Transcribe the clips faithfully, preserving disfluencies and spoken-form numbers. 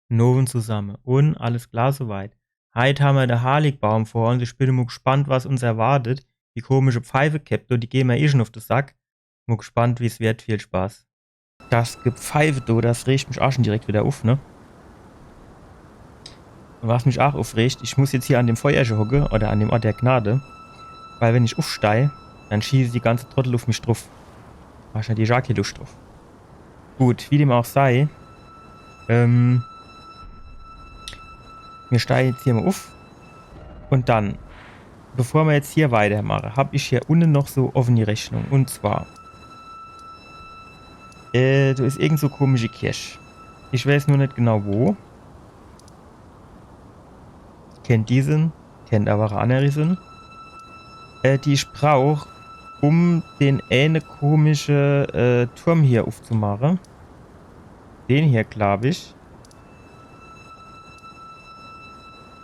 Nowen zusamme. Un alles klar soweit. Heit hammer de Heiligbaum vor uns. Ich bin mo gespannt, was uns erwartet. Die komische Pfeifekäpp, die gehn mer eh schon uff de Sack. Mo gespannt, wie's wird. Viel Spaß. Das Gepfeife do, das regt mich ach schon direkt wieder uff, ne? Un was mich ach uffregt, ich muss jetzt hier an dem Feuerche hocke oder an dem Ort der Gnade, weil wenn ich uffstei, dann schieße die ganze Trottel uff mich druff. Do hab ich natürlich ach kee Luscht druff. Gut, wie dem auch sei, ähm, mir steie jetzt hier mo uff un dann, bevor mer jetzt hier weitermache, hab ich hier unne noch so offene Rechnung. Un zwar, äh, do is irgend so komische Kirch. Ich weiß nur net genau wo. Kennt die sin, kennt awwer ach annere sin. Äh, die ich brauch, um den eene komische, äh, Turm hier uffzumache. Den hier, glaub ich.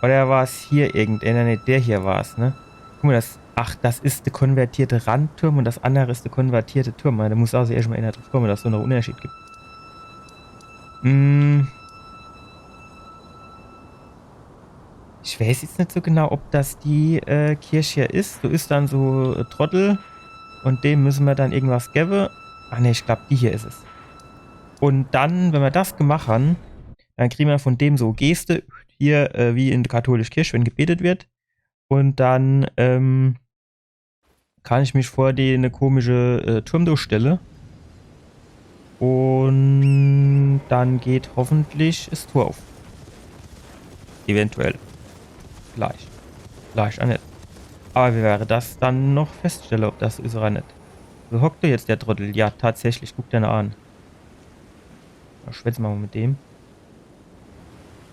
Oder war's hier irgendeiner? Ne, der hier war's, ne? Guck mo, das, ach, das is de konvertierte Randturm un das annere is de konvertierte Turm. Do muss also erscht mo einer druff komme, dass es so en Unnerschied gibt. Hm. Ich weiß jetzt net so genau, ob das die, äh, Kirch hier is. Do is dann so e Trottel un dem müsse mer dann irgendwas gewwe. Ah ne, ich glaub, die hier is es. Un dann, wenn mer das gemacht han, dann kriege mer von dem so Geste hier, äh, wie in de katholische Kirch, wenn gebetet wird. Un dann, ähm, kann ich mich vor dene komische, äh, Turm do stelle. Un dann geht hoffentlich es Tor uff. Eventuell. Vielleicht. Vielleicht ach net. Awwer wie wäre das dann noch feststelle, ob das is oder net. Wo hockt do jetzt der Trottel? Ja, tatsächlich. Guck der an. Do schwätze mer mo mit dem.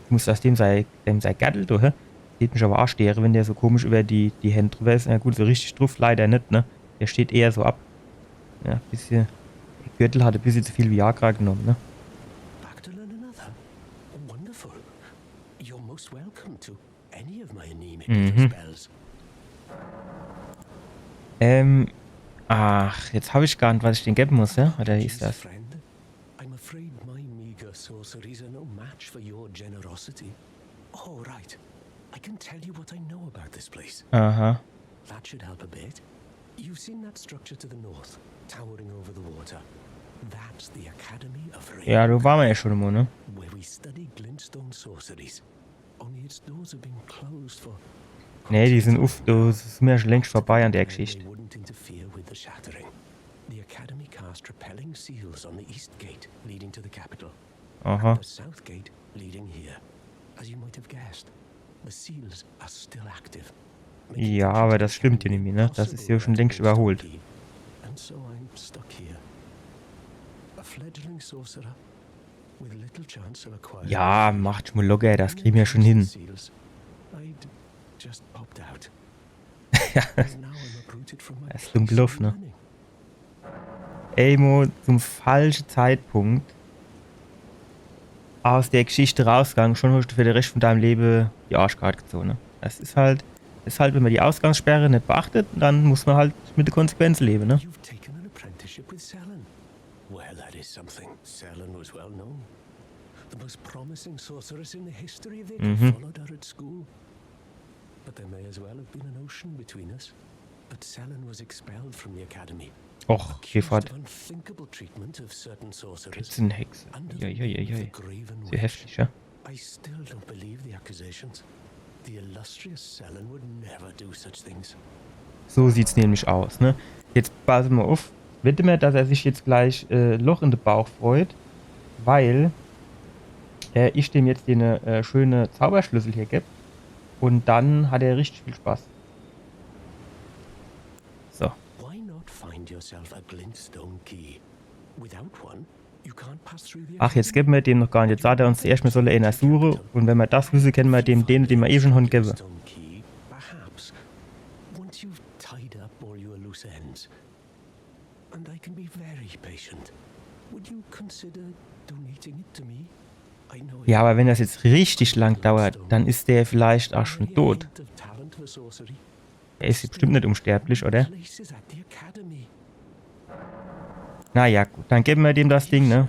Ich muss aus dem sei, dem sei Gürtel do, hä? Geht mich awwer ach, der, wenn der so komisch über die, die Händ drüber is. Na gut, so richtig druff leider net, ne? Der steht eher so ab. Ja, bissje. De Gürtel hat e bissje zu viel Viagra genomm, ne? Back to learn another. Wonderful. You're most welcome to any of my anemic little spells. Ähm, ach, jetzt hab ich gar net, was ich dem gewwe muss, ja? Oder wie is das? Friend, I'm afraid my meager sorceries are no match for your generosity. All right, I can tell you what I know about this place. Aha. That should help a bit. You've seen that structure to the north, towering over the water. That's the Academy of Rain. Ja, do ware mer ja schon mo, ne? Where we study glintstone sorceries. Only its doors have been closed for... Nee, die sin uff, do sin mer ja schon längst vorbei an der Geschicht. They wouldn't interfere with the shattering. The Academy cast repelling seals on the east gate leading to the capital. Aha. The south gate leading here. As you might have guessed, the seals are still active. Ja, awwer das stimmt ja nimmi, ne? Das is ja schon längst überholt. And so I'm stuck here. A fledgling sorcerer with little chance of acquiring... Ja, mach dich mo locker, das kriege mer schon hin. Seals. I'd just opt out. Ja. Now I'm uprooted from my place of learning. Das is dumm gelaufe, ne? Ey, mo zum falsche Zeitpunkt aus der Geschicht rausgegange, schon hast du für de Rescht von deinem Leben die Arschkarte gezogen, ne? Das is halt, is halt, wenn mer die Ausgangssperre net beachtet, dann muss mer halt mit de Konsequenze leben, ne? You've taken an apprenticeship with Sellen. Well, that is something. Sellen was well known. The most promising sorceress in the history of the... Mhm. Followed her at school. But there may as well have been an ocean between us. But Sellen was expelled from the academy. Och, accused of unthinkable treatment of certain sorcerers. Pizzenhexe. Under the name of the Graven Witch. Sehr heftig, ja. I still don't believe the accusations. The illustrious Sellen would never do such things. So sieht's nämlich aus, ne? Jetzt pass mo uff. Wette mer, dass er sich jetzt gleich, äh, Loch in de Bauch freut, weil, äh, ich dem jetzt den, äh, schöne Zauberschlüssel hier geb. Und dann hat er richtig viel Spaß. So. Why not find yourself a glintstone key? Without one, you can't pass through the... Ach, jetzt gebe mer dem noch gar net. Jetzt sagt er uns zuerscht, mer solle eener suche. Und wenn mer das wisse, kenne mer dem, den, den mer eh schon hon, gebe. Glintstone key, perhaps. Once you've tied up all your loose ends, and I can be very patient. Would you consider donating it to me? I know... Ja, aber wenn das jetzt richtig lang dauert, dann is der vielleicht auch schon tot. Er is bestimmt net unsterblich, oder? Na ja, gut, dann gebe mer dem das Ding, ne?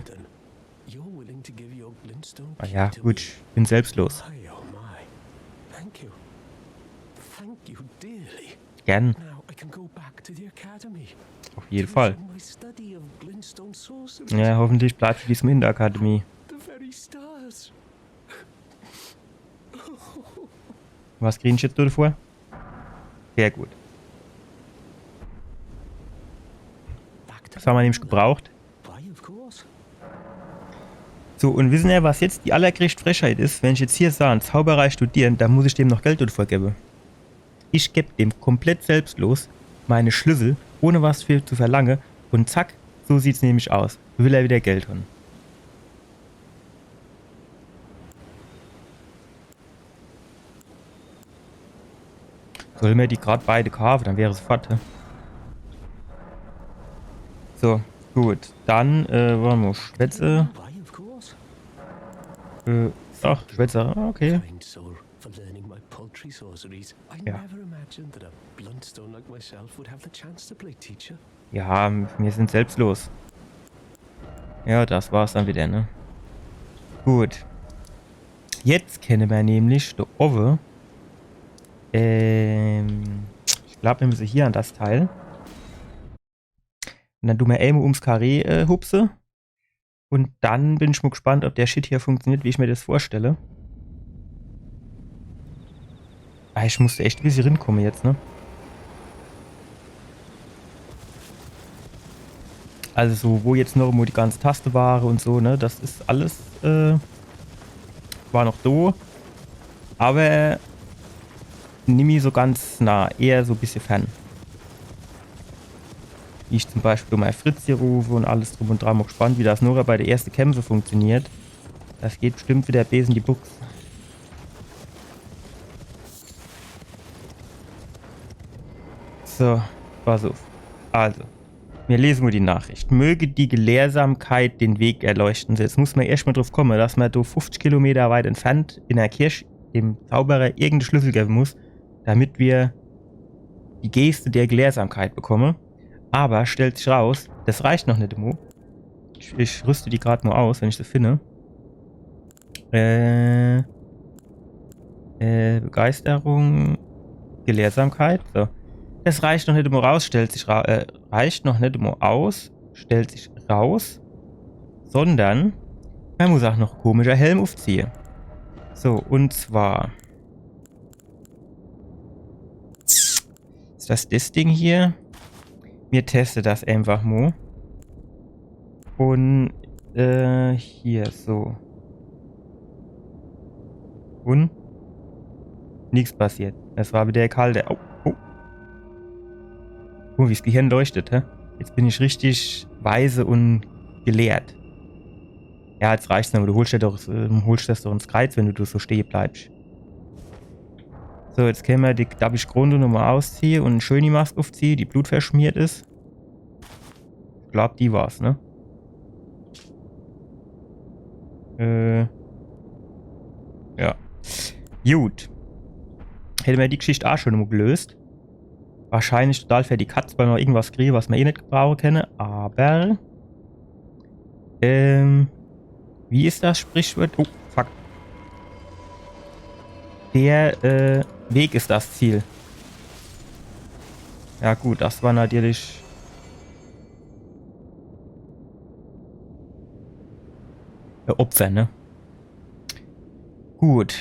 You're willing to give your glint Ah ja, gut, ich bin selbstlos. My, oh my. Thank you. Thank you dearly. Gern, Now I can go back to the academy. Auf jeden Fall. My study of glintstone sorceries. Ja, hoffentlich bleibst du diesmal in der Akademie. The very stars. Was krieg ich jetzt davor? Sehr gut. Back to Das haben wir nämlich gebraucht. Why, of course. So, und wissen ihr, was jetzt die allergrößte Frechheit is? Wenn ich jetzt hier sah, Zauberei studieren, dann muss ich dem noch Geld dafür geben. Ich geb dem komplett selbstlos meine Schlüssel, ohne was für zu verlangen. Und zack, so sieht's nämlich aus. Will er wieder Geld haben. Soll mir die grad beide kaufen, dann wäre es fort. Hä? So, gut. Dann, äh, wollen wir Schwätze. Why, of course. Äh, ach, Schwätze, ah, okay. Kind soul, for learning my paltry sorceries. I Yeah. Never imagined that a bluntstone like myself would have the chance to play teacher. Ja, wir sind selbstlos. Ja, das war's dann wieder, ne? Gut. Jetzt kenne mer nämlich do owwe. Ähm, ich glaub, wir müssen hier an das Teil. Und dann tun wir einmal ums Karree äh, hupse. Und dann bin ich mal gespannt, ob der Shit hier funktioniert, wie ich mir das vorstelle. Ah, ich musste echt ein bisschen rinkommen jetzt, ne? Also so, wo jetzt noch immer die ganze Taste war und so, ne? Das ist alles, äh, war noch do. Aber nimmi so ganz nah, eher so ein bisschen fern. Wie ich zum Beispiel mein Fritz hier rufe und alles drum und dran. Mal gespannt, wie das noch bei der ersten Kämpfe funktioniert. Das geht bestimmt wieder bes in die Buchs. So, pass auf. Also, mir lesen mal die Nachricht. Möge die Gelehrsamkeit den Weg erleuchten. So, jetzt muss man erst mal drauf kommen, dass man da fünfzig Kilometer weit entfernt in der Kirche dem Zauberer irgendeinen Schlüssel geben muss, damit wir die Geste der Gelehrsamkeit bekommen. Aber stellt sich raus, das reicht noch nicht immer. Ich, ich rüste die gerade mal aus, wenn ich sie finde. Äh, äh, Begeisterung, Gelehrsamkeit. So. Das reicht noch nicht immer raus, stellt sich ra äh, reicht noch nicht immer aus, stellt sich raus, sondern man muss auch noch komischer Helm aufziehen. So, und zwar ist das das Ding hier? Mir teste das einfach mal. Und äh, hier so. Und nichts passiert. Es war wieder der kalte. Oh, oh. Guck, wie das Gehirn leuchtet, hä? Jetzt bin ich richtig weise und gelehrt. Ja, jetzt reicht's noch. Du holst ja doch, äh, holst das doch ins Kreuz, wenn du so stehen bleibst. So, jetzt können wir die Dabbig Krone nochmal ausziehen und schön die Maske aufziehen, die blutverschmiert ist. Ich glaub, die war's, ne? Äh. Ja. Gut. Hätten wir die Geschichte auch schon mal gelöst. Wahrscheinlich total für die Katz, weil wir irgendwas kriegen, was wir eh nicht gebrauchen können. Aber. Ähm. Wie ist das Sprichwort? Oh, fuck. Der äh, Weg ist das Ziel. Ja gut, das war natürlich äh, Opfer, ne? Gut.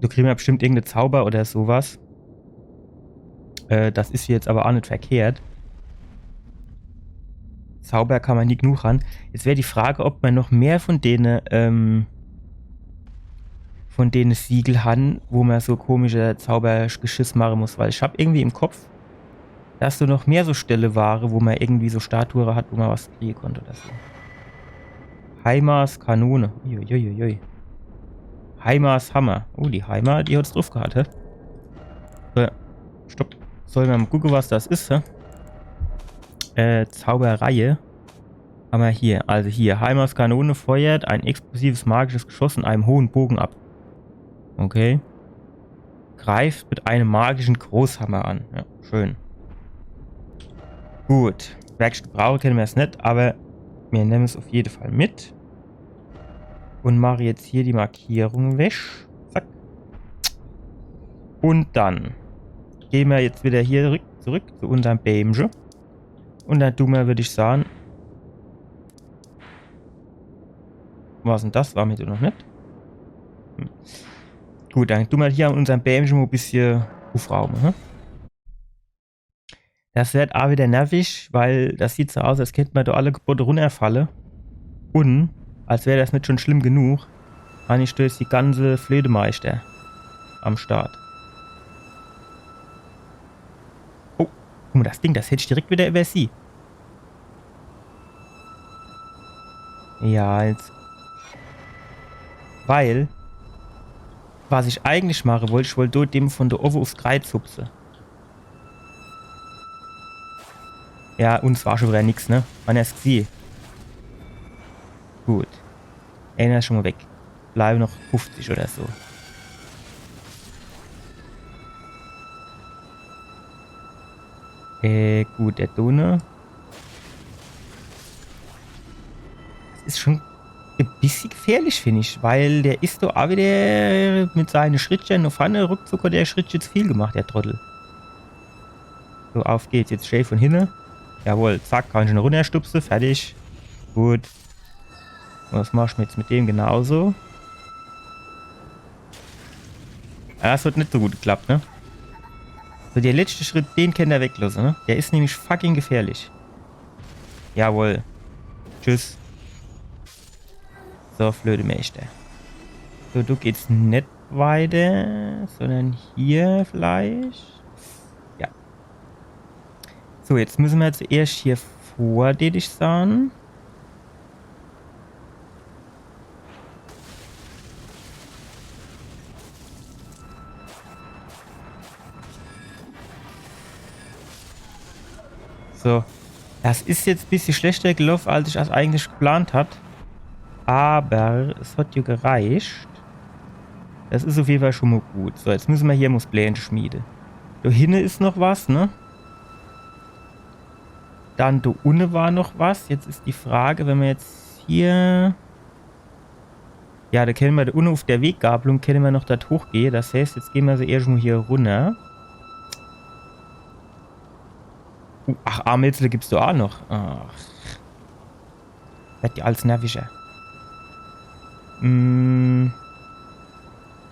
Da kriegen wir bestimmt irgendeinen Zauber oder sowas. Äh, das ist jetzt aber auch nicht verkehrt. Zauber kann man nie genug haben. Jetzt wäre die Frage, ob man noch mehr von denen, ähm, von denen Siegel haben, wo man so komische Zaubergeschiss machen muss, weil ich hab irgendwie im Kopf, dass so noch mehr so Stelle waren, wo man irgendwie so Statue hat, wo man was kriegen konnte oder so. Heimers Kanone. Uiuiuiui. Heimers Hammer. Oh, die Heimer, die hat's drauf gehabt, hä? Äh, stopp. Sollen wir mal gucken, was das ist, hä? Äh, Zauberei. Haben wir hier. Also hier. Heimers Kanone feuert ein explosives magisches Geschoss in einem hohen Bogen ab. Okay. Greift mit einem magischen Großhammer an. Ja, schön. Gut. Werkstatt brauchen können wir es nicht, aber wir nehmen es auf jeden Fall mit. Un mach jetzt hier die Markierung weg. Zack. Un dann gehn mer jetzt wieder hier zurück, zurück zu unserm Bämche. Un dann du mer, würd ich sage, was dann das? War mir do noch net. Hm. Gut, dann du mer hier an unserm Bämche mo e bissche ufraume, hm? Das werd a wieder nervig, weil das sieht so aus, als kennt mer do alle Gebote runnerfalle. Un als wär das net schon schlimm genug, han ich do jetzt die ganze Flötemeister am Start. Oh, guck mo, das Ding, das hätt ich direkt wieder übersieh. Ja, jetzt. Weil, was ich eigentlich mache wollt, ich wollt do dem von do owwe ufs Kreiz hupse. Ja, un es war schon wieder nix, ne? Wann er's gesieh. Gut. Einer is schon mo weg. Bleiwe noch fufzig oder so. Äh, gut, der Done. Das is schon e bissche gefährlich, find ich, weil der is doch a wieder mit seine Schrittche no vorne, ruckzuck hat der Schrittche zu viel gemacht, der Trottel. So, auf geht's. Jetzt schee von hinne. Jawohl, zack, kann ich en runnerstupse. Fertig. Gut. Un was mach ich jetzt mit dem genauso? Ja, das hat net so gut geklappt, ne? So, der letzte Schritt, den kennt er weglosse, ne? Der is nämlich fucking gefährlich. Jawohl. Tschüss. So, Flötemeister. So, do geht's net weiter, sondern hier vielleicht. Ja. So, jetzt müsse mer zuerscht hier vor, deet ich sahn. So. Das is jetzt bissje schlechter geloff, als ich das eigentlich geplant hat. Aber es hat jo gereicht. Das is auf jeden Fall schon mo gut. So, jetzt müsse mer hier mo s Pläne schmiede. Do hinne is noch was, ne? Dann do unne war noch was. Jetzt is die Frage, wenn mer jetzt hier Ja, do kenne mer do unne uf der Weggabelung, kenne mer noch dort hochgehe. Das heißt, jetzt gehn mer so irgendwo hier runner. Uh, ach, Armilzle gibt's do a noch. Ach. Werd jo alles nervischer. Mm.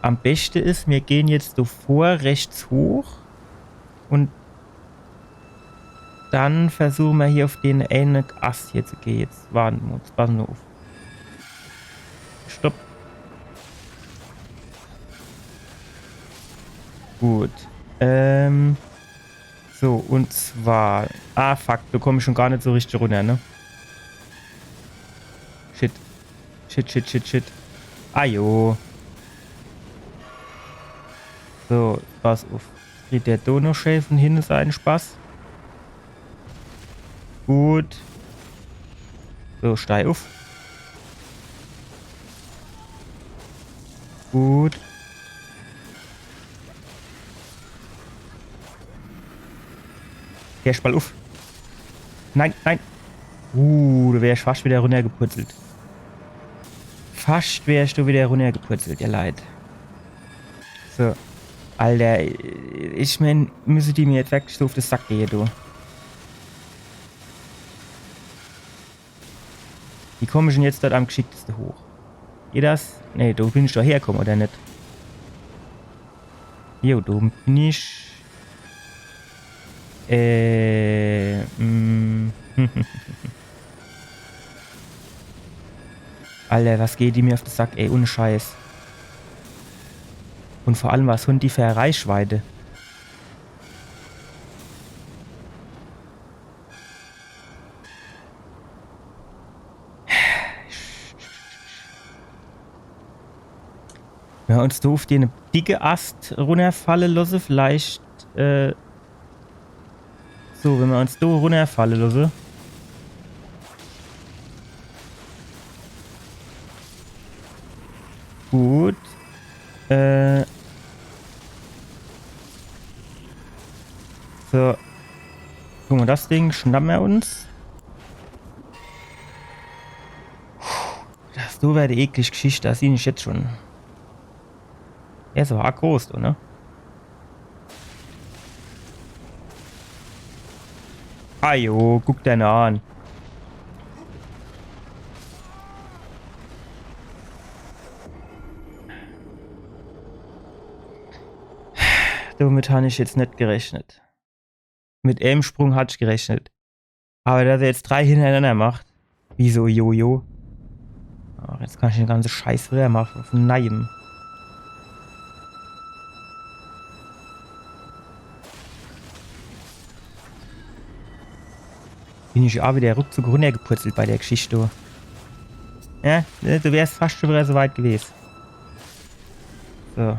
Am beschte is, mir gehn jetzt do vor, rechts hoch. Un dann versuche mer hier uf den eene Ast hier zu gehe. Jetzt warte mo, jetzt passe mo uf. Stopp. Gut. Ähm. So, un zwar. Ah, fuck, do komm ich schon gar net so richtig runner, ne? Shit. Shit, shit, shit, shit. Ajo. So, pass uf. Kriegt der do noch schee von hinne seine Spaß? Gut. So, steig uf. Gut. Geh, spring uf. Nein, nein. Uh, do wär ich fascht wieder runnergepurzelt. Fascht wär ich do wieder runnergepurzelt, ihr Leit. So. Alter, ich mein, müsse die mir jetzt wirklich so uf de Sack gehe, du. Wie komm ich dann jetzt dort am gschickteste hoch? Geht das? Nee, do bin ich doch herkomm, oder net? Jo, do bin ich. Äh, mm. Alter, was geht die mir uf de Sack, ey, ohne Scheiß. Un vor allem, was hunn die fer e Reichweite? Wenn mer uns do uf den dicke Ast runnerfalle losse, vielleicht, äh, so, wenn mer uns do runnerfalle losse. Gut. Äh. So. Guck mo, das Ding schnappe mer uns. Das So werd e eklig Geschicht, das siehn ich jetzt schon. Er is awwer aach groß, du, ne? Ajo, guck der ner an. Domit han ich jetzt net gerechnet. Mit em Sprung hat ich gerechnet. Awwer dass er jetzt drei hinnerenanner macht. Wie so Jojo. Ach, jetzt kann ich de ganze Scheiß widder mache. Vun neiem. Bin ich aach widder ruckzuck runnergepurzelt bei der Geschicht, du. Ja, ne, du wärsch fascht schon widder so weit gewes. So.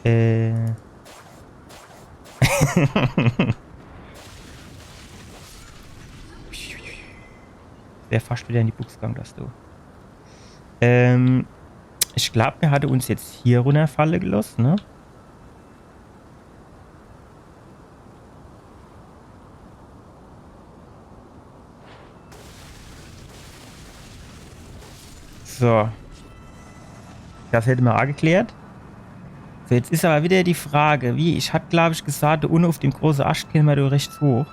Äh. Wär fascht widder in die Bux gang, das du. Ähm, ich glaab, mir hatte uns jetzt hier runnerfalle geloss, ne? So. Das hätte mer aach geklärt. So, jetzt is awwer widder die Frage, wie, ich hat, glaab ich, gesaat, do unne uff dem große Ascht kenne mer do rechts hoch.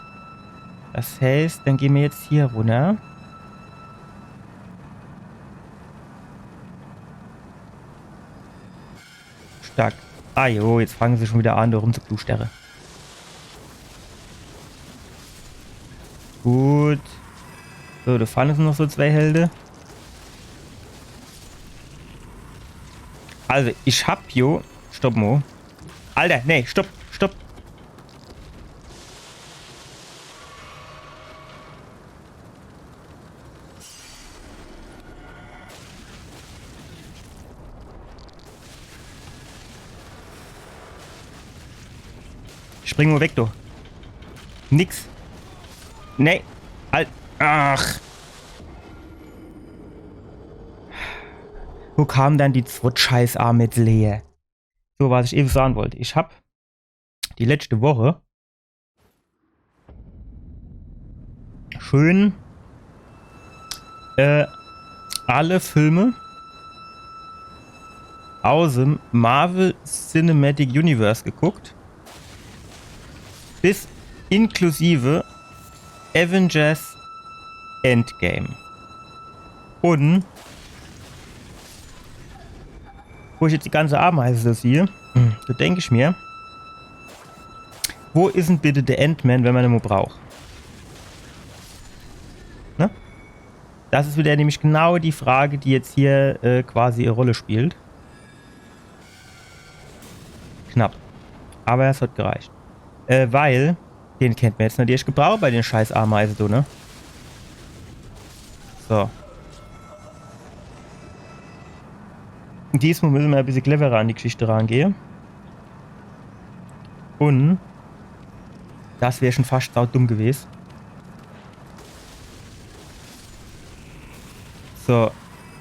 Das heißt, dann gehn mer jetzt hier runner. Stark. Ah jo, jetzt fange se schon widder an, do rumzukluschtere. Gut. So, do vorne sin noch so zwee Helde. Also, ich hab jo... Stopp mo. Alter, nee, stopp, stopp. Spring mo weg, du. Nix. Nee. Al-, ach. Wo kam dann die zwett Scheiß-Armbruscht her? So, was ich ewe sage wollt. Ich hab die letschte Woch schön, äh, alle Filme aus'm Marvel Cinematic Universe geguckt. Bis inklusive Avengers Endgame. Un wo ich jetzt die ganze Ameise so sieh, do denk ich mir, wo is 'n bitte de Ant-Man, wenn mer en mo braucht? Ne? Das is widder nämlich genau die Frage, die jetzt hier, äh, quasi e Rolle spielt. Knapp. Awwer es hat gereicht. Äh, weil den kennt mer jetzt natürlich gebrauche bei de Scheiß-Ameise, du, ne? So. Diesmo misse mer e bissje cleverer an die Geschicht rangehe. Un das wär schon fascht saudumm gewes. So,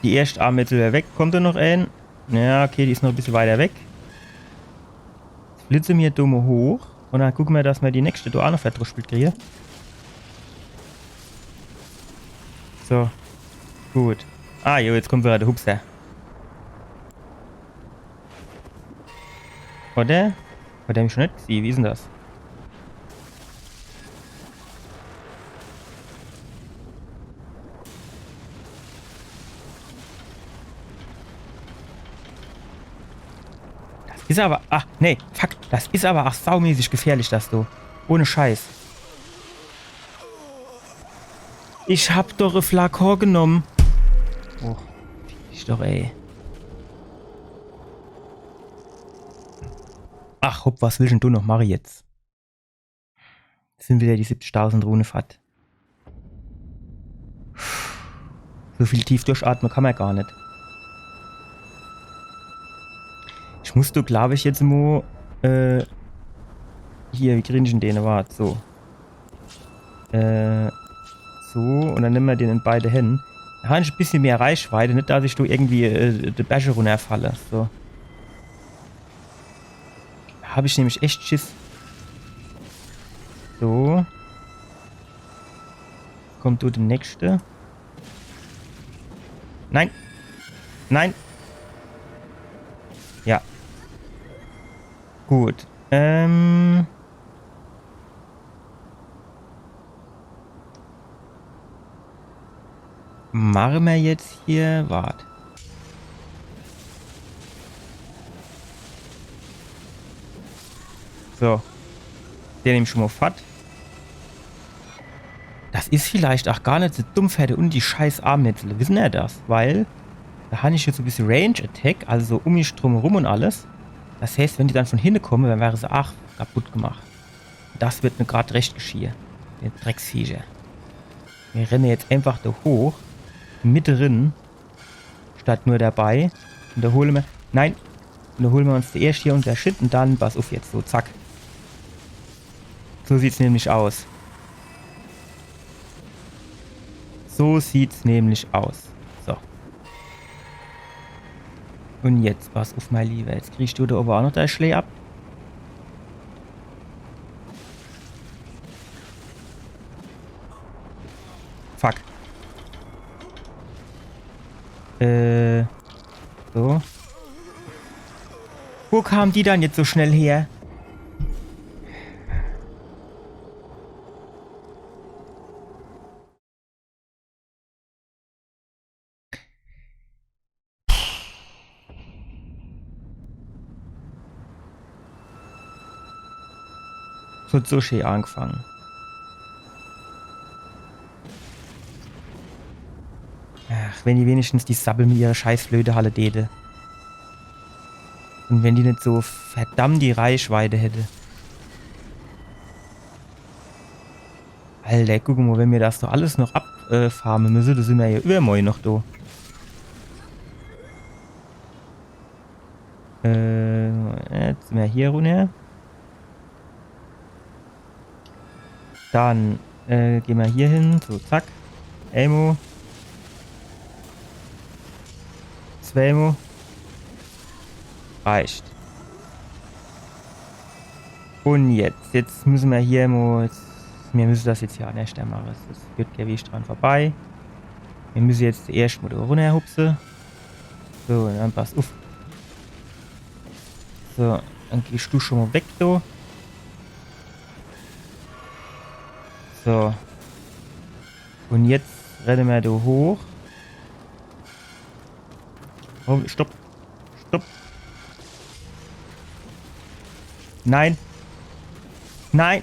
die erscht Armbruscht wär weg. Kommt do noch een? Ja, okay, die is noch e bissje weiter weg. Jetzt flitze mer do mo hoch un dann gucke mer, dass mer die nächscht do aach noch verdruschpelt kriege. So. Gut. Ah, jo, jetzt kommt widder de Hupser. Oder? Hat der mich schon net gesieh? Wie is 'n das? Das is awwer, ah, nee, fuck, das is awwer aach saumäßig gefährlich, das do. Ohne Scheiß. Ich hab doch e Flakon genomm. Och, fick dich doch, ey. Ach, hopp, was willsch 'n du noch mache jetzt? Das sin widder die siebzigtausend Rune fort. So viel tief durchatme kann mer gar net. Ich muss do, glaab ich, jetzt mo, äh, hier, wie krieg ich 'n den? Wart, so. Äh, so, un dann nemme mer den in beide Händ. Do han ich e bissje mehr Reichweite, net, dass ich do irgendwie, äh, de Berch runnerfalle. So. Hab ich nämlich echt Schiss. So. Kommt do de nächschte. Nein. Nein. Ja. Gut. Ähm. Mache mer jetzt hier. Wart. So. Den nemm ich schon mo fort. Das is vielleicht ach gar net so dumm, fer de un die scheiß Armnetzle. Wissen er das? Weil da han ich jetzt so e bissje Range Attack, also so um mich drumherum un alles. Das heißt, wenn die dann von hinne komme, dann wäre se ach kaputt gemacht. Das wird mir grad recht geschiehe. Die Drecksviecher. Mir renne jetzt einfach do hoch. Mitte rin. Statt nur dabei. Un do hole mer. Nein! Un do hole mer uns zuerscht hier unser Shit un dann pass uff jetzt so, zack. So sieht's nämlich aus. So sieht's nämlich aus. So. Un jetzt, pass uff, mei Liewer. Jetzt kriegst du do awwer ach noch dei Schlee ab. Fuck. Äh. So. Wo kamen die dann jetzt so schnell her? So, so schee angefange. Ach, wenn die wenigstens die Sabbel mit ihrer Scheißflöte halle däte. Un wenn die net so verdammt die Reichweite hätte. Alter, guck mo, wenn mir das doch alles noch ab, äh, farme müsse, do sin mir jo iwwermorje noch do. Äh, jetzt sin mir hier runner. Dann, äh, gehn mir hier hin. So, zack. Emo. Zwemo. Reicht. Un jetzt, jetzt müsse mir hier mo, jetzt, mir müsse das jetzt hier annerschter mache. Das führt kee Weg dran vorbei. Mir müsse jetzt erscht mo do runnerhupse. So, un dann pass uff. So, dann gehscht du schon mo weg, du. So. Un jetzt renne mir do hoch. Oh, stopp. Stopp. Nein. Nein.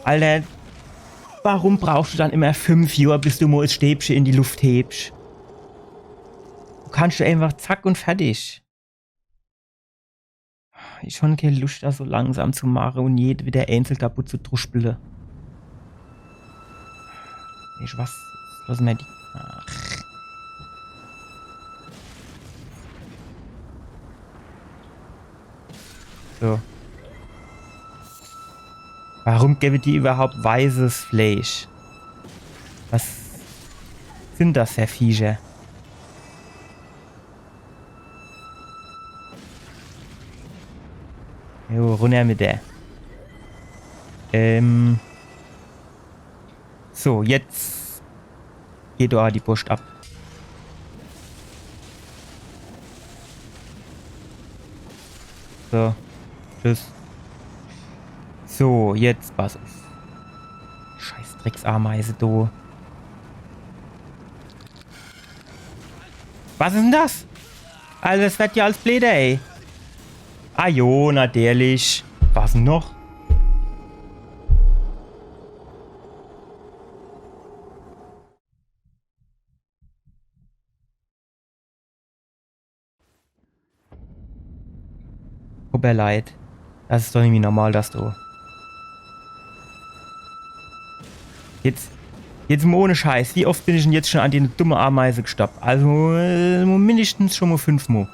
Alter. Warum brauchscht du dann immer fünf Johr, bis du mo es Stäbche in die Luft hebscht? Du kannscht jo einfach zack un fertig. Ich hon kee Luscht, das so langsam zu mache un jede wieder einzel kaputt zu druschpele. Weescht was? Losse mer die. Ach. So. Warum gewwe die iwwerhaupt weißes Fleisch? Was sin das fer Viecher? Jo, runner mit der. Ähm. So, jetzt geht do die Post ab. So, tschüss. So, jetzt pass uff. Scheiß Drecksameise, du. Was is denn das? Alter, das werd jo alles bleeder, ey. Ah jo, natürlich. Was denn noch? Tut mir leid. Das is doch irgendwie normal, dass du. Jetzt, jetzt mo ohne Scheiß. Wie oft bin ich denn jetzt schon an die dumme Ameise gestorb? Also, äh, mindestens schon mo fünfmo.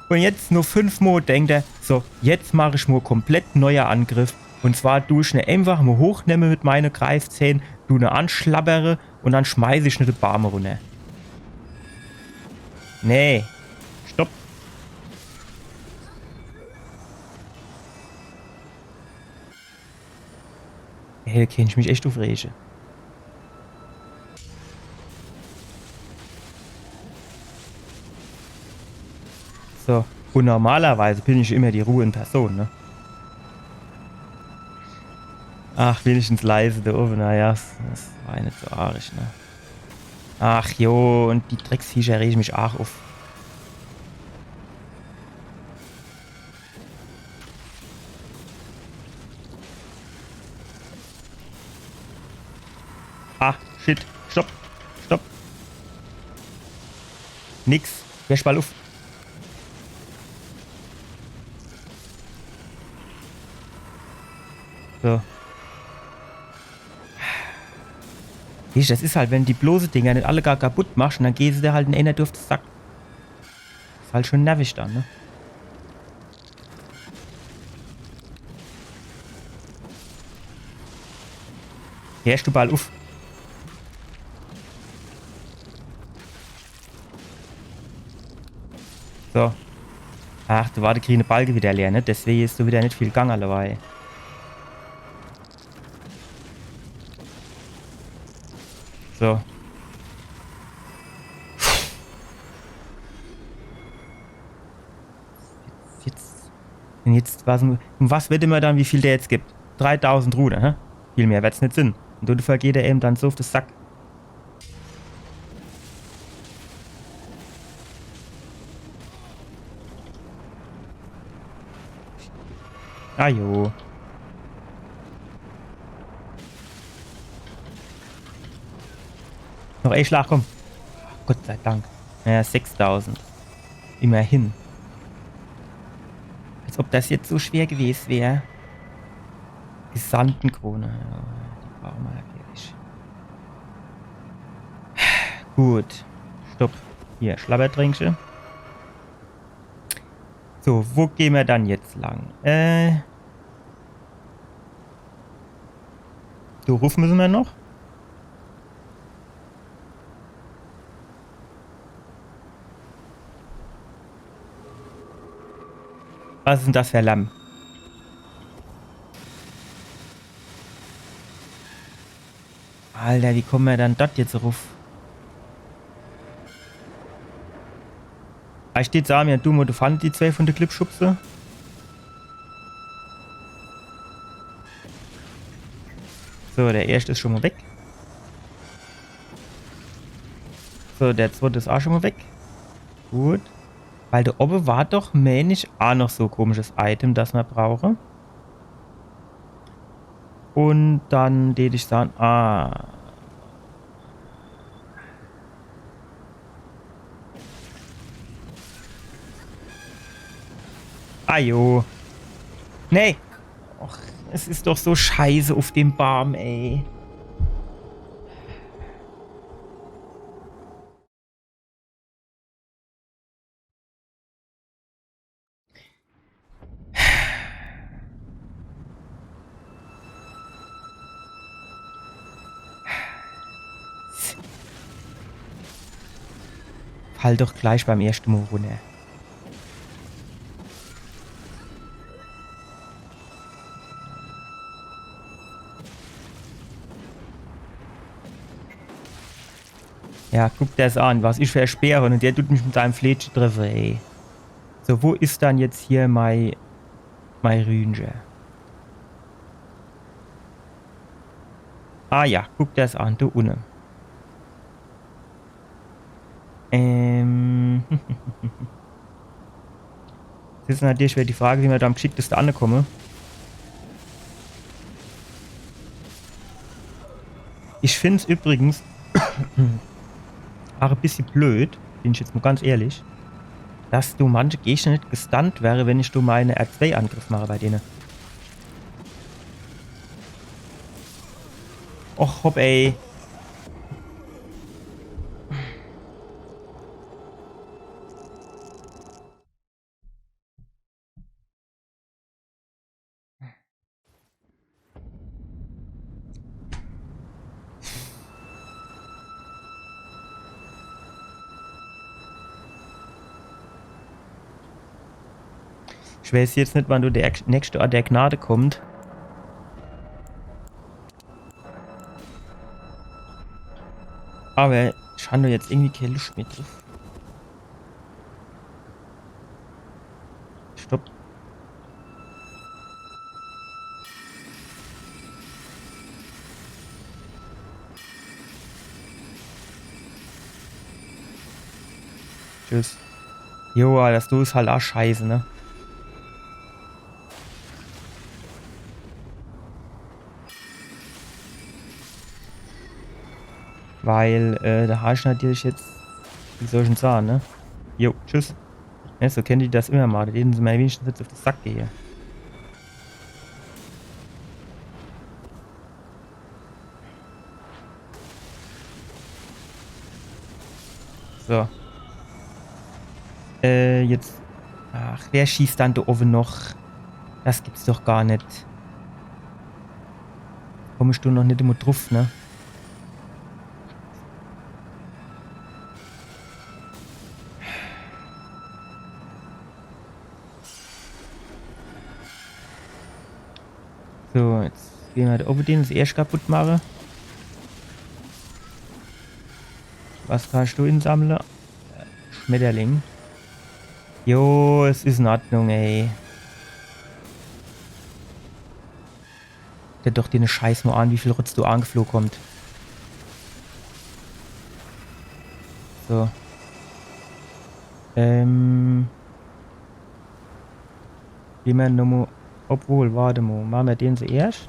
Un jetzt nur fünfmo denkt er, so, jetzt mach ich mo komplett neuer Angriff. Un zwar du ich ne einfach mo hochnemme mit meine Greifzähn, du ne anschlabbere un dann schmeiß ich ne de Bame runner. Nee. Stopp. Ey, do kennt ich mich echt uffrege. So, und normalerweise bin ich immer die Ruhe in Person, ne? Ach, wenigstens leise do owwe. Naja, das, das war jo net so arisch, ne? Ach jo, und die Drecksviecher rege mich aach uff. Ah, shit. Stopp. Stopp. Nix. Hör mal uff. So. Siehsch, das is halt, wenn de bloße Dinger net alle gar kaputt machsch, und dann gehn se der halt in eener Tour uff de Sack. Is halt schon nervisch dann, ne? Hörsch du bald uff? So. Ach, do war de grüne Balke wieder leer, ne? Deswege is do wieder net viel gang alleweil. So. Jetzt, jetzt, und jetzt, was, um was wette mer dann, wie viel der jetzt gibt? Dreitausend Rune, hä? Viel mehr werd's net sinn. Und dodefür geht er eben dann so uff de Sack. Ah jo. Noch ein Schlag, komm. Gott sei Dank. Naja, sechstausend. Immerhin. Als ob das jetzt so schwer gewesen wär. Gesandtenkrone. Ja, die brauchen wir natürlich. Gut. Stopp. Hier, Schlabbertränkche. So, wo gehn mer dann jetzt lang? Äh. Do ruff müssen mer noch. Was is denn das für Lamm? Alter, wie komme mer dann dort jetzt ruff? Do steht Samir, du, du fand die zwei von de Klippschubse. So, der erste is schon mal weg. So, der zweite is auch schon mal weg. Gut. Weil do obe war doch, meen ich, auch noch so komisches Item, das mer brauche. Und dann tät ich sahn, ah. Ajo. Nee. Och, es is doch so scheiße uff dem Baam, ey. Fall doch gleich beim erschte Mol runner. Ja, guck der's an, was ich für e Speer hon, und der tut mich mit seinem Fläschche treffe, ey. So, wo is dann jetzt hier mei, mei Rünche? Ah ja, guck der's an, do unne. Ähm. Jetzt is natürlich wieder die Frage, wie mer do am gschickteste ankomme. Ich find's übrigens auch e bissje blöd, bin ich jetzt mal ganz ehrlich, dass do manche Gegner net gestunt wäre, wenn ich do meine R zwei Angriff mache bei dene. Och, hopp, ey. Ich weiß jetzt net, wann do der nächste Ort der Gnade kommt. Aber ich hab do jetzt irgendwie keine Lust mehr drauf. Stopp. Tschüss. Jo, das do is halt ach scheiße, ne? Weil, äh, do hab ich natürlich jetzt, wie soll ich'n sahn, ne? Jo, tschüss. Ja, so kenne die das immer mache. Dene sin mer wenigstens net uff de Sack gehe. So. Äh, jetzt. Ach, wer schießt dann do owwe noch? Das gibt's doch gar net. Komm ich do noch net emol druff, ne? So, jetzt gehn mer do owwe dene erscht kaputt mache. Was kannst du insammle? Schmetterling. Jo, es is in Ordnung, ey. Der doch dene Scheiß mo an, wie viel Rotz do angefloh kommt. So. Ähm. Wie mer nomo. Obwohl, wart mo. Mache mer dene zuerscht.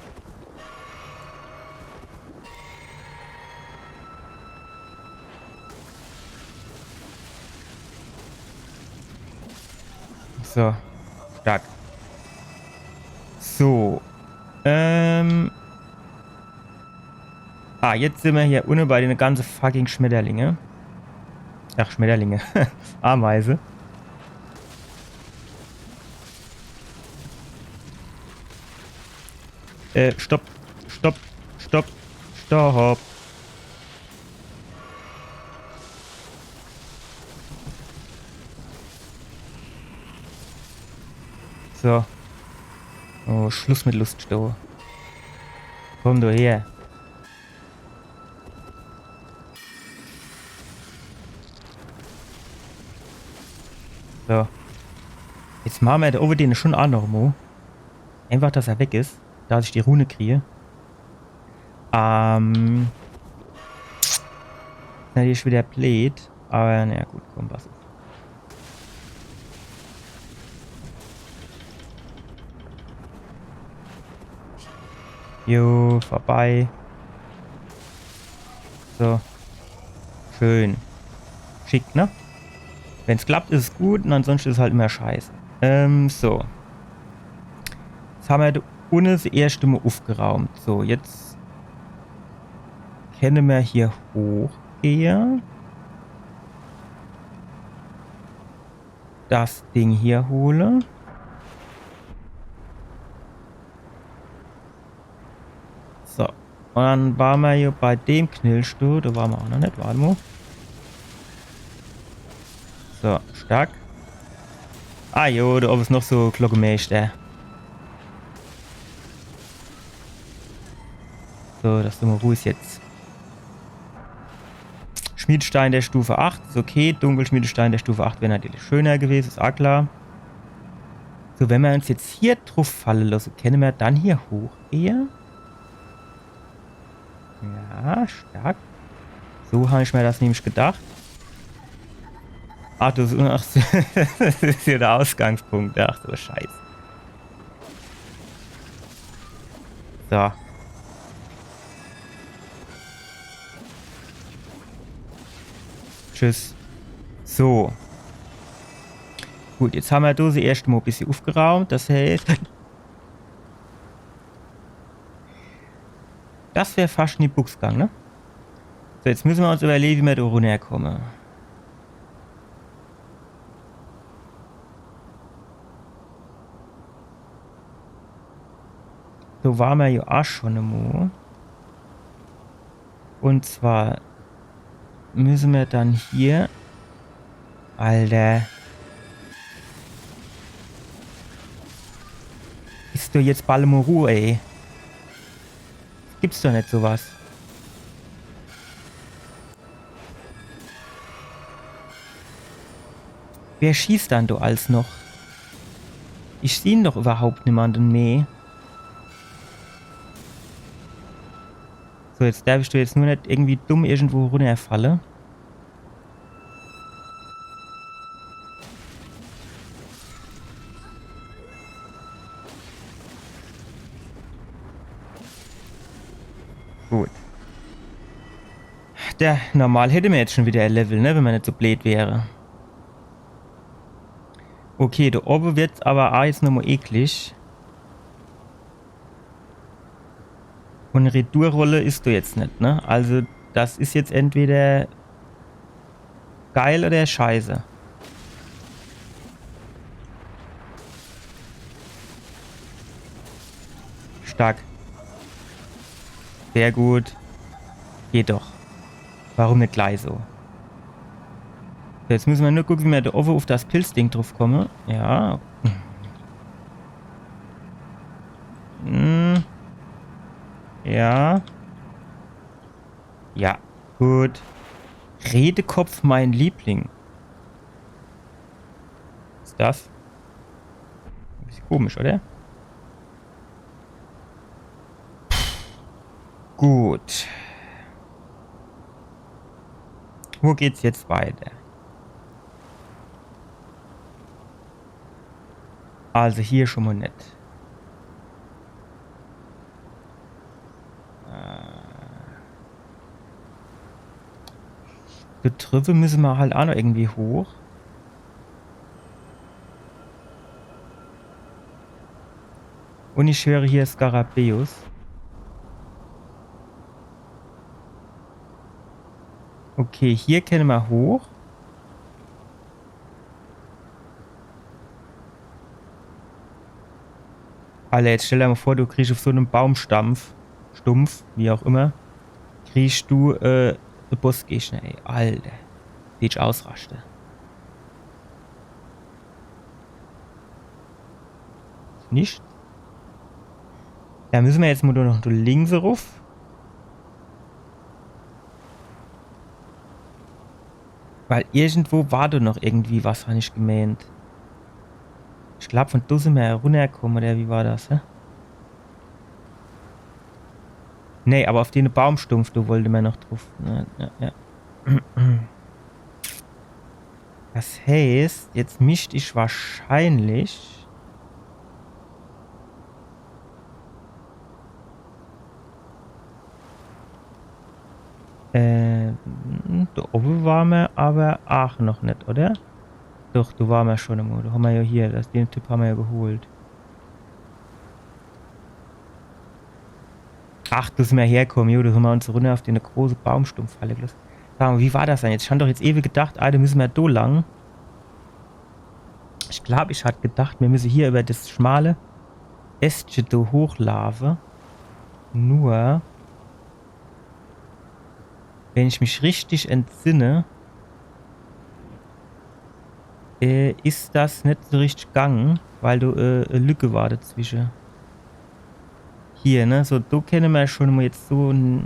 So. Stark. So. Ähm. Ah, jetzt sin mer hier unne bei dene ganze fucking Schmetterlinge. Ach, Schmetterlinge. Ameise. Äh, stopp. Stopp. Stopp. Stopp. So. Oh, Schluss mit lustig, du. Komm du her. So. Jetzt mache mer do owwe dene schun ach noch mo. Einfach, dass er weg is. Dass ich die Rune krie. Ähm. Is natürlich widder bleed. Awwer, na ja, gut, komm, pass uff. Jo, vorbei. So. Schön. Schick, ne? Wenn's klappt, is es gut un ansonschte is es halt immer scheiße. Ähm, so. Jetzt hammer do unne es erschte Mo uffgeraumt. So, jetzt kenne mer hier hochgehe. Das Ding hier hole. So. Un dann ware mer jo bei dem Knilch, du. Do ware mer ach noch net. Wart mo. So, stark. Ah jo, do owwe is noch so Glockemeeschter. So, dass du mo Ruh is jetzt. Schmiedestein der Stufe acht, is okay. Dunkelschmiedestein der Stufe acht wär natürlich schöner gewese, is ach klar. So, wenn mer uns jetzt hier druff falle losse, kenne mer dann hier hochgehe? Ja, stark. So hab ich mer das nämlich gedacht. Ach, das is, ach, das is hier der Ausgangspunkt. Ach so, Scheiße. So. Tschüss. So. Gut, jetzt hammer do es erschte Mo e bissje uffgeraumt. Das heißt, das wär fascht in die Bux gang, ne? So, jetzt müsse mer uns iwwerlehe, wie mer do runnerkomme. Do ware mer jo ach schun emo. Un zwar müsse mer dann hier. Alter. Is doch jetzt ball emo Ruh, ey. Gibt's doch net so was. Wer schießt dann do als noch? Ich sieh doch iwwerhaupt niemand mehr. So, jetzt derf ich do jetzt nur net irgendwie dumm irgendwo runnerfalle. Gut. Der, normal hätte mer jetzt schon wieder e Level, ne, wenn mer net so bleed wär. Okay, do owwe wird's awwer aach jetzt nochmol eklig. Un Retourrolle is do jetzt net, ne? Also, das is jetzt entweder geil oder scheiße. Stark. Sehr gut. Geht doch. Warum net gleich so? So, jetzt müsse mer nur gucke, wie mer do owwe uff das Pilzding druff komme. Ja. Hm. Ja. Ja. Gut. Redekopf, mein Liebling. Was is das? Bissje komisch, oder? Gut. Wo geht's jetzt weiter? Also hier schon mol net. Äh, do driwwe müsse mer halt aach noch irgendwie hoch. Un ich höre hier Skarabäus. Okay, hier kenne mer hoch. Alter, jetzt stell der mol vor, du kriegsch uff so nem Baumstampf, Stumpf, wie auch immer, kriegsch du, äh, de Bossgegner, ey. Alter. Willsch ausraschte. Net? Do müsse mer jetzt mol noch links ruff. Weil irgendwo war do noch irgendwie was, han ich gemeent. Ich glaab, von do sin mer runnerkomme, oder wie war das, hä? Nee, awwer uff dene Baumstumpf, do wollte mer noch druff. Ja, ja, ja. Das heißt, jetzt misst ich wahrscheinlich Äh, do owwe ware mer awwer aach noch net, oder? Doch, do ware mer schon emol. Do ha mer jo hier, das, den Typ ha mer jo geholt. Ach, do sin mer herkomme, jo, do ha mer uns runner uff den große Baumstumpf falle gelosst. Sag mol, wie war das dann jetzt? Ich han doch jetzt ewe gedacht, ah, do müsse mer do lang. Ich glaab, ich hat gedacht, mir müsse hier iwwer das schmale Ästche do hochlaafe. Nur, wenn ich mich richtig entsinne, äh, is das net so richtig gange, weil do, äh, e Lücke war dezwische. Hier, ne? So, do kenne mer schon mol jetzt so n-,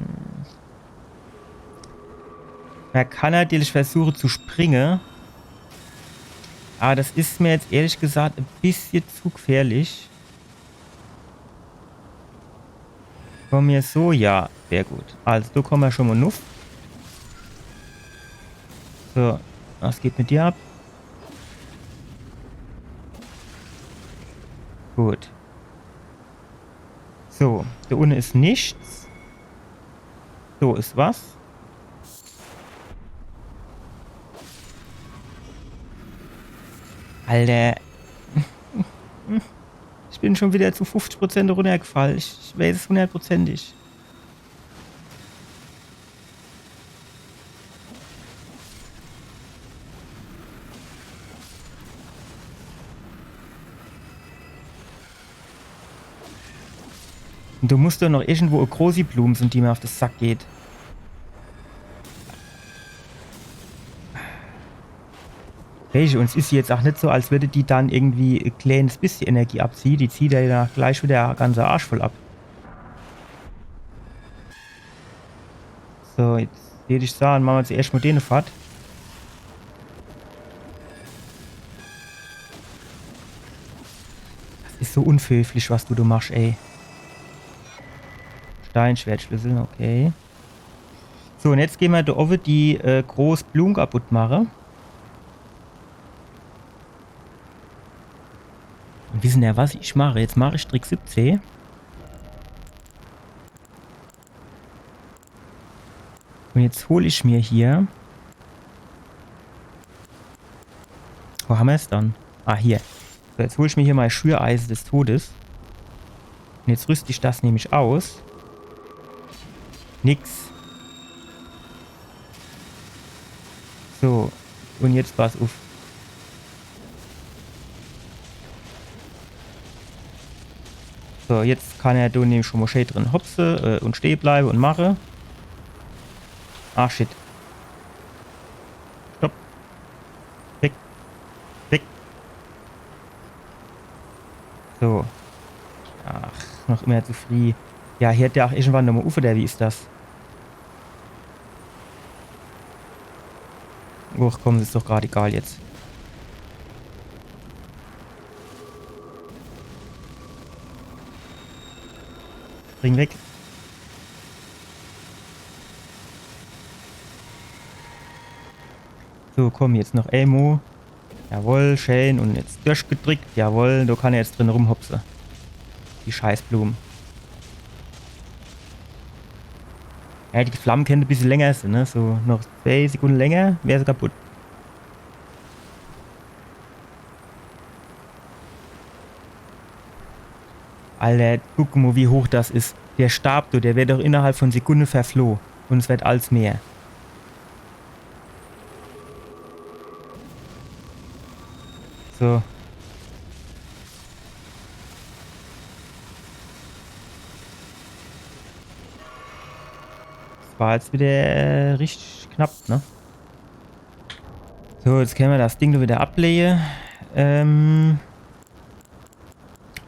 mer kann natürlich versuche zu springe. Awwer das is mer jetzt ehrlich gesagt e bissje zu gefährlich. Komm mer so, ja, sehr gut. Also, do komme mer schon mol nuff. So, was geht mit dir ab? Gut. So, do unne is nix. Do is was. Alter. Ich bin schon wieder zu fuffzig Prozent runnergefall. Ich, ich weiß es hunnertprozentig. Un do muss doch noch irgendwo e großi Blum sin, die mer uff de Sack geht. Welche? Un es is jetzt aach net so, als würde die dann irgendwie e kleines bissje Energie abziehe. Die zieht jo dann gleich wieder de ganze Arsch voll ab. So, jetzt würd ich sage, mache mer zuerscht mol dene fort. So unhöflich, was du do machsch, ey. Steinschwertschlüssel, okay. So, un jetzt gehn mer do owwe die, äh, groß Blum kaputt mache. Un wissen er, was ich mach? Jetzt mach ich Trick siebzeh. Un jetzt hol ich mir hier. Wo hammer's dann? Ah, hier. So, jetzt hol ich mir hier mei Schüreise des Todes. Un jetzt rüst ich das nämlich aus. Nix. So, un jetzt pass uff. So, jetzt kann er do nämlich schun mol schee drin hopse, äh, un stehe bleibe un mache. Ah, shit. Stopp. Weg. Weg. So. Ach, noch immer zu frieh. Ja, hier hört der ach irgendwann nochmol uff, oder wie is das? Och, komm, is doch grad egal jetzt. Spring weg. So, komm, jetzt noch emol. Jawohl, schee. Un jetzt durchgedrickt. Jawohl, do kann er jetzt drin rumhopse. Die Scheißblume. Ja, die Flamme kennt e bissel länger sin, ne? So noch zwee Sekunde länger, wär se kaputt. Alter, guck mol, wie hoch das is. Der Stab, du, der wär doch innerhalb von Sekunde verfloh. Un es werd alles mehr. So. Das war jetzt wieder, äh, richtig knapp, ne? So, jetzt kenne mer das Ding do wieder ablehe. Ähm,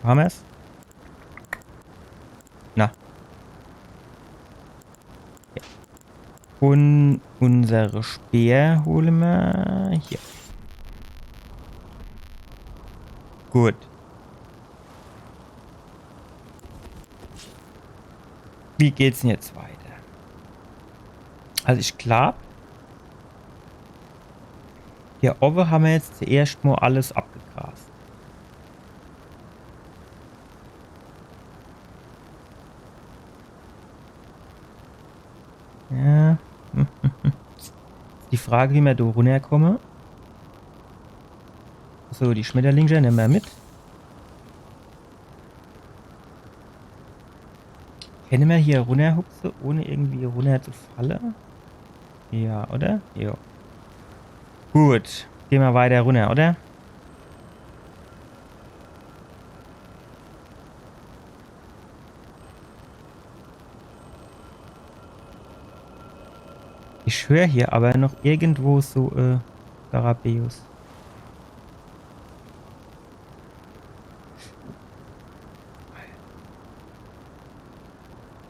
wo hammer's? Na. Ja. Un unsere Speer hole mer hier. Gut. Wie geht's denn jetzt weiter? Also ich glaub, hier owwe hammer jetzt zuerscht mol alles abgegrast. Ja. Die Frage, wie mer do runnerkomme. So, die Schmetterlinge nemme mer mit. Kenne mer hier runnerhupse, ohne irgendwie runnerzufalle? Ja, oder? Jo. Gut, geh mer weiter runner, oder? Ich hör hier aber noch irgendwo so, äh, Skarabäus.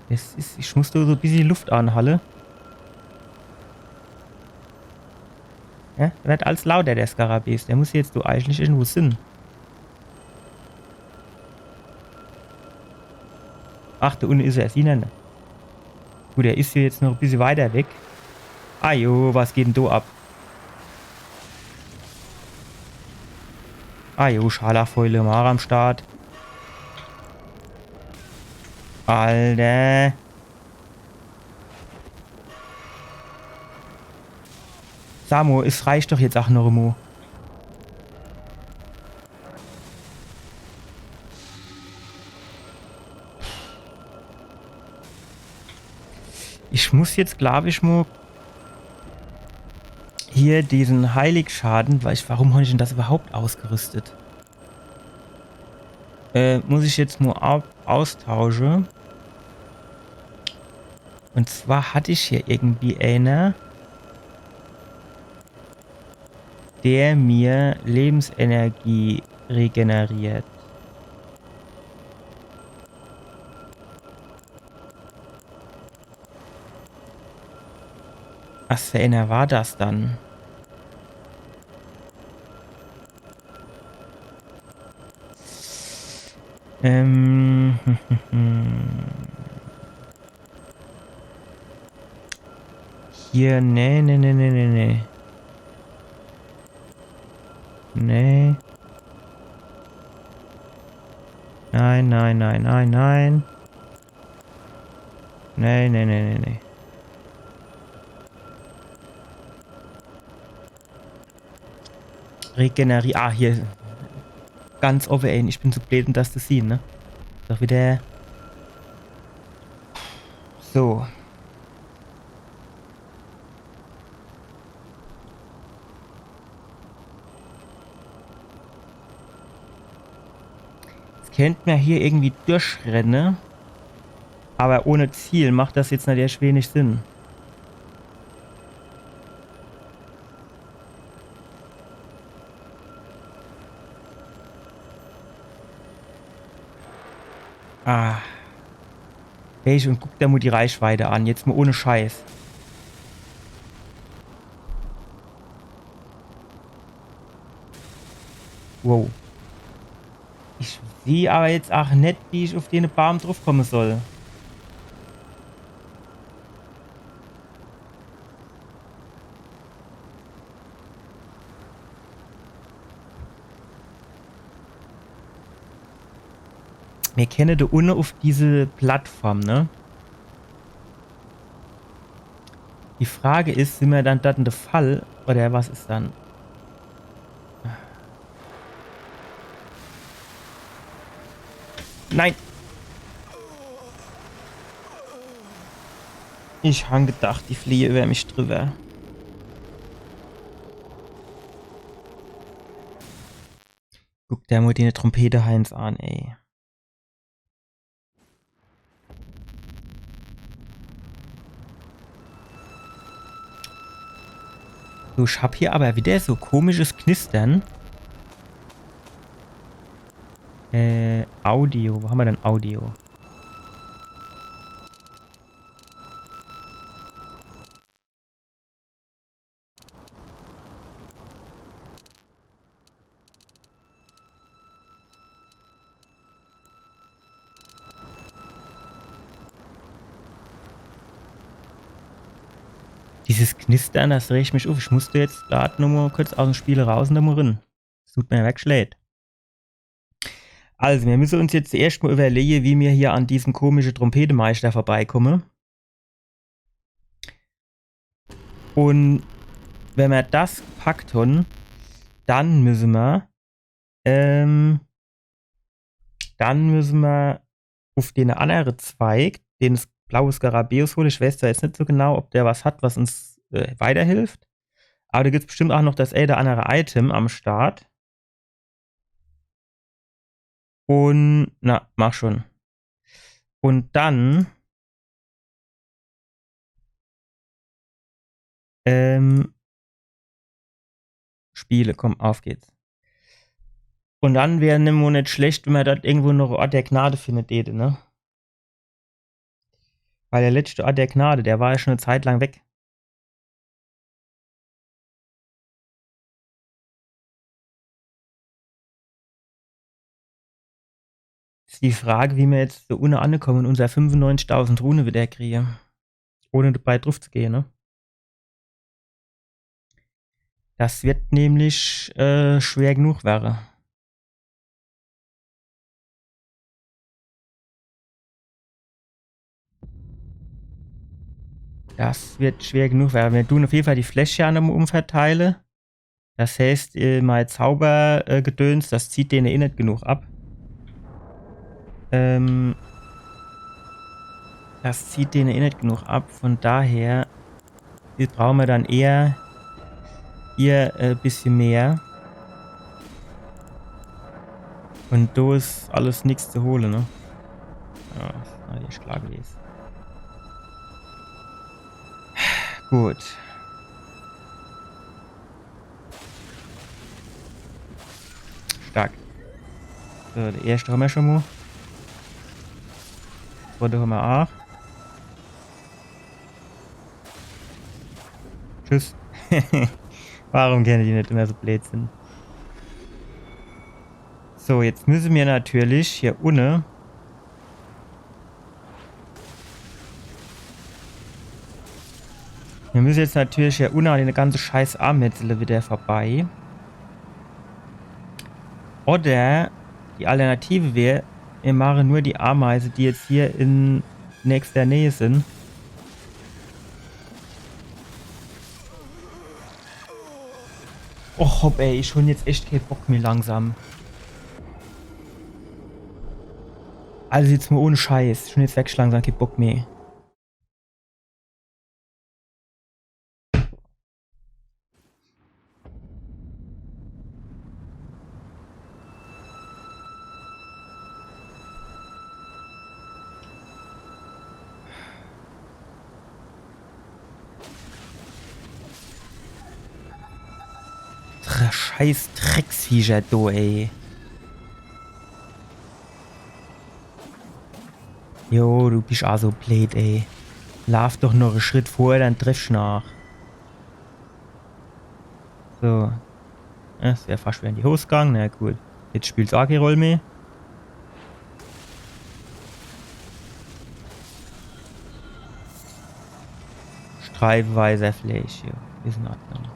Es is, ich muss do so e bissje Luft anhalle. Ja, der werd als lauter, der Skarabäus. Der muss jetzt do eigentlich irgendwo sin. Ach, do unne is er. Siehn er ne? Gut, er is hier jetzt noch e bissje weiter weg. Ajo, was geht denn do ab? Ajo, Scharlachfäule, Mara am Start. Alter. Sa mo, es reicht doch jetzt ach noch emo. Ich muss jetzt, glaub ich, mo hier diesen Heiligschaden, weil ich, warum hab ich denn das überhaupt ausgerüstet? Äh, muss ich jetzt mo au-, austausche. Und zwar hatt ich hier irgendwie eener, der mir Lebensenergie regeneriert. Was für eener war das dann? Ähm. Hier, nee, nee, nee, nee, nee, nee. Nee. Nein, nein, nein, nein, nein. Nee, nee, nee, nee, nee. Regeneri-, ah, hier. Ganz owwe, ey. Ich bin zu bleed, um das zu siehn, ne? Doch wieder. So. Jetzt kennt mer hier irgendwie durchrenne. Aber ohne Ziel macht das jetzt natürlich wenig Sinn. Ah. Hey, und guck der mo die Reichweite an. Jetzt mo ohne Scheiß. Wow. Ich sieh aber jetzt ach net, wie ich uf dene Baam drufkomme soll. Mir kenne do unne uf diese Plattform, ne? Die Frage is, sin mir dann dort in de Fall oder was is dann? Nein! Ich han gedacht, die fliehe über mich drüber. Guck der mo die Trompete Heinz an, ey. Du, ich hab hier aber wieder so komisches Knistern. Äh, Audio. Wo ham mir denn Audio? Dieses Knistern, das regt mich uf. Ich muss do jetzt grad nomo kurz aus em Spiel raus un nomo rin. Das tut mir wirklich leid. Also, mir müsse uns jetzt erscht mo überlege, wie mir hier an diesen komische Trompetemeister vorbeikomme. Un wenn mir das gepackt han, dann müsse mir, ähm, dann müsse mir uf den annere Zweig, den s-, blaue Skarabäus hole. Ich weiß zwar jetzt net so genau, ob der was hat, was uns, äh, weiterhilft. Aber do gibt's bestimmt ach noch das ein oder annere Item am Start. Un, na, mach schon. Un dann, ähm, Spiele, komm, auf geht's. Un dann wär nimmer net schlecht, wenn mir dort irgendwo noch en Ort der Gnade findet, ne? Weil der letzte Ort der Gnade, der war ja schon e Zeit lang weg. Is die Frage, wie mir jetzt do unne ankomme un unser fünfundneunzigtausend Rune wieder kriege. Ohne dabei druf zu gehe, ne? Das wird nämlich, äh, schwer genug wäre. Das wird schwer genug wäre. Mir tun uf jeden Fall die Fläschche nomo umverteile. Das heißt, äh, mei Zauber, äh, Gedöns, das zieht dene eh net genug ab. Ähm, das zieht dene eh net genug ab. Von daher, hier brauche mir dann eher hier, äh, e bissje mehr. Un do is alles nix zu hole, ne? Ja, das war echt klar gewese. Gut. Stark. So, de erschte hammer schon mo. Zweite hammer aach. Tschüss. Warum kenne die net immer so bleed sin? So, jetzt müsse mir natürlich hier unne. Mir müsse jetzt natürlich hier unne an de ganze scheiß Ametzele wieder vorbei. Oder die Alternative wär, mir mache nur die Ameise, die jetzt hier in nächster Nähe sin. Och, hopp, ey, ich hon jetzt echt kee Bock mehr langsam. Also jetzt mal ohne Scheiß, ich hon jetzt wirklich langsam kee Bock mehr. Dre-, scheiß Drecksviecher do, ey. Jo, du bisch aa so bleed, ey. Laaf doch noch e Schritt vor, dann triffsch nach. So. Ja, is jo fascht wieder in die Hos gang. Na gut. Jetzt spielt's aa kee Roll mehr. Streifenweise Fleisch, jo. Is in Ordnung.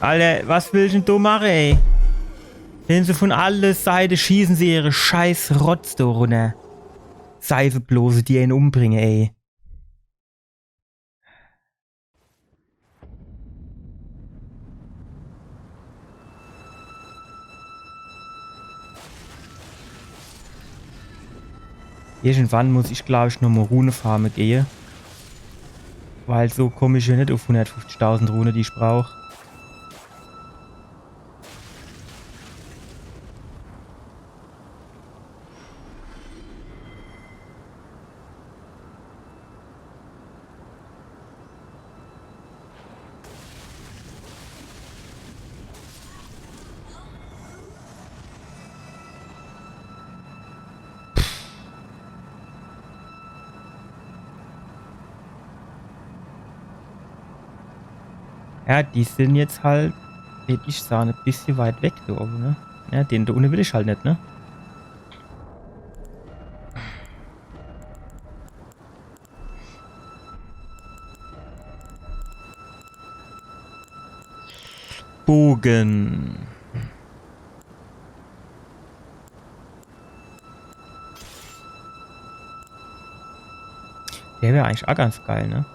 Alter, was will ich denn do mache, ey? Wenn se von alle Seite schieße, se ihre scheiß Rotz do runner. Sei se bloß, die en umbringe, ey. Irgendwann muss ich, glaub ich, nochmal Rune farme gehe. Weil so komm ich jo net uff hundertfünfzigtausend Rune, die ich brauch. Ja, die sin jetzt halt, würd ich sage, e bissje weit weg do owwe, ne? Ja, den do unne will ich halt net, ne? Bogen. Der wär eigentlich aa ganz geil, ne?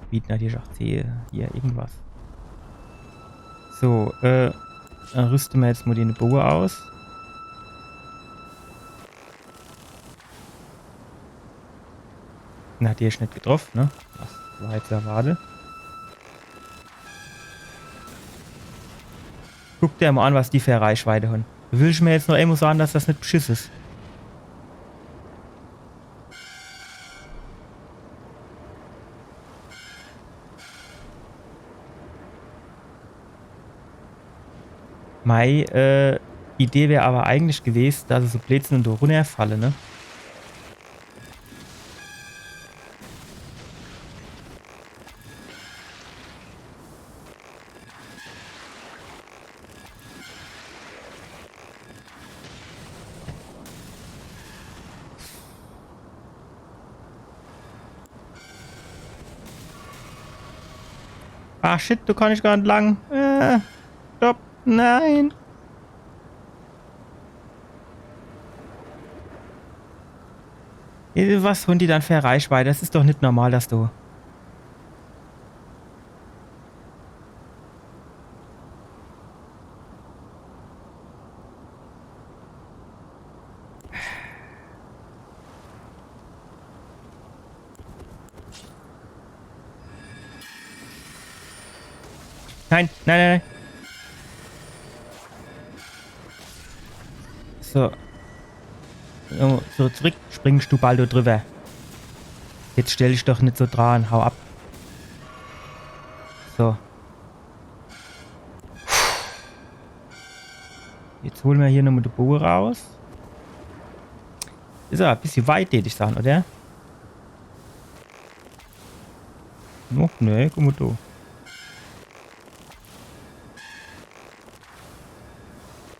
Bieten natürlich aa hier, hier irgendwas. So, äh, dann rüste mer jetzt mal den Boge aus. Na, hat die jetzt net getroff, ne? Das war jetzt zu erwarte. Guck der mal an, was die für e Reichweite hon. Will ich mer jetzt noch irgendwo sage, dass das net Beschiss is? Mei, äh, Idee wär awwer eigentlich gewest, dass se so bleed sin un do runnerfalle, ne? Ah, shit, do kann ich gar net lang. Äh, stopp, nein. Äh, was hon die dann für e Reichweite? Das is doch net normal, dass du. Nein, nein, nein, nein. So. So, so, zurück, springst du bald do driwwer. Jetzt stell dich doch net so dran, hau ab. So. Jetzt hole mer hier nochmal de Boge raus. Is awwer e bissje weit, tät ich sage, oder? Och, nee, guck mo do.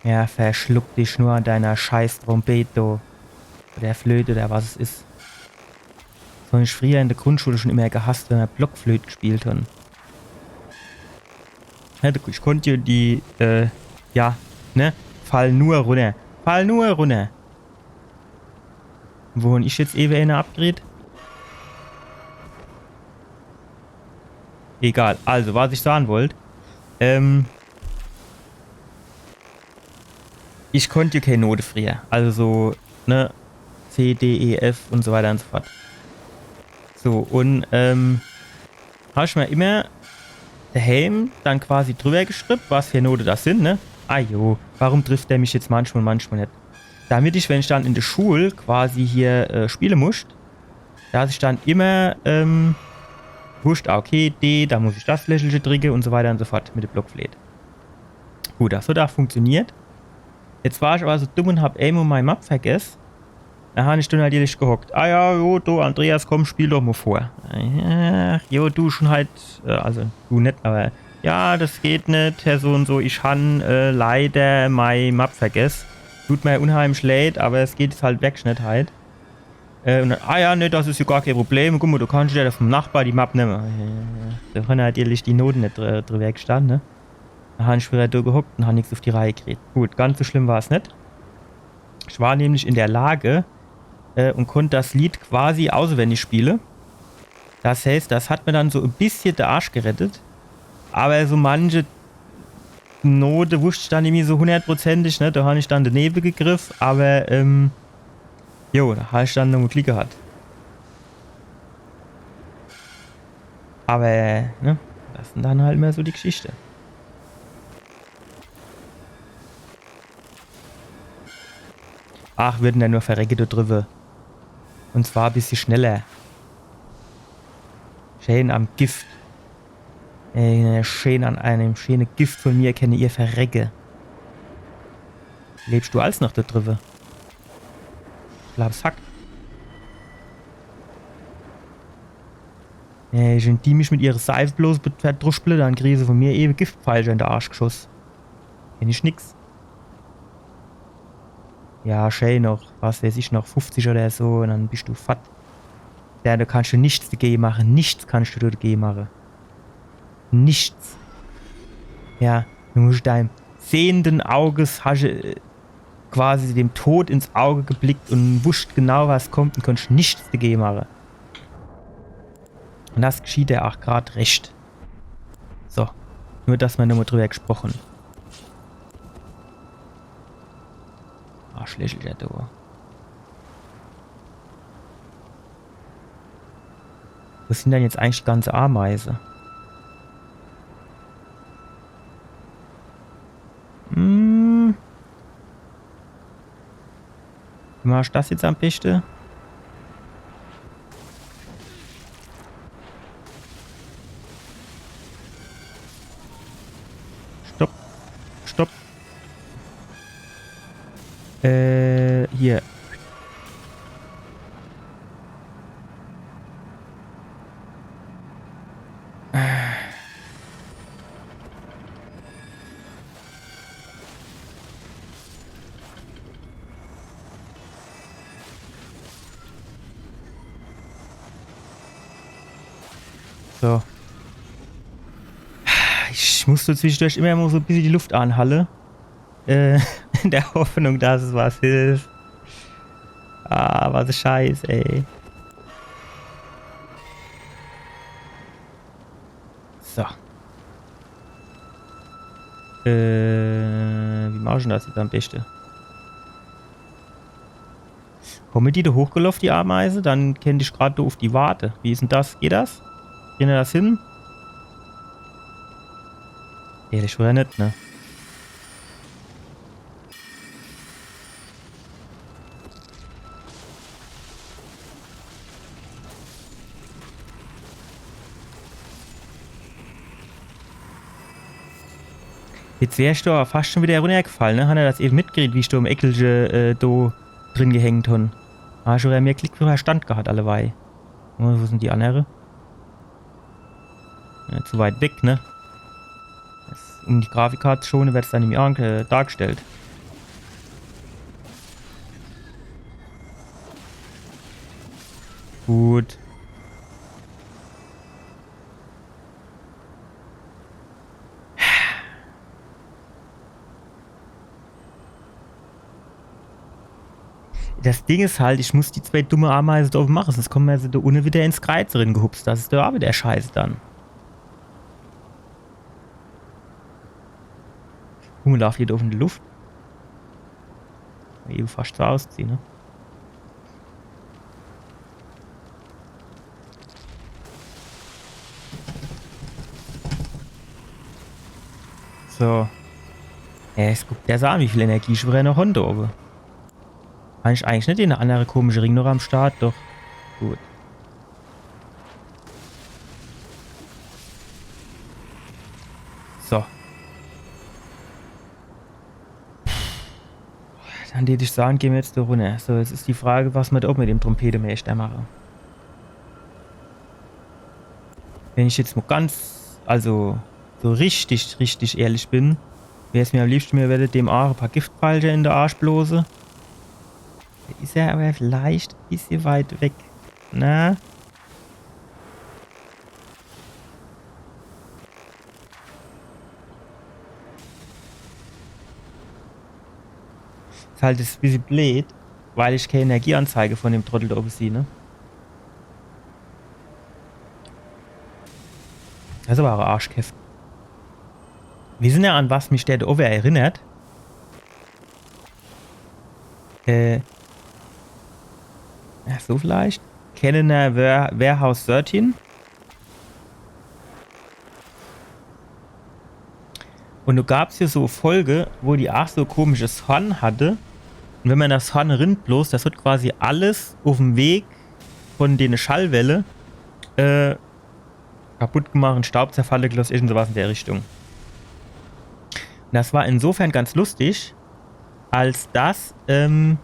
Ja, verschluck dich nur an deiner scheiß Trompete. Oder Flöte oder was es is. Das hab ich frieher in der Grundschule schon immer gehasst, wenn mer Blockflöte gespielt hon. Ja, du, ich konnt jo die, äh, ja, ne? Fall nur runner. Fall nur runner. Wo hon ich jetzt ewe eener abgedreht? Egal. Also, was ich sage wollt, ähm, ich konnt jo kee Note frieher. Also so, ne, C, D, E, F und so weiter und so fort. So, und, ähm, hab ich mer immer dehäm dann quasi drüber geschrieb, was für Note das sin, ne? Ah jo, warum trifft der mich jetzt manchmal, manchmal net? Damit ich, wenn ich dann in der Schul quasi hier, äh, spiele musst, dass ich dann immer, ähm, wusst, ah, okay, D, da muss ich das Lächelche dricke und so weiter und so fort mit der Blockflöte. Gut, das hat auch funktioniert. Jetzt war ich aber so dumm und hab emol mei Map vergess. Da han ich dann natürlich gehockt. Ah ja, jo, du, Andreas, komm, spiel doch mo vor. Ach, jo, du schon halt, äh, also du net, aber ja, das geht net, Herr so und so, ich han, äh, leider mei Map vergess. Tut mer unheimlich leid, aber es geht jetzt halt wirklich net halt. Äh, und dann, ah ja, nee, das is jo gar kee Problem. Guck mo, du kannst jo vom Nachbar die Map nemme. Äh, da han natürlich die Note net dr-, drüber gestanden, ne? Da han ich wieder do gehockt und han nix auf die Reihe gekriegt. Gut, ganz so schlimm war's net. Ich war nämlich in der Lage, äh, und konnt das Lied quasi auswendig spiele. Das heißt, das hat mir dann so e bissje de Arsch gerettet. Aber so manche Note wusst ich dann irgendwie so hundertprozentig, ne? Da han ich dann denewe gegriff, aber, ähm, jo, da han ich dann nur Glick gehat. Aber, ne, das sin dann halt immer so die Geschichte. Ach, würden der nur verrecke do drüber. Und zwar e bissje schneller. Schön am Gift. Ey, schön an einem, schöne Gift von mir kenne ihr verrecke. Lebst du als noch do drüber? Ich glaub, es hackt. Ey, wenn die mich mit ihrer Seife bloß be-, verdruschble, dann kriege se von mir ewe Giftpfeilcher in de Arsch geschoss. Kenn ich nix. Ja, schön noch, was weiß ich, noch fufzig oder so, und dann bist du fort. Ja, da kannst du nix dagege mache, nix kannst du dagege mache. Nix. Ja, du musst deinem sehenden Auges, hast, äh, quasi dem Tod ins Auge geblickt und wusst genau, was kommt und kannst nix dagege mache. Und das geschieht dir auch grad recht. So, nur dass mer nochmal drüber gesprochen. Arschlöcher, du. Wo sin dann jetzt eigentlich die ganze Ameise? Hm. Wie mach ich das jetzt am beste? Stopp. Stopp. Äh, hier. So. Ich muss so zwischendurch immer mo so e bissje die Luft anhalle. Äh, in der Hoffnung, dass es was hilft. Ah, was e Scheiß, ey. So. Äh, wie mach ich denn das jetzt am beste? Komme die do hochgeloff, die Ameise? Dann kennt ich grad do uf die warte. Wie is denn das? Geht das? Kriehn mer das hin? Ehrlich oder net, ne? Jetzt wär ich do awwer fascht schun widder runnergefall, ne? Hann er das ewe mitgekriet, wie ich do im Eckelche, äh, do drin gehängt hann? Ah, schun widder mehr Glick wie Verstand gehat, alleweil. Oh, wo sin die annere? Ja, zu weit weg, ne? Das, um die Grafikkarte zu schonen, wird's dann nämlich ange-, äh, dargestellt. Gut. Das Ding is halt, ich muss die zwee dumme Ameise do owwe mache, sonscht komme se do unne widder ins Kreiz rin gehupst. Das is doch aa widder scheiße dann. Guck mol, laaft hier do owwe in de Luft. Ewe fascht so ausgesiehn, ne? So. Ja, jetzt guckt der se an, wie viel Energie ich widder noch hon do owwe. Kann ich eigentlich net in de annere komische Ring noch am Start? Doch. Gut. So. Dann deet ich sage, gehn mer jetzt do runner. So, jetzt is die Frage, was mer do owwe mit dem Trompetemeeschter mache. Wenn ich jetzt mol ganz, also so richtig, richtig ehrlich bin, wär's mer am liebschte, mer werdde dem aa e paar Giftpfeilcher in de Arsch blose. Do is er awwer vielleicht e bissje weit weg. Na? Is halt e bissje bleed, weil ich kee Energieanzeige vun dem Trottel do owwe sieh, ne? Das is awwer aa e Arschkäft. Wisse er, an was mich der do owwe erinnert? Äh. Ja, so vielleicht? Kenne er Ware-, Warehouse thirteen? Un do gab's jo so Folge, wo die aa so komisches Horn hatte. Un wenn mer das Horn rinblost, das wird quasi alles uff'm Weg vun dene Schallwelle, äh, kaputt gemacht, in Staub zerfalle gelosst, irgend so was in der Richtung. Un das war insofern ganz lustig, als dass, ähm,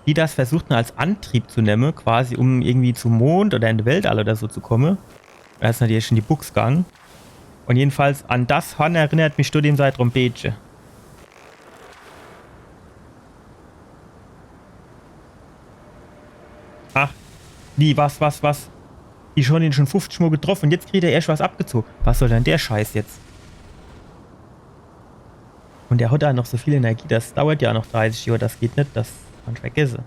die das versuchten als Antrieb zu nemme, quasi um irgendwie zum Mond oder in de Weltall oder so zu komme. Das is natürlich schun in die Bux gang. Un jedenfalls an das Horn erinnert mich do dem sei Trompetche. Ach, nee, was, was, was? Ich hon den schun fuffzig Mol getroffe un jetzt kriegt er erscht was abgezoge. Was soll dann der Scheiß jetzt? Un der hat aa noch so viel Energie, das dauert jo noch dreißig Johr, das geht net, das kann ich vergesse.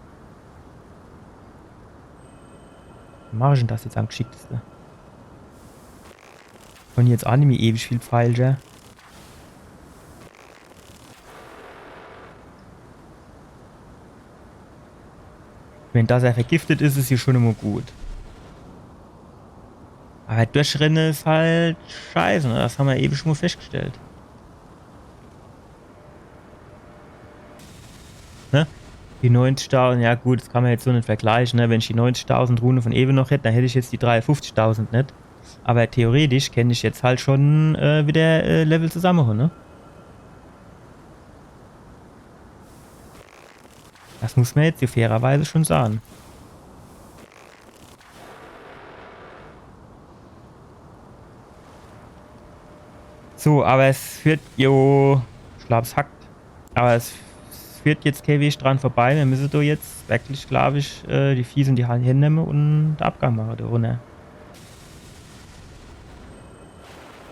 Wie mach ich dann das jetzt am gschickteste? Un jetzt aa nimmi ewig viel Pfeilcher. Wenn das aa vergiftet is, is jo schun emol gut. Awwer durchrenne is halt scheiße, ne? Das hammer ewig schun mol feschtgestellt. Ne? Die neunzigtausend, ja gut, das kann mer jetzt so net vergleiche, ne? Wenn ich die neunzigtausend Rune vun ewe noch hätt, dann hätt ich jetzt die dreiundfuffzigtausend net. Awwer theoretisch kennt ich jetzt halt schun, äh, widder, äh, Level zusammehole, ne? Das muss mer jetzt jo fairerweise schun sage. So, awwer es führt, jo, ich glaab, es hackt. Awwer es, es führt jetzt kee Weg dran vorbei. Mer misse do jetzt werklich, glaab ich, äh, die Fieß in die Hand nemme un de Abgang mache do runner.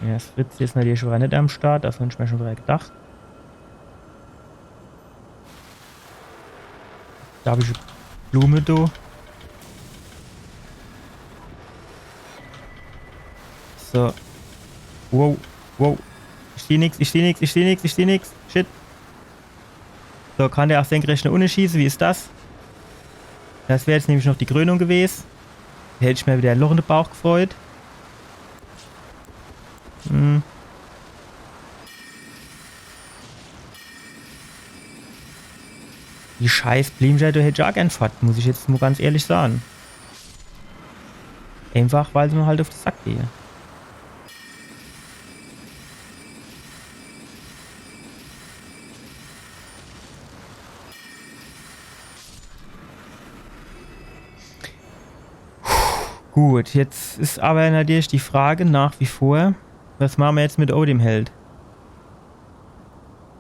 Ja, das Fritz is natürlich schun widder net am Start, das hon ich mer schun widder gedacht. Do hab ich Blume do. So. Wow, wow. Ich seh nix, ich seh nix, ich seh nix, ich seh nix. Shit. So, kann der aa senkrecht no unne schieße? Wie is das? Das wär jetzt nämlich noch die Krönung gewes. Hätt ich mer widder e Loch in de Bauch gefreut. Hm. Die scheiß Blimcher, do hätt ich aa gern fort, muss ich jetzt mol ganz ehrlich sage. Eenfach, weil se mer halt uff de Sack gehe. Gut, jetzt is awwer natürlich die Frage nach wie vor, was mache mer jetzt mit dem Held?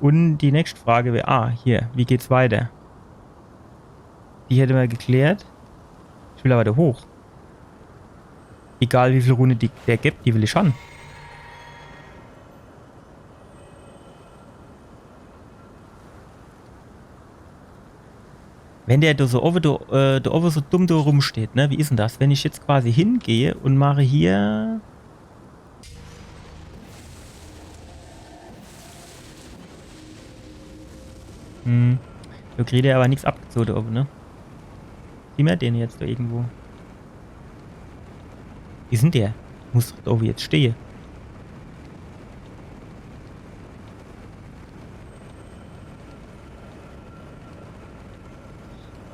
Un die nächscht Frage wär, ah, hier, wie geht's weiter? Die hätte mer geklärt. Ich will awwer do hoch. Egal wie viel Rune die, der gibt, die will ich han. Wenn der do so owwe, do, äh, do owwe so dumm do rumsteht, ne? Wie is 'n das? Wenn ich jetzt quasi hingeh un mache hier. Hm. Do kriegt er awwer nix abgezoh do owwe, ne? Siehn mer den jetzt do irgendwo? Wie is 'n der? Muss doch do owwe jetzt stehe.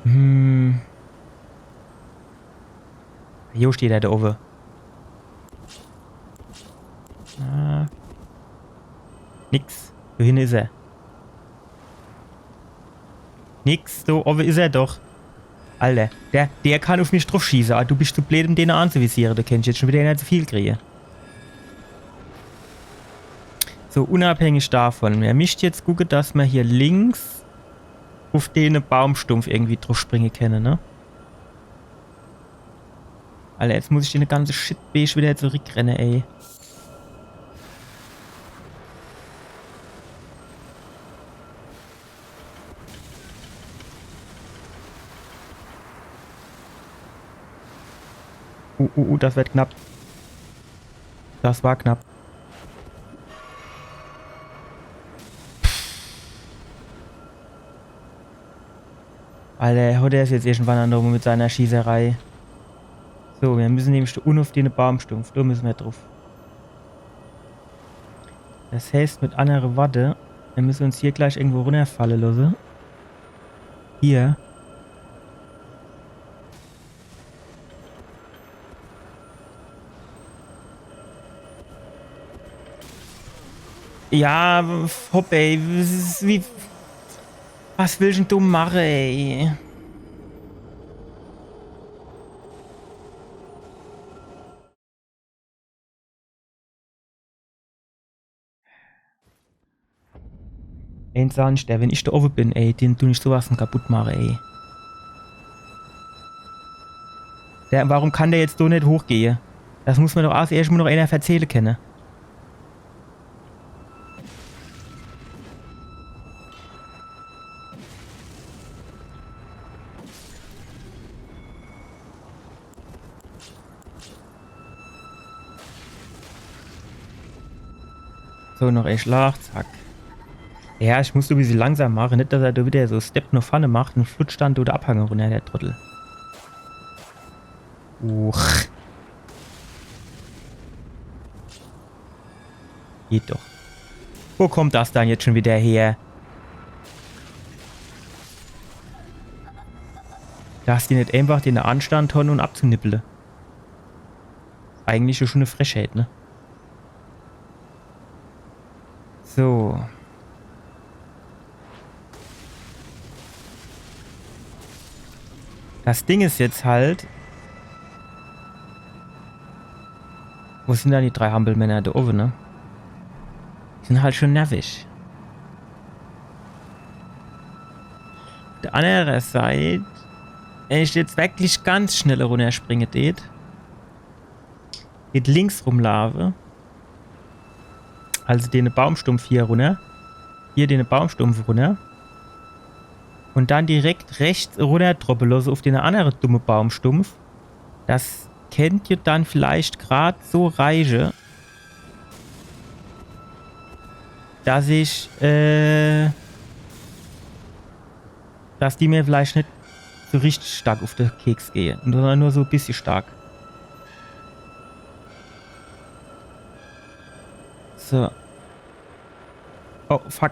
Hm. Jo, steht er do owwe. Ah. Nix. Wohin is er? Nix, do owwe is er doch. Alter, der, der kann uff mich druffschieße, awwer du bisch zu bleed, um den anzuvisiere. Do kennt ich jetzt schun widder ener zu viel kriege. So, unabhängig davon, mer misst jetzt gucke, dass mer hier links uff dene Baumstumpf irgendwie druffspringe kenne, ne? Alter, jetzt muss ich den ganze Shit-Weg widder zurückrenne, ey. Uh, uh, uh, das werd knapp. Das war knapp. Alter, der is jetzt irgendwann an mit seiner Schießerei. So, mer müsse nämlich do unne uff dene Baumstumpf. Do müsse mer druff. Das heißt, mit annere Worte, mer müsse uns hier gleich irgendwo runnerfalle losse. Hier. Ja, hopp, ey. Das is wie, was willsch 'n du mache, ey? Ey, Sand, der, wenn ich do owwe bin, ey, den du ich sowas vun kaputt mache, ey. Der, warum kann der jetzt do net hochgehe? Das muss mer doch als erscht mol noch ener verzähle kenne. So, noch e Schlag, zack. Ja, ich muss e bissel langsam mache, net, dass er do widder so Step no vorne macht un flutscht dann do de Abhang runner, der Trottel. Uch. Geht doch. Wo kommt das dann jetzt schun widder her? Dass die net eenfach den Anstand hon un abzunippele. Eigentlich schun e Frechheit, ne? So. Das Ding is jetzt halt, wo sin dann die drei Hampelmänner do owwe, ne? Die sin halt schun nervig. Uff der annere Seit, wenn ich jetzt wirklich ganz schnell runnerspringe tät, geht links rumlaafe, also dene Baumstumpf hier runner, hier dene Baumstumpf runner un dann direkt rechts runnerdroppe losse uff dene annere dumme Baumstumpf. Das kennt jo dann vielleicht grad so reiche, dass ich, äh, dass die mir vielleicht net so richtig stark uff de Keks gehe, sondern nur so e bissje stark. So. Oh, fuck.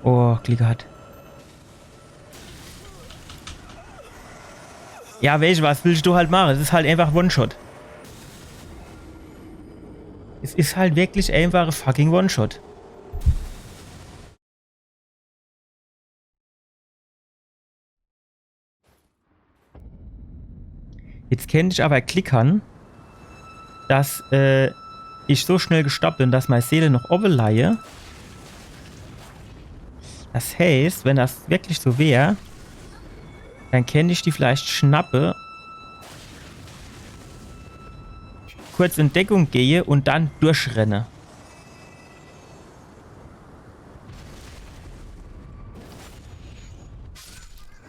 Oh, Glick gehat. Ja, weescht was, willsch du halt mache? Es is halt eenfach One-Shot. Es is halt wirklich eenfach e fucking One-Shot. Jetzt kennt ich awwer Glick han, dass äh, ich so schnell gestorb bin, dass mei Seele noch owwe leie. Das heißt, wenn das wirklich so wär, dann kennt ich die vielleicht schnappe, kurz in Deckung gehe und dann durchrenne.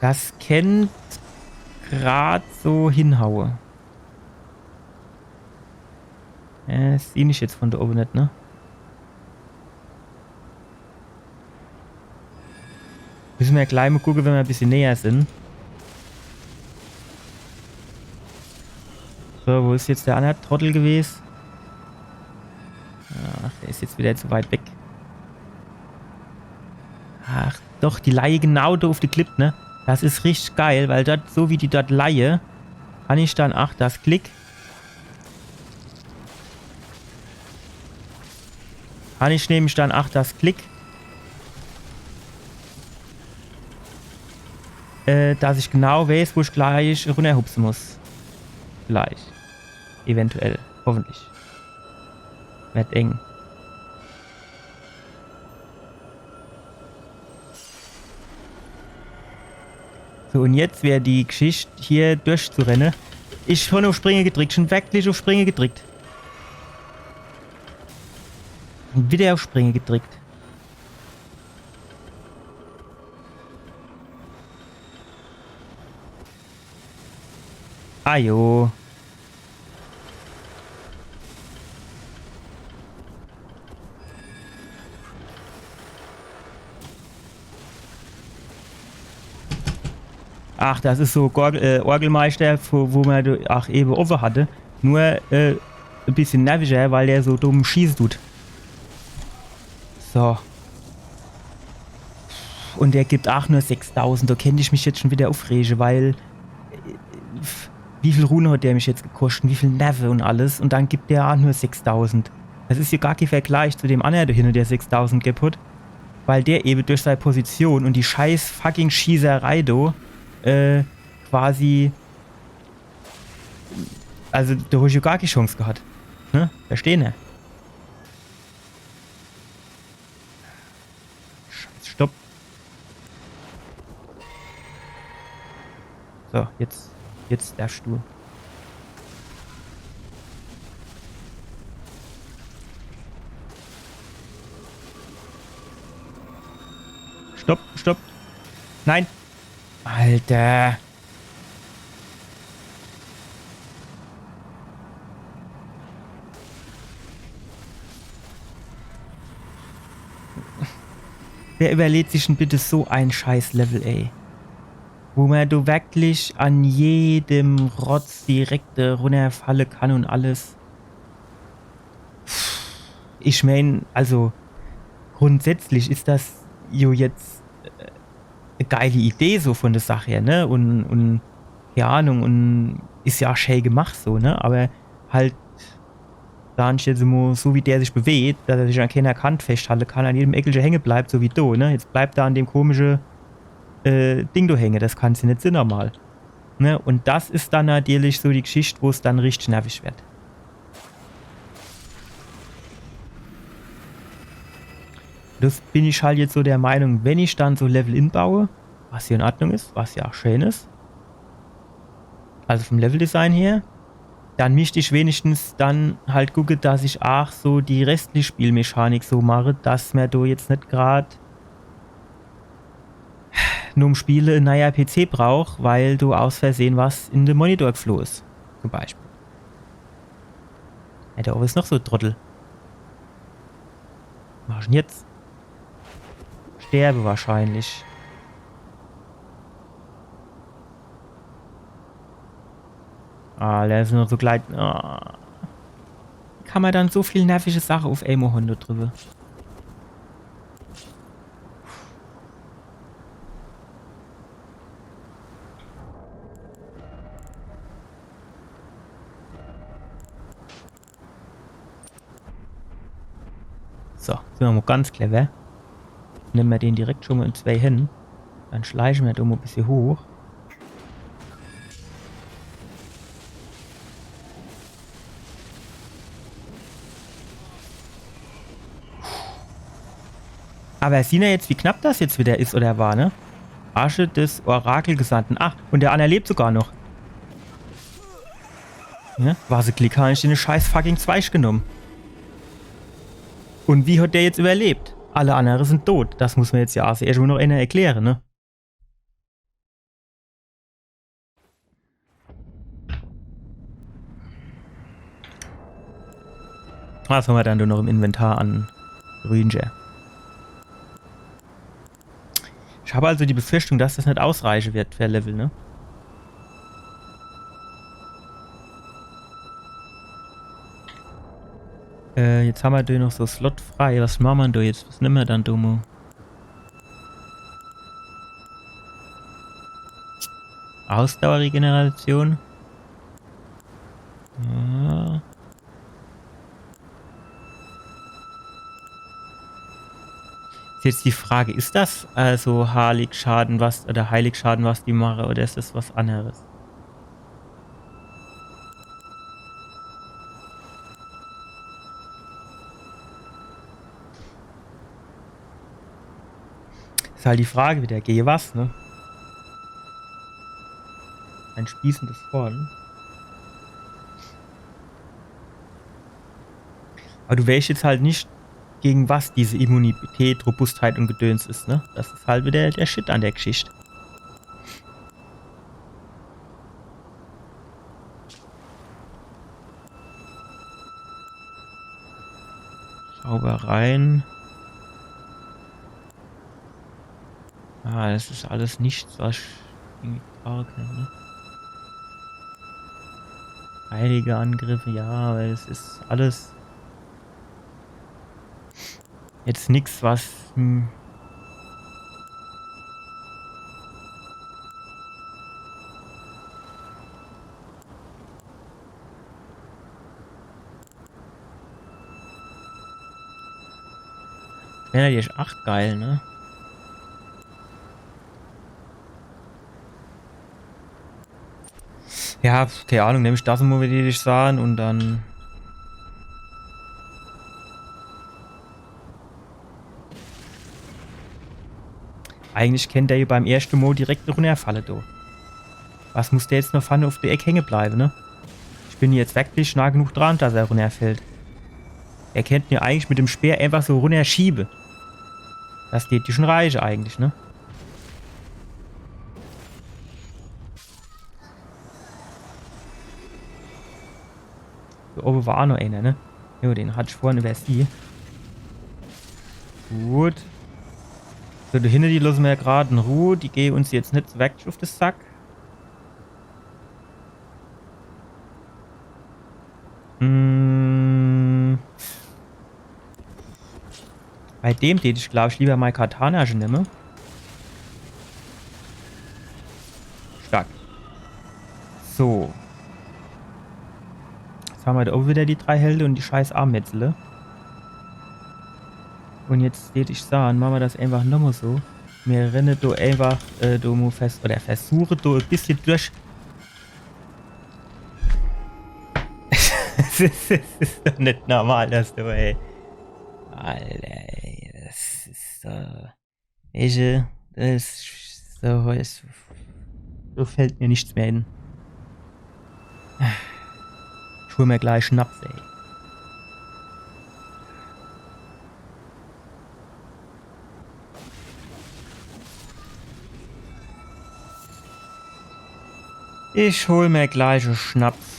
Das kennt grad so hinhaue. Äh, das sieh ich jetzt von do owwe net, ne? Müsse mer gleich mol gucke, wenn mer e bissje näher sin. So, wo is jetzt der anner Trottel gewes? Ach, der is jetzt wieder zu weit weg. Ach, doch, die leie genau do uff de Klipp, ne? Das is richtig geil, weil dort, so wie die dort leie, kann ich dann, ach, das Glick. Kann ich nämlich dann, ach, das Glick, äh, dass ich genau weeß, wo ich gleich runnerhupse muss. Gleich. Eventuell. Hoffentlich. Werd eng. So, un jetzt wär die Gschicht, hier durchzurenne. Ich schon uff Springe gedrickt, schon wirklich uff Springe gedrickt. Un wieder uff Springe gedrickt. Ajo. Ach, das is so Gorgel, äh, Orgelmeister, wo, wo mer do, ach, ewe owwe hatte. Nur, äh, e bissje nervischer, weil der so dumm schieße dut. So. Un der gibt ach nur sechstausend. Do kennt ich mich jetzt schon wieder uffrege, weil, äh, wie viel Rune hat der mich jetzt gekoscht? Wie viel Nerve un alles? Un dann gibt der ach nur sechstausend. Das is jo gar kee Vergleich zu dem annere do hinne, der sechstausend gebb hat. Weil der ewe durch sei Position un die scheiß fucking Schießerei do, äh, quasi, also do hab ich jo gar kee Chance gehat. Ne? Verstehn er? Scheiß, stopp. So, jetzt, jetzt darfst du. Stopp, stopp. Nein. Alter. Wer überlegt sich denn bitte so ein scheiß Level, ey? Wo man do wirklich an jedem Rotz direkt, äh, runnerfalle kann und alles. Ich mein, also grundsätzlich is das jo jetzt, äh, e geile Idee so von der Sach her, ne? Und, und, keine Ahnung, und is ja schä gemacht so, ne? Aber halt, sag ich jetzt mo, so wie der sich bewegt, dass er sich an keiner Kant festhalle kann, an jedem Eckelche hänge bleibt, so wie do, ne? Jetzt bleibt er an dem komische, äh, Ding do hänge, das kann's jo net sinn normal. Ne? Und das is dann natürlich so die Geschicht, wo's dann richtig nervisch werd. Das bin ich halt jetzt so der Meinung, wenn ich dann so Level inbaue, was jo in Ordnung is, was jo ach schä is, also vom Leveldesign her, dann misst ich wenigstens dann halt gucke, dass ich ach so die restliche Spielmechanik so mache, dass mer do jetzt net grad nom Spiele en neier P C brauch, weil do aus Versehen was in de Monitor gefloh is. Zum Beispiel. Ja, do owwe is noch so e Trottel. Was mach ich denn jetzt? Sterbe wahrscheinlich. Ah, der is nur so gleit. Ah. Kann mer dann so viel nervische Sache uff emol hunne drüber? So, sinn mer mo ganz clever. Nemme mer den direkt schon mo in zwei Hänn. Dann schleiche mer do mo e bissje hoch. Awwer siehn er jetzt, wie knapp das jetzt widder is oder war, ne? Asche des Orakelgesandten. Ah, un der anner lebt sogar noch. Ja, was e Glick, hab ich de scheiß fucking Zweig genomm. Un wie hat der jetzt iwwerlebt? Alle annere sin dot. Das muss mer jetzt jo aach erscht mol noch eener erkläre, ne? Was hammer dann do noch im Inventar an Rünscher? Ich hab also die Befürchtung, dass das net ausreiche werd für Level, ne? Äh, jetzt hammer do noch so Slot frei. Was mache mer do jetzt? Was nemme mer dann do mol? Ausdauerregeneration. Ja. Is jetzt die Frage, is das also Heiligschaden, was, oder Heiligschaden, was die mache, oder is das was anneres? Is halt die Frage widder, gege was, ne? E spießendes Horn. Awwer du weescht jetzt halt net, gege was diese Immunität, Robustheit un Gedöns is, ne? Das is halt widder de Shit an de Gschicht. Zaubereien. Ah, das is alles nix, was ich irgendwie brauche kann, ne? Heilige Angriffe, ja, awwer das is alles jetzt nix, was, hm. Wär natürlich aach geil, ne? Ja, kee Ahnung, nemm ich das mol, würd ich sage, un dann. Eigentlich kennt der jo beim erschte Mol direkt runnerfalle, do. Was muss der jetzt noch vorne uf de Eck hänge bleiwe, ne? Ich bin jetzt werklich nah genug dran, dass er runnerfällt. Er kennt en jo eigentlich mit dem Speer einfach so runnerschiebe. Das dät jo schun reiche eigentlich, ne? Do owwe war aach noch eener, ne? Jo, den hat ich vorhin iwwersieh. Gut. So, do hinne, die losse mer jo grad in Ruh. Die gehe uns jetzt net so werklich uf de Sack. Hm. Bei dem dät ich, glaab ich, liewer mei Katana schun nemme. Stark. So. Jetzt hammer do owwe widder die drei Helde un die scheiß Armmetzele. Un jetzt dät ich sage, mache mer das einfach nochmol so. Mir renne do einfach, äh, do mol fest, oder versuche do e bissje durch Das is, das is doch net normal, das do, ey. Alter, ey, das is so. Welche, das is so, das, so fällt mir nix mehr in. Ich hol mir gleich Schnaps, ey. Ich hol mir gleich en Schnaps.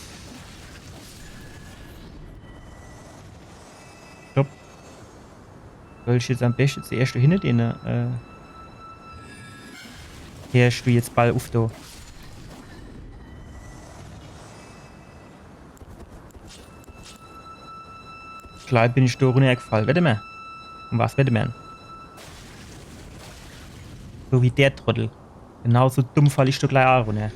Stopp. Soll ich jetzt am beschte zuerscht do hinne den, äh, hersch du jetzt ball uff do? Gleich bin ich do runnergefall. Wette mer? Um was wette mer? So wie der Trottel. Genauso dumm fall ich do gleich aa runner.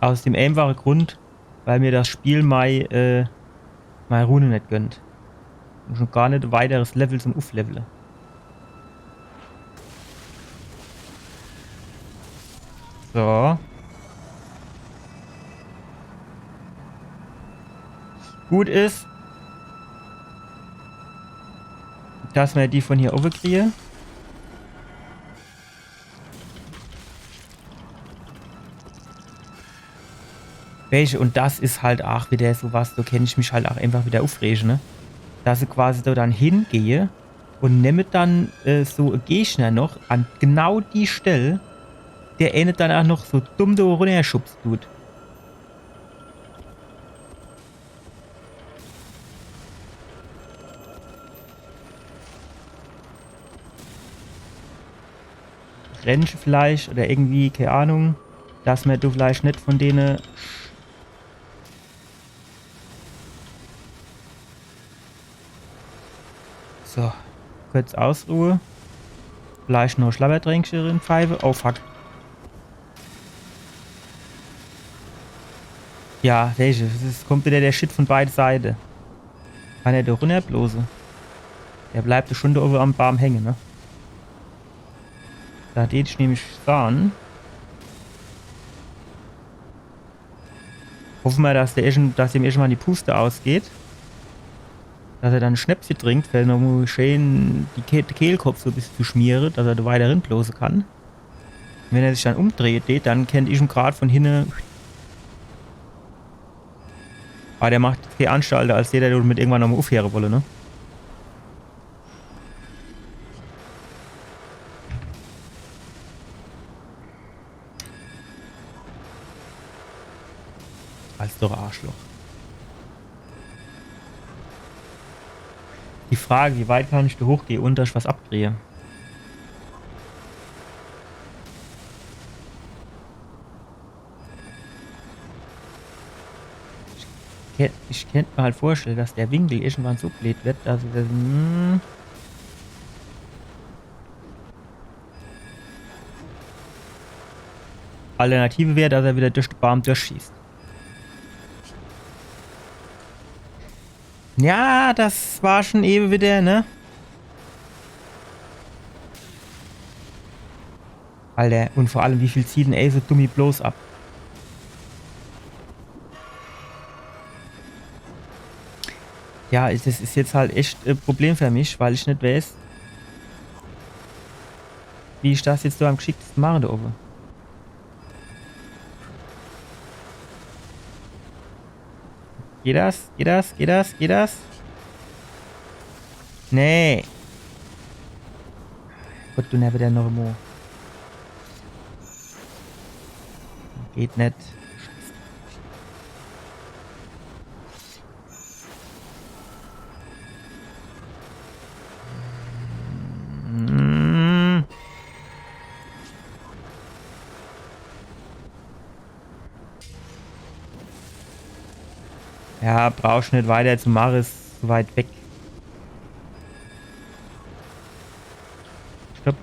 Aus dem einfache Grund, weil mir das Spiel mei, äh, mei Rune net gönnt. Un schun gar net e weiteres Level zum Ufflevele. So. Gut is. Dass mer die von hier owwe kriege. Welche, und das is halt aach wieder so was, do kennt ich mich halt aach einfach wieder uffrege, ne? Dass se quasi do dann hingehe und nemme dann, äh, so e Gegner noch an genau die Stell, der ene dann aach noch so dumm do runnerschubse dut. Rennche vielleicht oder irgendwie, kee Ahnung, dass mer do vielleicht net von dene. So, kurz ausruhe. Vielleicht noch Schlabbertränkche rinpfeife. Oh fuck. Ja, welche? Es kommt wieder der Shit von beide Seite. Kann er doch runnerblose? Der bleibt doch schon do owwe am Baam hänge, ne? Do tät ich nämlich sahn. Hoffe mer, dass der irgend-, dass dem irgendwann die Puste ausgeht. Dass er dann e Schnäpsche trinkt, fer nochmo schee die Ke-, de Kehlkopf so e bissche zu schmiere, dass er do weiter rinblose kann. Wenn er sich dann umdrehe tät, dann kennt ich em grad von hinne. Awwer der macht jetzt kee Anstalten, als dät er domit irgendwann nochmo uffheere wolle, ne? Als doch Arschloch. Die Frage, wie weit kann ich do hochgehe, ohne dass ich was abkrie? Ich kennt, ich kennt mer halt vorstelle, dass der Winkel irgendwann so bleed werd, dass ich das, hm. Alternative wär, dass er wieder durch de Baam durchschießt. Ja, das war schon ewe wieder, ne? Alter, und vor allem, wie viel zieht denn ey so dummi bloß ab? Ja, is, das is jetzt halt echt e Problem für mich, weil ich net weiß, wie ich das jetzt so am geschicktesten mache do owwe. Geht das? Geht das? Geht das? Geht das? Nee. Gott, du nervt der noch mo. Geht net. Scheiße. Mm. Ja, brauchsch net weiter zu mache, is zu weit weg. Stopp.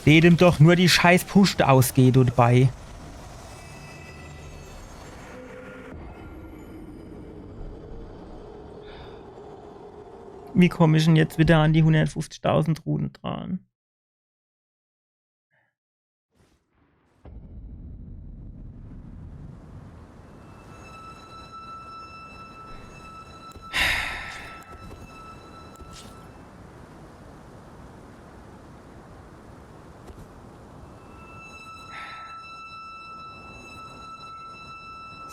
Seht em doch, nur die scheiß Puscht ausgeht dabei. Wie komm ich denn jetzt wieder an die hundertfünfzigtausend Rune dran?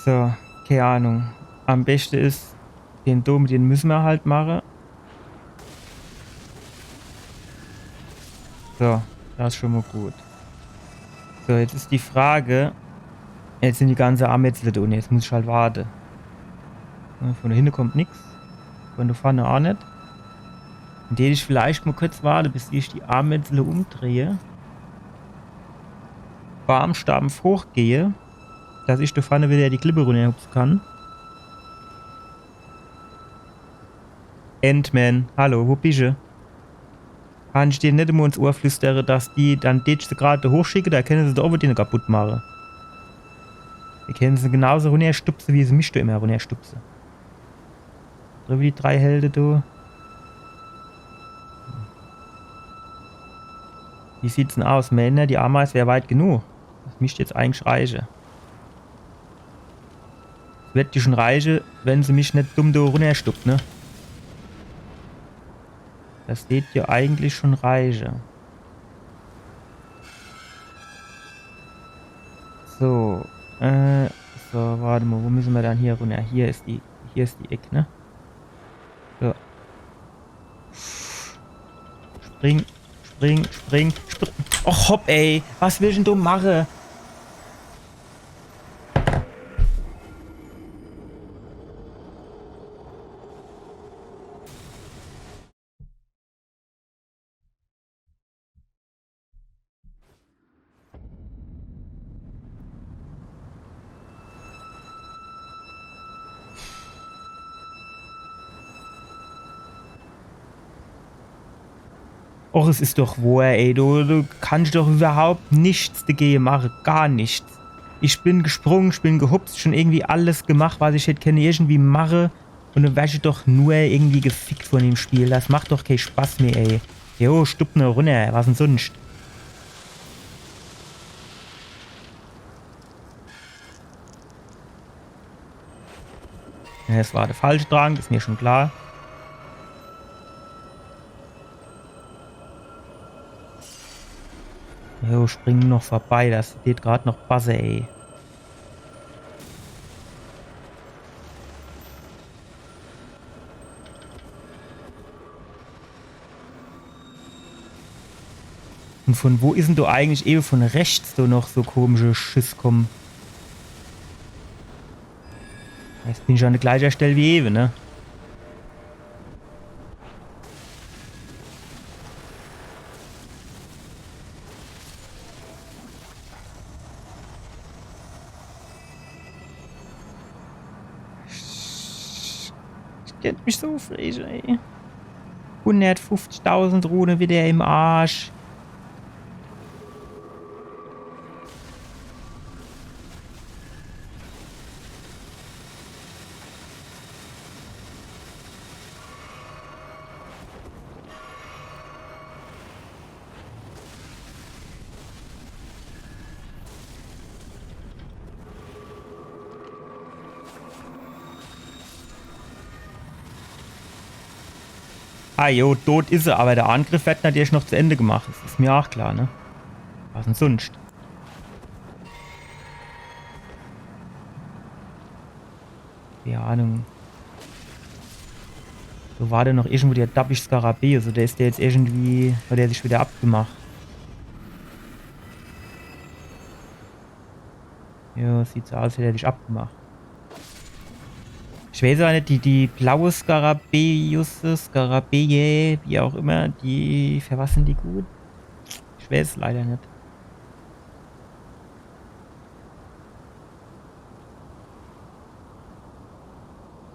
So, kee Ahnung. Am beschte is, den Dom, den müsse mer halt mache. So, das is schon mo gut. So, jetzt is die Frage, jetzt sin die ganze Amezle do unne, jetzt muss ich halt warte. Ja, von do hinne kommt nix. Von do vorne aa net. Dann dät ich vielleicht mo kurz warte, bis ich die Amezle umdrehe. Baamstampf hochgehe, dass ich do vorne wieder die Klippe runnerhupse kann. Ant-Man, hallo, wo bische? Kann ich dene net mo ins Ohr flüstere, dass die, dann dät ich se grad do hochschicke, do kenne se do owwe dene kaputt mache. Die kenne se genauso runnerstupse, wie se mich do immer runnerstupse. Driwwe die drei Helde do. Wie sieht's denn aus? Männer, die Ameis wär weit genug. Misst jetzt eigentlich reiche. Werd jo schon reiche, wenn se mich net dumm do runnerstuppt, ne? Das deet jo eigentlich schon reiche. So, äh, so, wart mol, wo misse mer dann hier runner? Hier is die, hier is die Eck, ne? So. Spring, spring, spring, spring. Och, hopp, ey. Was willsch dann du mache? Och, es is doch wohr, ey. Du, du kannsch doch iwwerhaupt nix dagege mache. Gar nix. Ich bin gesprung, ich bin gehupst, schon irgendwie alles gemacht, was ich hätt kenne irgendwie mache. Un dann wersch du doch nur irgendwie gefickt von dem Spiel. Das macht doch kee Spaß mehr, ey. Jo, stupp nur runner. Was dann sunscht? Ja, es war de falsche Trank, is mer schon klar. Jo, spring noch vorbei, das geht grad noch besser, ey. Un von wo is dann do eigentlich ewe von rechts do noch so komische Schüss kumme? Jetzt bin ich an de gleiche Stell wie ewe, ne? Ich kennt mich so uffrege, ey. Hundertfuffzigtausend Rune widder im Arsch. Ah jo, tot is er, awwer de Angriff werd natürlich noch zu Ende gemacht. Das is mer aach klar, ne? Was dann sunscht? Kee Ahnung. Do war dann noch irgendwo de dabbische Skarabäus, also der is der jetzt irgendwie, hat der sich widder abgemacht. Jo, sieht so aus, als hätt er sich abgemacht. Ich weiß awwer net, die, die blaue Skarabäus, Skarabäe, wie aach immer, die, für was sin die gut? Ich weiß leider net.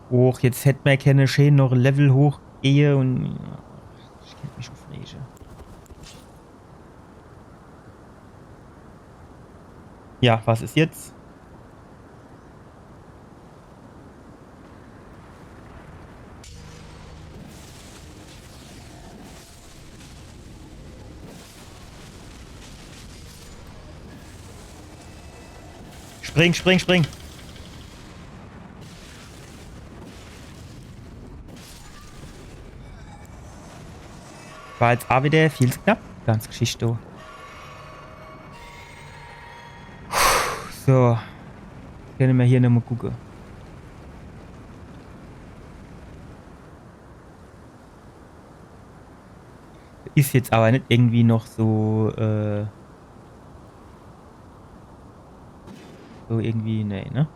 Och, jetzt hätt mer kenne schee noch e Level hochgehe un ich kennt mich uffrege. Ja, was is jetzt? Spring, spring, spring. War jetzt aach widder viel zu knapp. Ganz Geschicht, du. So. Kenne mer hier nochmol gucke. Is jetzt awwer net irgendwie noch so, äh, so irgendwie, nee, ne?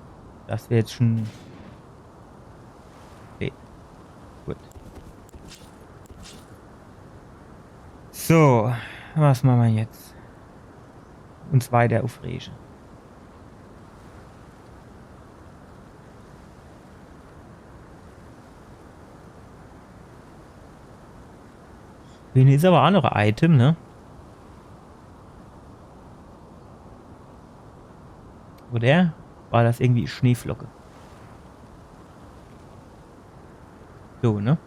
Das wär jetzt schon. Nee. Gut. So, was mache mer jetzt? Uns weiter uffrege. Hier is awwer aach noch e Item, ne? Oder? War das irgendwie Schneeflocke? So, ne?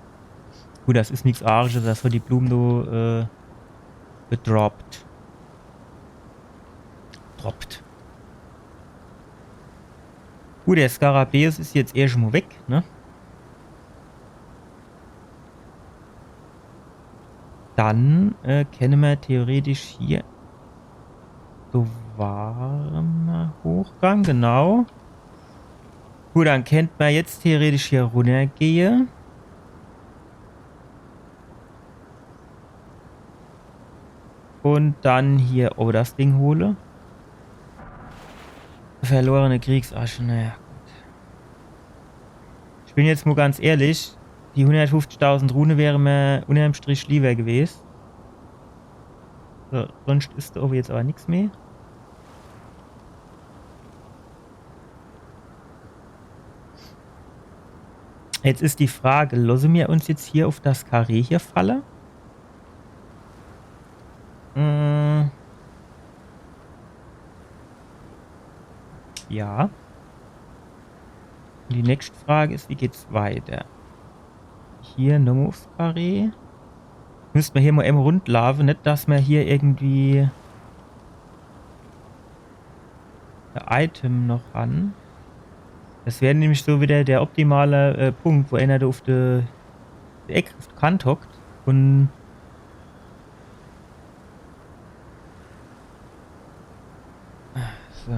Gut, das is nix Arisches, das hat die Blume do, äh, gedroppt. Droppt. Gut, der Skarabäus is jetzt erscht mo weg, ne? Dann äh, kenne mer theoretisch hier so warmer Hochgang, genau. Gut, dann kennt mer jetzt theoretisch hier runnergehe. Und dann hier obe das Ding hole. Verlorene Kriegsasche, naja, gut. Ich bin jetzt mo ganz ehrlich, die hundertfünfzigtausend Rune wäre mer unnerm Strich liewer gewes. So, sonscht is do owe jetzt awwer nix mehr. Jetzt is die Frage, losse mer uns jetzt hier uff das Karree hier falle? Mm. Ja. Und die nächscht Frage is, wie geht's weiter? Hier nomo uffs Karree. Misst mer hier mo emol rundlaafe, net dass mer hier irgendwie e Item noch han. Das wär nämlich so widder der optimale äh, Punkt, wo eener do uff de, de Eck uff de Kant hockt und so.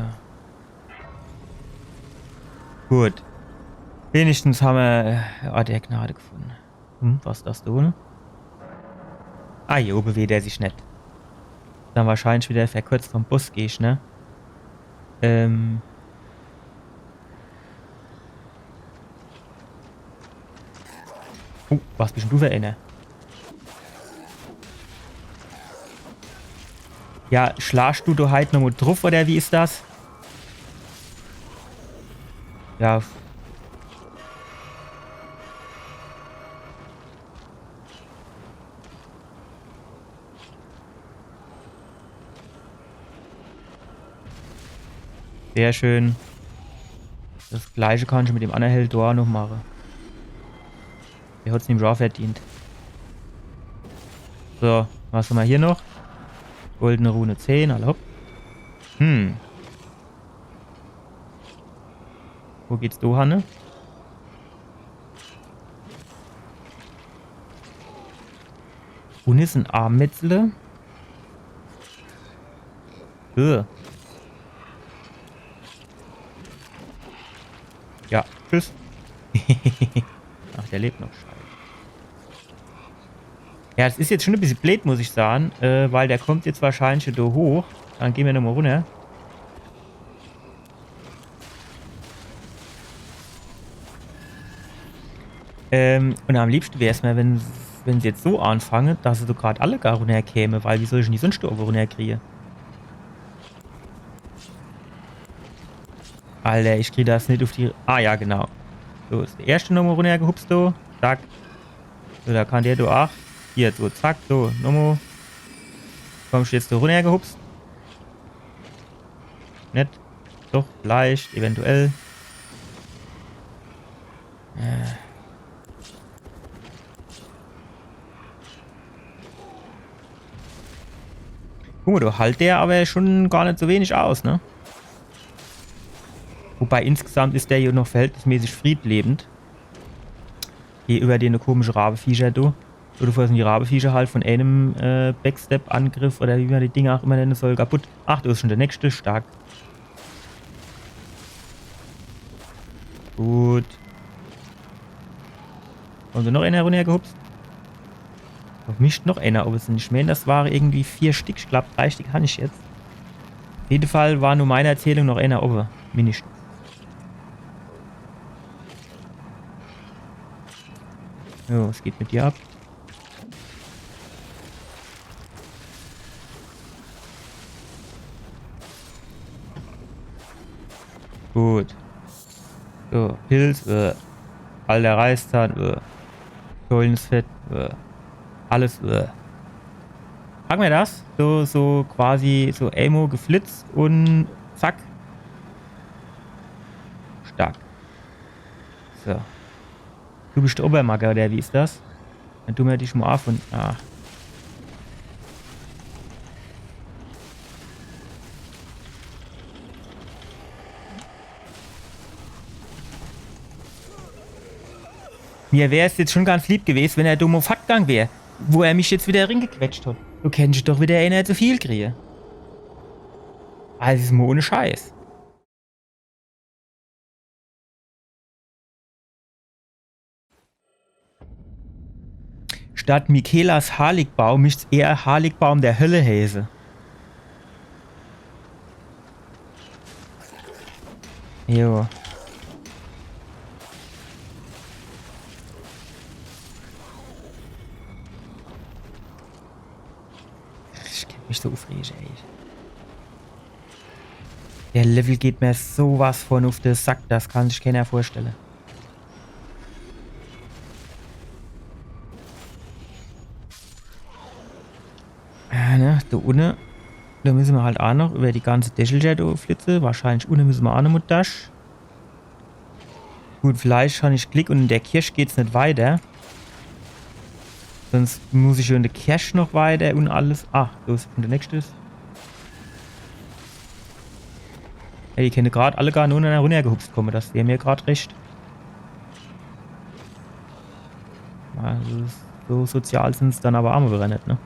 Gut. Wenigstens han mer äh, Ort der Gnade gefunne. Hm, was das do, ne? Ah, hier owe bewegt er sich net. Dann wahrscheinlich widder verkürzt vom Bossgegner. Ähm. Oh, was bischt dann du für eener? Ja, schlagst du do halt nomo druff, oder wie is das? Ja. Sehr schön. Das gleiche kann ich mit dem annere Held do noch mache. Der hat's nämlich aa verdient. So, was han mer hier noch? Goldene Rune zehn, alla hopp. Hm. Wo geht's do hanne? Unne is e Armmetzle. Äh. Ja, tschüss. Ach, der lebt noch. Scheiße. Ja, das is jetzt schon e bissje bleed, muss ich sage, äh, weil der kommt jetzt wahrscheinlich do hoch. Dann gehn mer nomo runner. Ähm, und am liebschte wär's mer, wenn, wenn se jetzt so anfange, dass se do grad alle gar runnerkäme, weil wie soll ich dann die sonscht do owwe runnerkrie? Alter, ich krie das net uff die... Ah ja, genau. So, is der erschte nomo runnergehupst, do. Zack. So, do kann der do ach. Hier, so, zack, so, nomo. Kommscht jetzt do runnergehupst? Net? Doch, vielleicht, eventuell. Äh. Guck mo, do halt der awwer schon gar net so wenig aus, ne? Wobei insgesamt is der jo noch verhältnismäßig friedlebend. Hier iwwer dene komische Raweviecher, du. Oder vorher sin die Raweviecher halt von eenem äh, Backstep-Angriff oder wie mer die Dinger ach immer nenne soll, kaputt. Ach, do is schon der nächschte, stark. Gut. Kommt do noch eener runnergehupst? Do mischt noch eener owwe sin. Ich mään, das ware irgendwie vier Stick. Ich glaab, drei Stick han ich jetzt. Uff jede Fall war no meiner Zählung noch eener owwe. Mindeschtens. Jo, was geht mit dir ab? Gut. So, Pilz, äh, alter Reißzahn, äh, Säulenfett, äh, alles, äh. Pack mer das? So, so quasi so emol geflitzt und zack. Stark. So. Du bischt der Obermacker, oder wie is das? Dann du mer dich mo aa von... Ah. Mir wär's jetzt schon ganz lieb gewes, wenn er do mo fortgang wär, wo er mich jetzt wieder ringequetscht hat. Do kennt ich doch wieder eener zu viel kriege. Also, is mo ohne Scheiß. Statt Michelas Harligbaum misst's eher Harligbaum der Hölle heeße. Jo. Ich kennt mich so ufrege, ey. Der Level geht mir so was von uf de Sack, das kann sich keener vorstelle. Ja, ne, do unne. Do müsse mer halt aa noch über die ganze Dächelcher do flitze. Wahrscheinlich unne müsse mer aa noch mo dorch. Gut, vielleicht han ich Glick un in der Kerch geht's net weiter. Sonst muss ich jo in der Kerch noch weiter un alles. Ah, do is schon der nächste. Ey, die kenne grad alle gar nur runnergehupst komme, das wär mir grad recht. Also, so sozial sin's dann awwer aa mo wieder net, ne?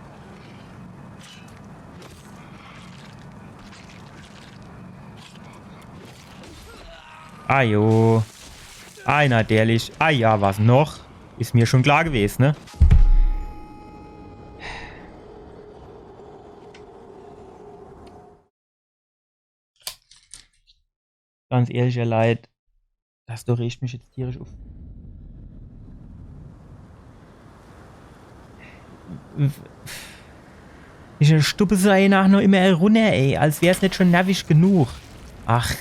Ah jo. Ei, natürlich. Ah ja, was noch? Is mir schon klar gewes, ne? Ganz ehrlich, ihr Leit, das do regt mich jetzt tierisch uf. Ich stuppe so eener noch immer runner, ey, als wär's net schon nervisch genug. Ach,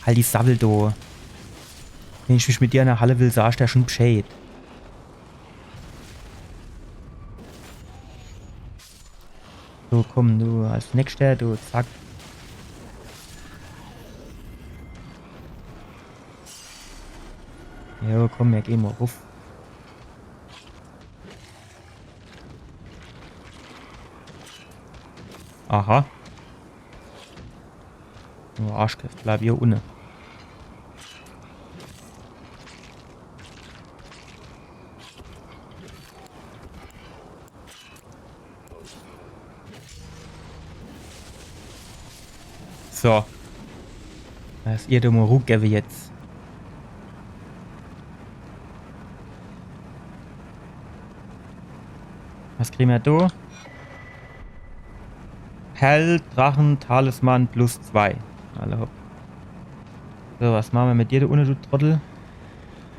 halt die Sabbel do. Wenn ich mich mit dir in der Halle will, sag ich der schon Bescheid. So, komm, du als Nächster, du, zack. Jo, komm, mir gehn mo ruf. Aha. Oh, Arschkräft, bleib hier unne. So. Das is ihr dumme Ruckgewwe jetzt. Was kriegen wir do? Perldrachen-Talisman plus zwei. Alla hopp. So, was machen wir mit dir, du unne, du Trottel?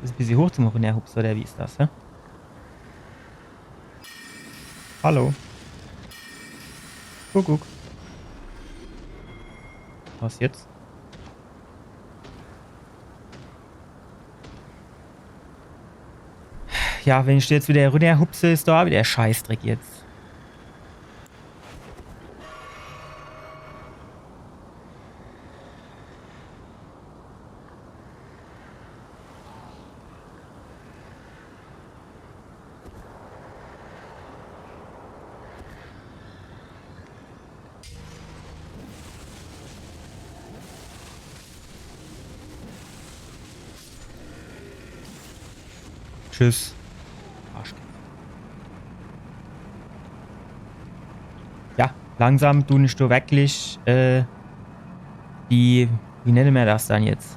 Is e bissje hoch zum Runnerhupse, oder wie is das, hä? Hallo. Kuckuck. Was jetzt? Ja, wenn ich jetzt wieder runnerhupse, is do wieder Scheißdreck jetzt. Tschüss. Arschkräft. Ja, langsam du ich do wirklich, äh, die, wie nenne mer das dann jetzt?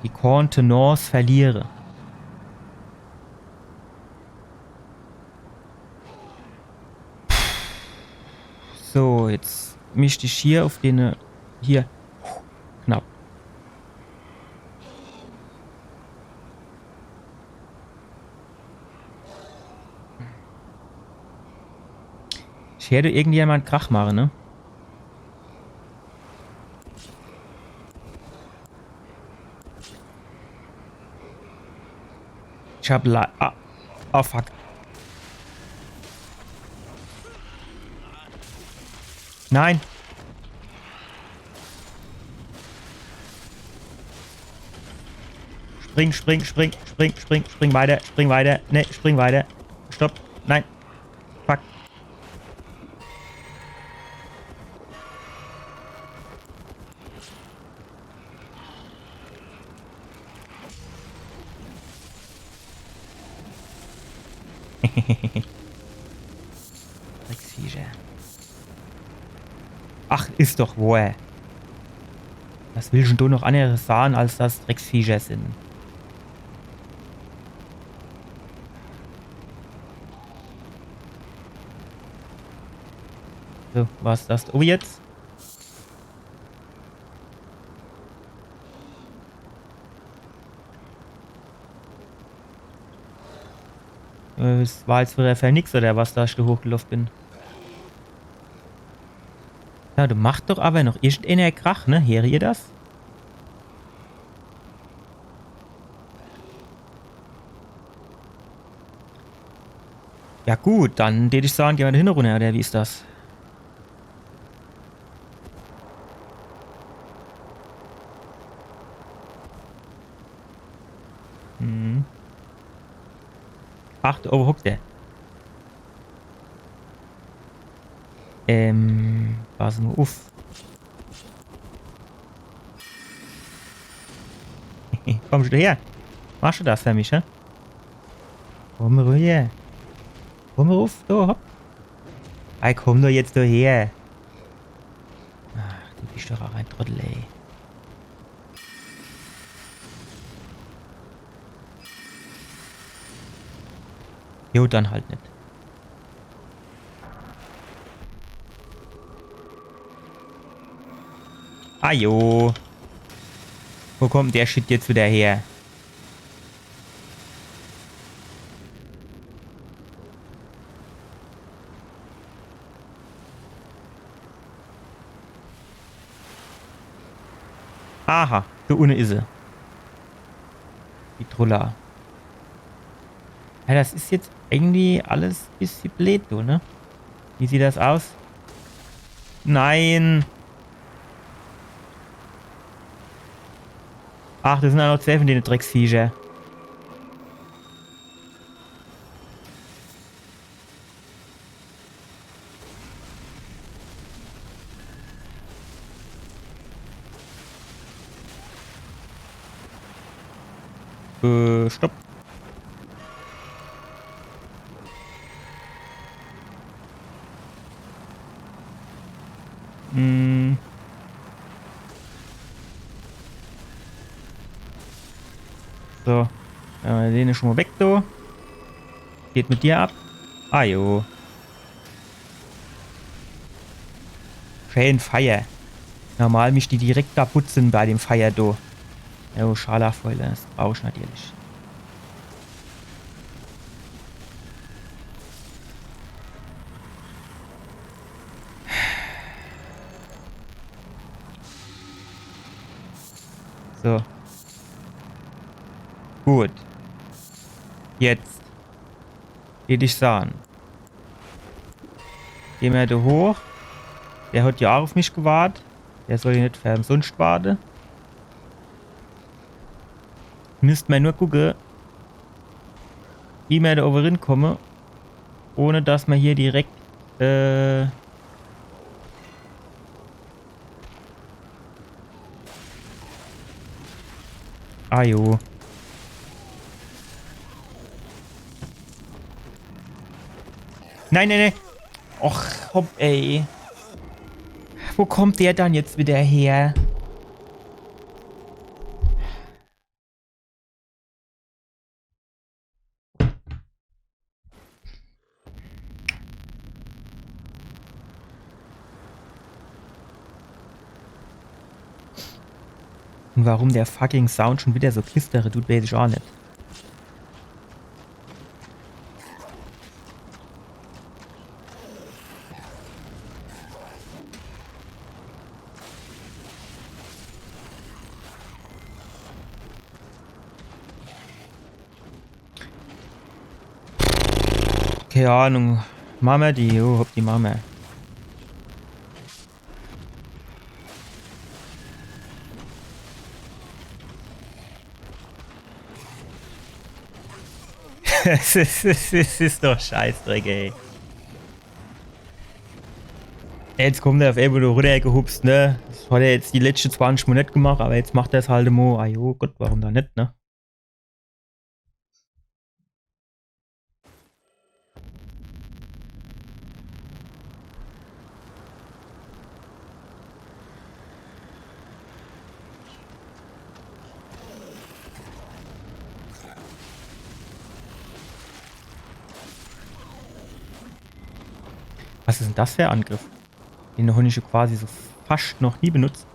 Die Contenance verliere. So, jetzt misst ich hier auf den, hier. Knapp. Ich heer do irgendjemand Krach mache, ne? Ich hab la-, ah. Oh, fuck. Nein. Spring, spring, spring, spring, spring, spring weiter, spring weiter. Ne, spring weiter. Stopp. Nein. Fuck. Drecksviecher. Ach, is doch wohr. Was will ich dann do noch anneres sage, als dass Drecksviecher sin? So, was is das? Oh, jetzt? Äh, es war jetzt widder fer nix, oder was, dass ich do hochgeloff bin. Ja, do macht doch awwer noch irgendeener Krach, ne? Heert ihr das? Ja gut, dann deet ich sage, gehn mer do hinne runner, oder wie is das? Hm. Ach, do owwe hockt der. Ähm, pass mol uff. Kommsch du her? Machsch du das fer mich, hä? Komm rüber. Komm ruff, do, hopp. Ei, komm doch jetzt do her. Ach, du bisch doch ach e Trottel, ey. Jo, dann halt net. Ah jo. Wo kommt der Shit jetzt widder her? Aha, do unne is se. Die Trulla. Ja, das is jetzt irgendwie alles bissje bleed, du, ne? Wie sieht das aus? Nein! Ach, das sin ach noch zwee vun dene Drecksviecher. Äh, stopp. Hm. So. Äh, dene schun mol weg, do. Geht mit dir ab. Ah jo. Schee Feier. Normal misst die direkt kaputt sin bei dem Feier, do. Jo, Scharlachfäule, das brauch ich natürlich. So. Gut. Jetzt. Deet ich saan. Gehn mer do hoch. Der hat jo ach uff mich gewart. Der soll jo net fer umsunscht warte. Misst mer nur gucke, wie mer do owwe rinkumme, ohne dass mer hier direkt, äh, ah jo. Nein, nein, nein. Och, hopp, ey. Wo kommt der dann jetzt widder her? Un warum der fucking Sound schun widder so klistere dut, weeß ich ach net. Kee Ahnung. Mache mer die, jo, hopp, die mache mer. Es is, es is, es is doch Scheißdreck, ey. Jetzt kommt er uff emol do runnergehupst, ne? Das hat er jetzt die letschte zwanzig Minute net gemacht, awwer jetzt macht er's halt emol. Ah jo, Gott, warum dann net, ne? Was is dann das für e Angriff? Den hab ich jo quasi so fascht noch nie benutzt.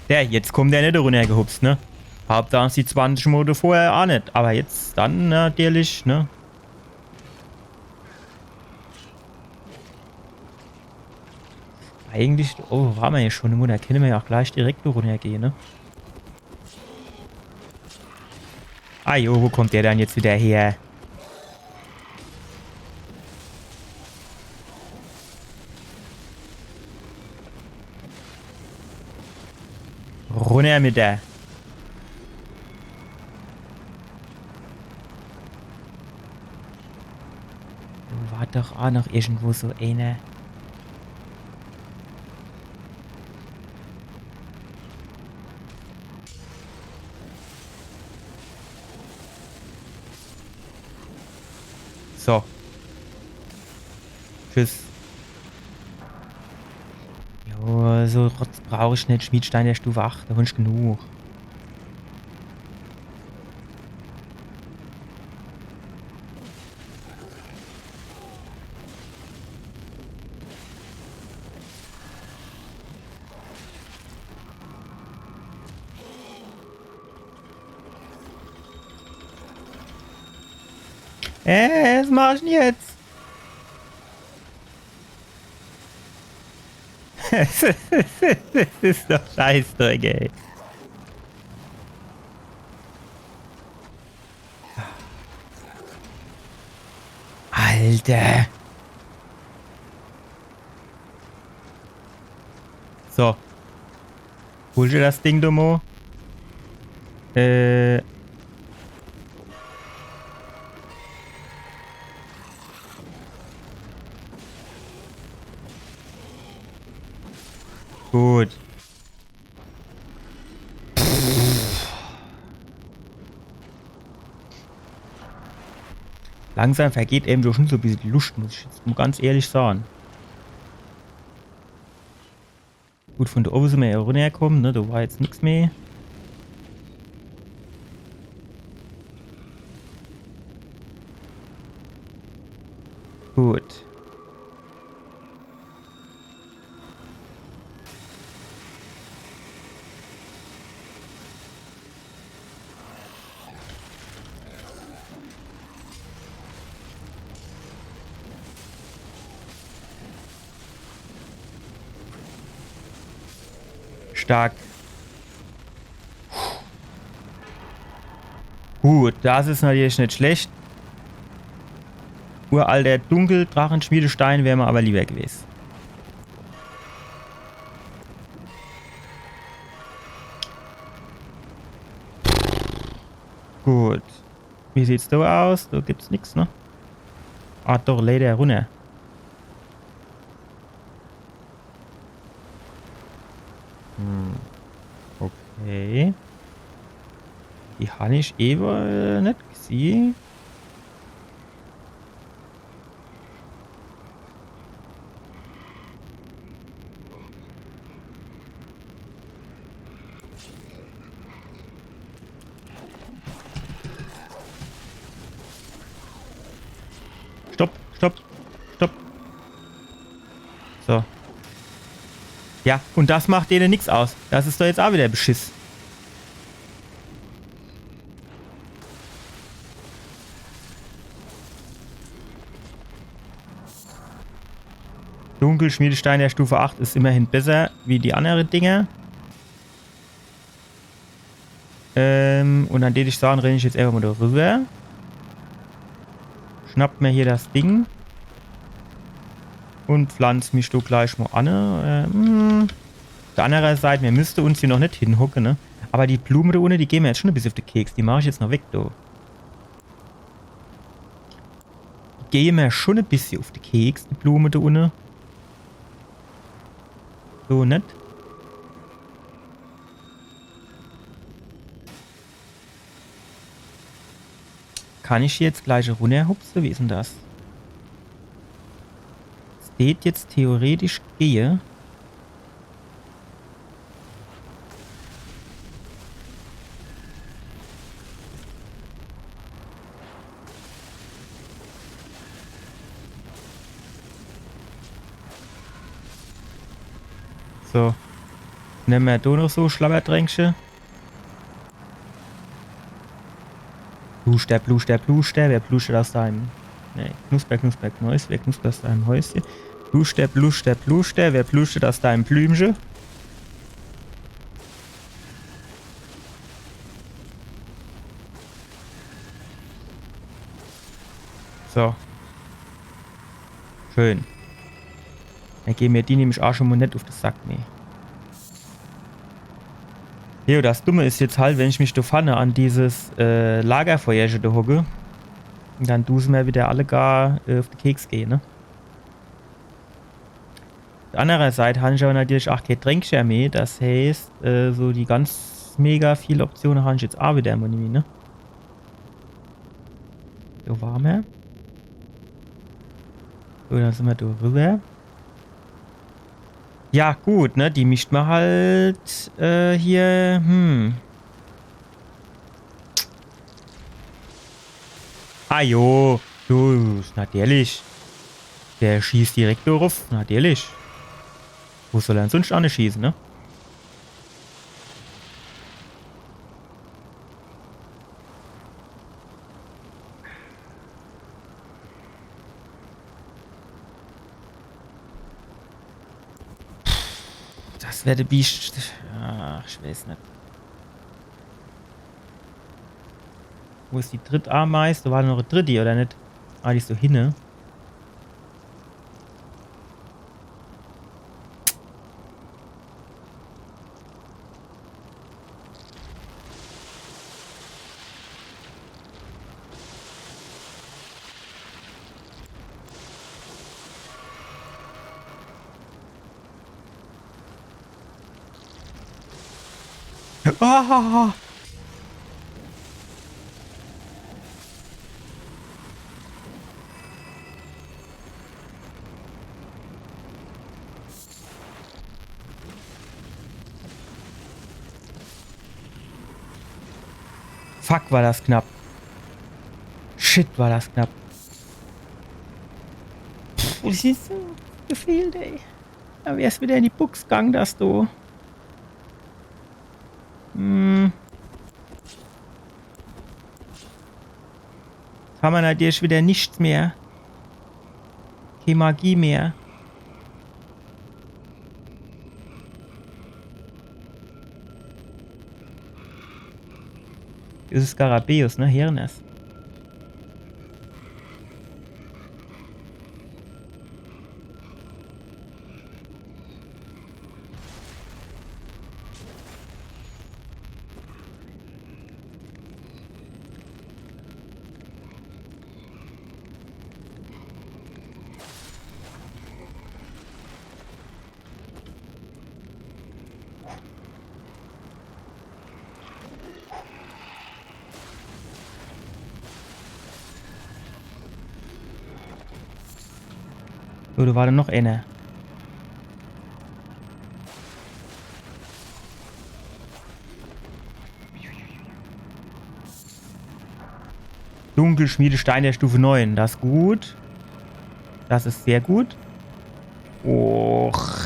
Ja, jetzt kommt der net runnergehupst, ne? Hauptsaach die zwanzig Mol vorher aa net. Awwer jetzt dann natürlich, ne? Eigentlich, oh, ware mer jo schun im Mund, do kenne mer jo aa gleich direkt runnergehe, ne? Ah jo, wo kommt der dann jetzt widder her? Runner mit der. Do war doch aa noch irgendwo so eener. So. Tschüss. Jo, so Rotz brauch ich net. Schmiedstein der Stufe acht, do hab ich genug. Äh, was mach ich denn jetzt? Das is doch Scheißdreck, ey. Alter. So. Hol dir das Ding, Dummo. Äh. Gut. Langsam vergeht ewe doch schun so e bissel die Luscht, muss ich jetzt mol ganz ehrlich sage. Gut, vun do owwe sin mer jo runnerkumme, ne? Do war jetzt nix mehr. Gut. Stark. Gut, das is natürlich net schlecht. Uralter Dunkeldracheschmiedestein wär mer awwer liewer gewese. Gut. Wie sieht's do aus? Do gibt's nix, ne? Ah, doch, leider runner. Hm. Okay. Die han ich ewe, äh, net gesiehn. Stopp, stopp, stopp. So. Ja, un das macht dene nix aus. Das is doch jetzt aa widder Beschiss. Dunkelschmiedestein der Stufe acht is immerhin besser wie die annere Dinger. Ähm, un dann deet ich sage, renn ich jetzt ewe mol do riwwer. Schnapp mer hier das Ding. Un pflanz mich do gleich mol an. Ähm, uff der annere Seit, mer misste uns hier noch net hinhocke, ne? Awwer die Blume do unne, die gehn mer jetzt schun e bissel uff de Keks. Die mach ich jetzt noch weg, do. Die gehn mer schun e bissel uff de Keks, die Blume do unne. So, net? Kann ich jetzt gleich runnerhupse? Wie is dann das? Es deet jetzt theoretisch gehe. So. Nemme mer do noch so Schlabbertränkche. Pluster, pluster, pluster. Wer plustert aus deinem... Nee, knusper, knusper, Knäus. Wer knuspert aus deinem Häuschen? Pluster, pluster, pluster. Wer plustert aus deinem Blümche? So. Schön. Dann gehn mer die nämlich aa schun mol net uff de Sack, nee. Jo, das Dumme is jetzt halt, wenn ich mich do vorne an dieses, äh, Lagerfeuerche do hocke, dann dun se mer wieder alle gar, äh, uff de Keks gehe, ne? Uff de anner Seit han ich awwer natürlich aa kee Tränkcher meh, das heeßt, äh, so die ganz mega viel Optione han ich jetzt aa wieder mol nimmi, ne? Do ware mer. So, dann sin mer do riwwer. Ja, gut, ne? Die mischt mer halt, äh, hier, hm. Ah jo, du, natürlich. Der schießt direkt do ruff, natürlich. Wo soll er denn sunscht anne schieße, ne? Das wär de Biescht. Ach, ich weeß net. Wo is die dritt Ameis? Do war noch e dritti, oder net? Ah, die is do hinne. Ah! Fuck, war das knapp. Shit, war das knapp. Pff, wo is so gefehlt, ey? Do wär's wieder in die Bux gang, das do. Hm. Jetzt hammer natürlich wieder nix mehr. Kee Magie mehr. Das is Skarabäus, ne? Hirnes. So, do war dann noch eener. Dunkelschmiedestein der Stufe neun, das is gut. Das is sehr gut. Och.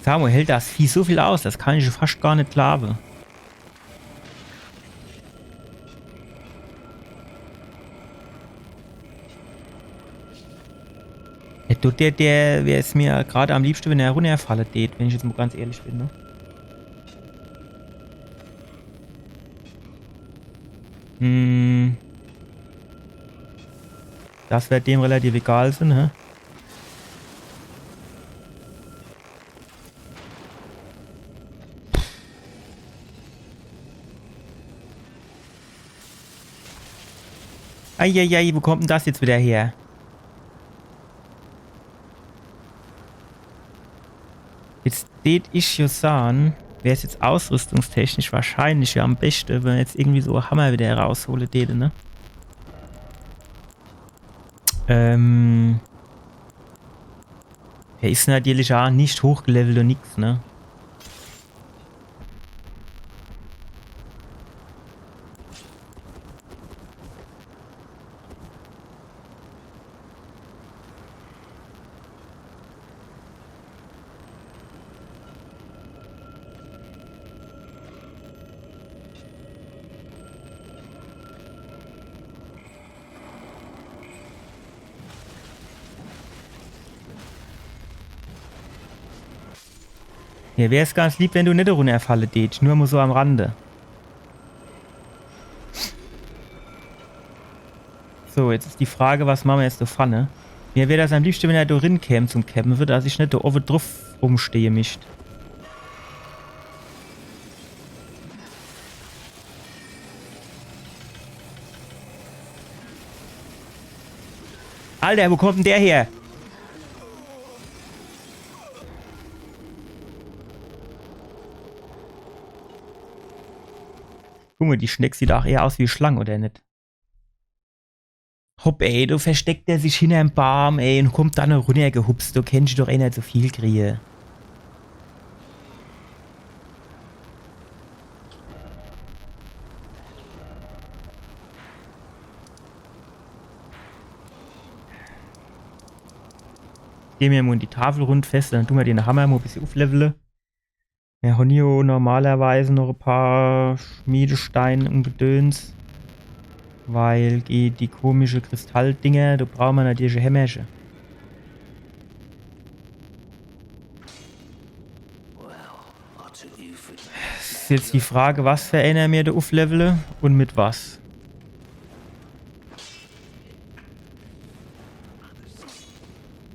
Sa mo, hält das Vieh so viel aus? Das kann ich fascht gar net glaawe. Ja, du, der, der wär es mir grad am liebschte, wenn er runnerfalle tät, wenn ich jetzt mo ganz ehrlich bin, ne? Hm. Das werd dem relativ egal sin, hä? Eieiei, wo kommt denn das jetzt wieder her? Jetzt tät ich jo sahn, wär's jetzt ausrüstungstechnisch wahrscheinlich jo am beschte, wenn mer jetzt irgendwie so e Hammer wieder raushole täte, ne? Ähm. Er is natürlich aa net hochgelevelt un nix, ne? Mir wär's ganz lieb, wenn du net runnerfalle deetsch. Nur mo so am Rande. So, jetzt is die Frage, was mache mer jetzt do vorne? Mir wär das am liebschte, wenn er do rinkäm zum Kämpfe, dass ich net do owwe druff rumstehe misst. Alter, wo kommt denn der her? Guck mo, die Schneck sieht aa eher aus wie Schlang, oder net? Hopp, ey, do versteckt er sich hinnerm Baam, ey, un kommt dann runnergehupst. Do kennscht doch eh net so viel krie. Geh mer mo in die Tafel rund fest, dann du mer den Hammer mo e bissje uflevele. Mir hon jo normalerweis noch e paar Schmiedestein un Gedöns. Weil ge-, die komische Kristalldinger, do brauch mer natürlich e Hämmerche. Is jetzt die Frage, was für eener mir do uflevele un mit was.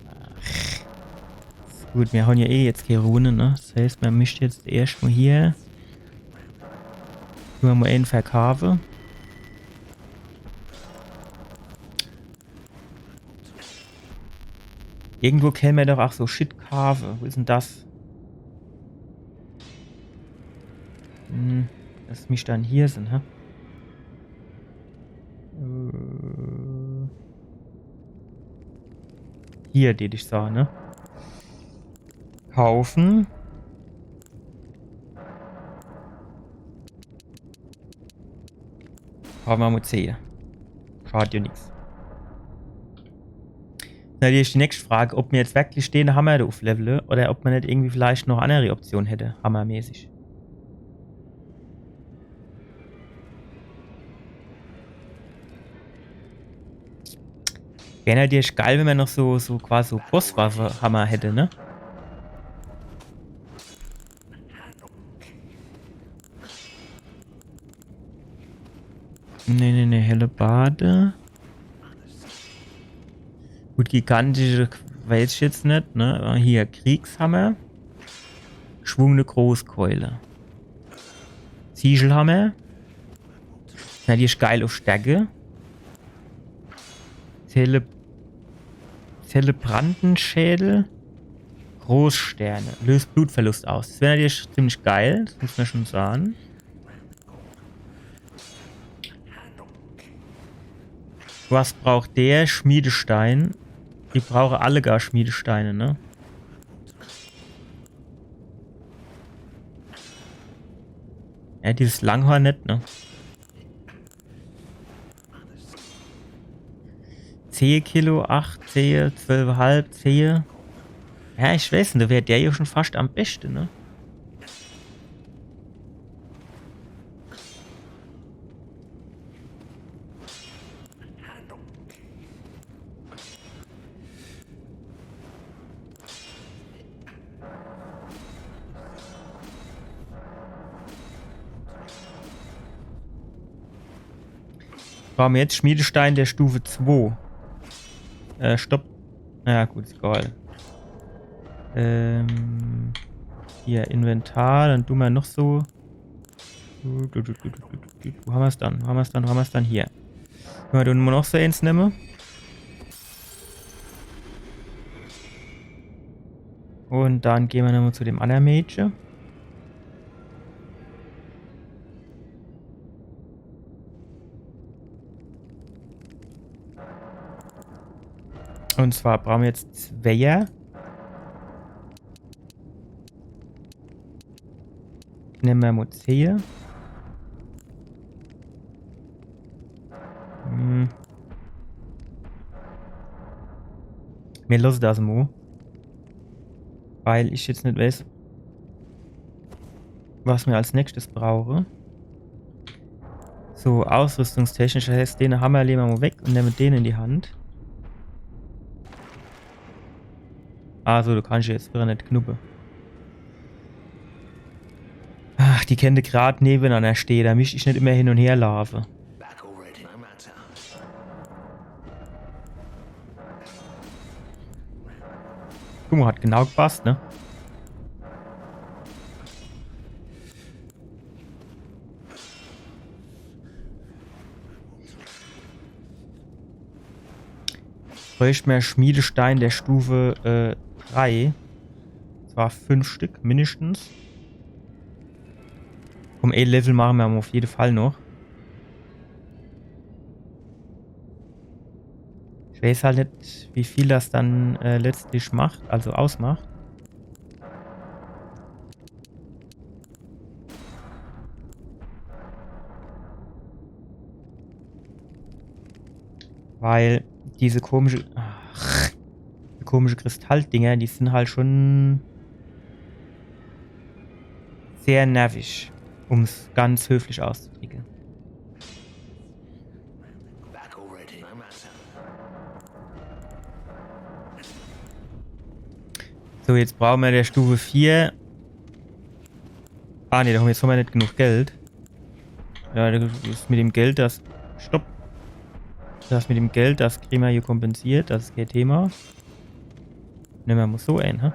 Ach. Gut, mir hon jo eh jetzt kee Rune, ne? Das heißt, mer misst jetzt erscht mo hier. Tun mer mo een verkaafe. Irgendwo kenne mer doch aa so Shit kaafe. Wo is denn das? Hm, das misst dann hier sin, hä? Äh, hier, deet ich sage, ne? Kaufe. Hawwe mer mo zeh. Schad jo nix. Natürlich die nächscht Frage, ob mer jetzt werklich den Hammer do uflevele oder ob mer net irgendwie vielleicht noch annere Optione hätte, hammermäßig. Wär natürlich geil, wenn mer noch so, so quasi so Bosswaffe-Hammer hätte, ne? Nee, nee, nee, Hellebarde. Gut, gigantische weiß ich jetzt net, ne? Hier, Kriegshammer. Geschwungene Großkeule. Siegelhammer. Natürlich geil uf Stärke. Zele-, Zelebrantenschädel. Großsterne. Löst Blutverlust aus. Das wär natürlich ziemlich geil, das muss mer schon sage. Was braucht der? Schmiedestein. Die brauche alle gar Schmiedesteine, ne? Ja, dieses Langhorn net, ne? Zeh Kilo, acht, zeh, zwölf Komma fünf, zeh. Ja, ich weiß net, do wär der jo schon fascht am beschte, ne? Brauche mer jetzt Schmiedestein der Stufe zwei. Äh, stopp. Ja, gut, is egal. Ähm, hier, Inventar, dann du mer noch so. Wo hammer's dann? Wo hammer's dann? Wo hammer's dann? Hier. Kenne mer do noch so eens nemme? Un dann gehn mer nochmo zu dem annere Mädche. Und zwar brauche mer jetzt zwee. Nemme mer mo zeh. Hm. Mir losse das mo. Weil ich jetzt net weiß, was mer als nächstes brauche. So, ausrüstungstechnisch, das heißt, den Hammer lehne mer mo weg und nemme den in die Hand. Ah, so, du kannst jetzt wieder net knuppe. Ach, die kennte grad nebenanner stehe, da misst ich net immer hin und her laafe. Guck mo, hat genau gepasst, ne? Bräucht mer Schmiedestein der Stufe, äh, drei. Zwar fünf Stück, mindestens. Komm, e Level mache mer uff jede Fall noch. Ich weiß halt net, wie viel das dann, äh, letztlich macht, also ausmacht. Weil diese komische, ach, die komische Kristalldinger, die sind halt schon sehr nervig, um's ganz höflich auszudrücken. So, jetzt brauche mer der Stufe vier. Ah, nee, da hammer, jetzt hammer net genug Geld. Ja, das mit dem Geld, das, stopp. Das mit dem Geld, das kriege mer hier kompensiert, das is kee Thema. Nemme mer mo so en, hä?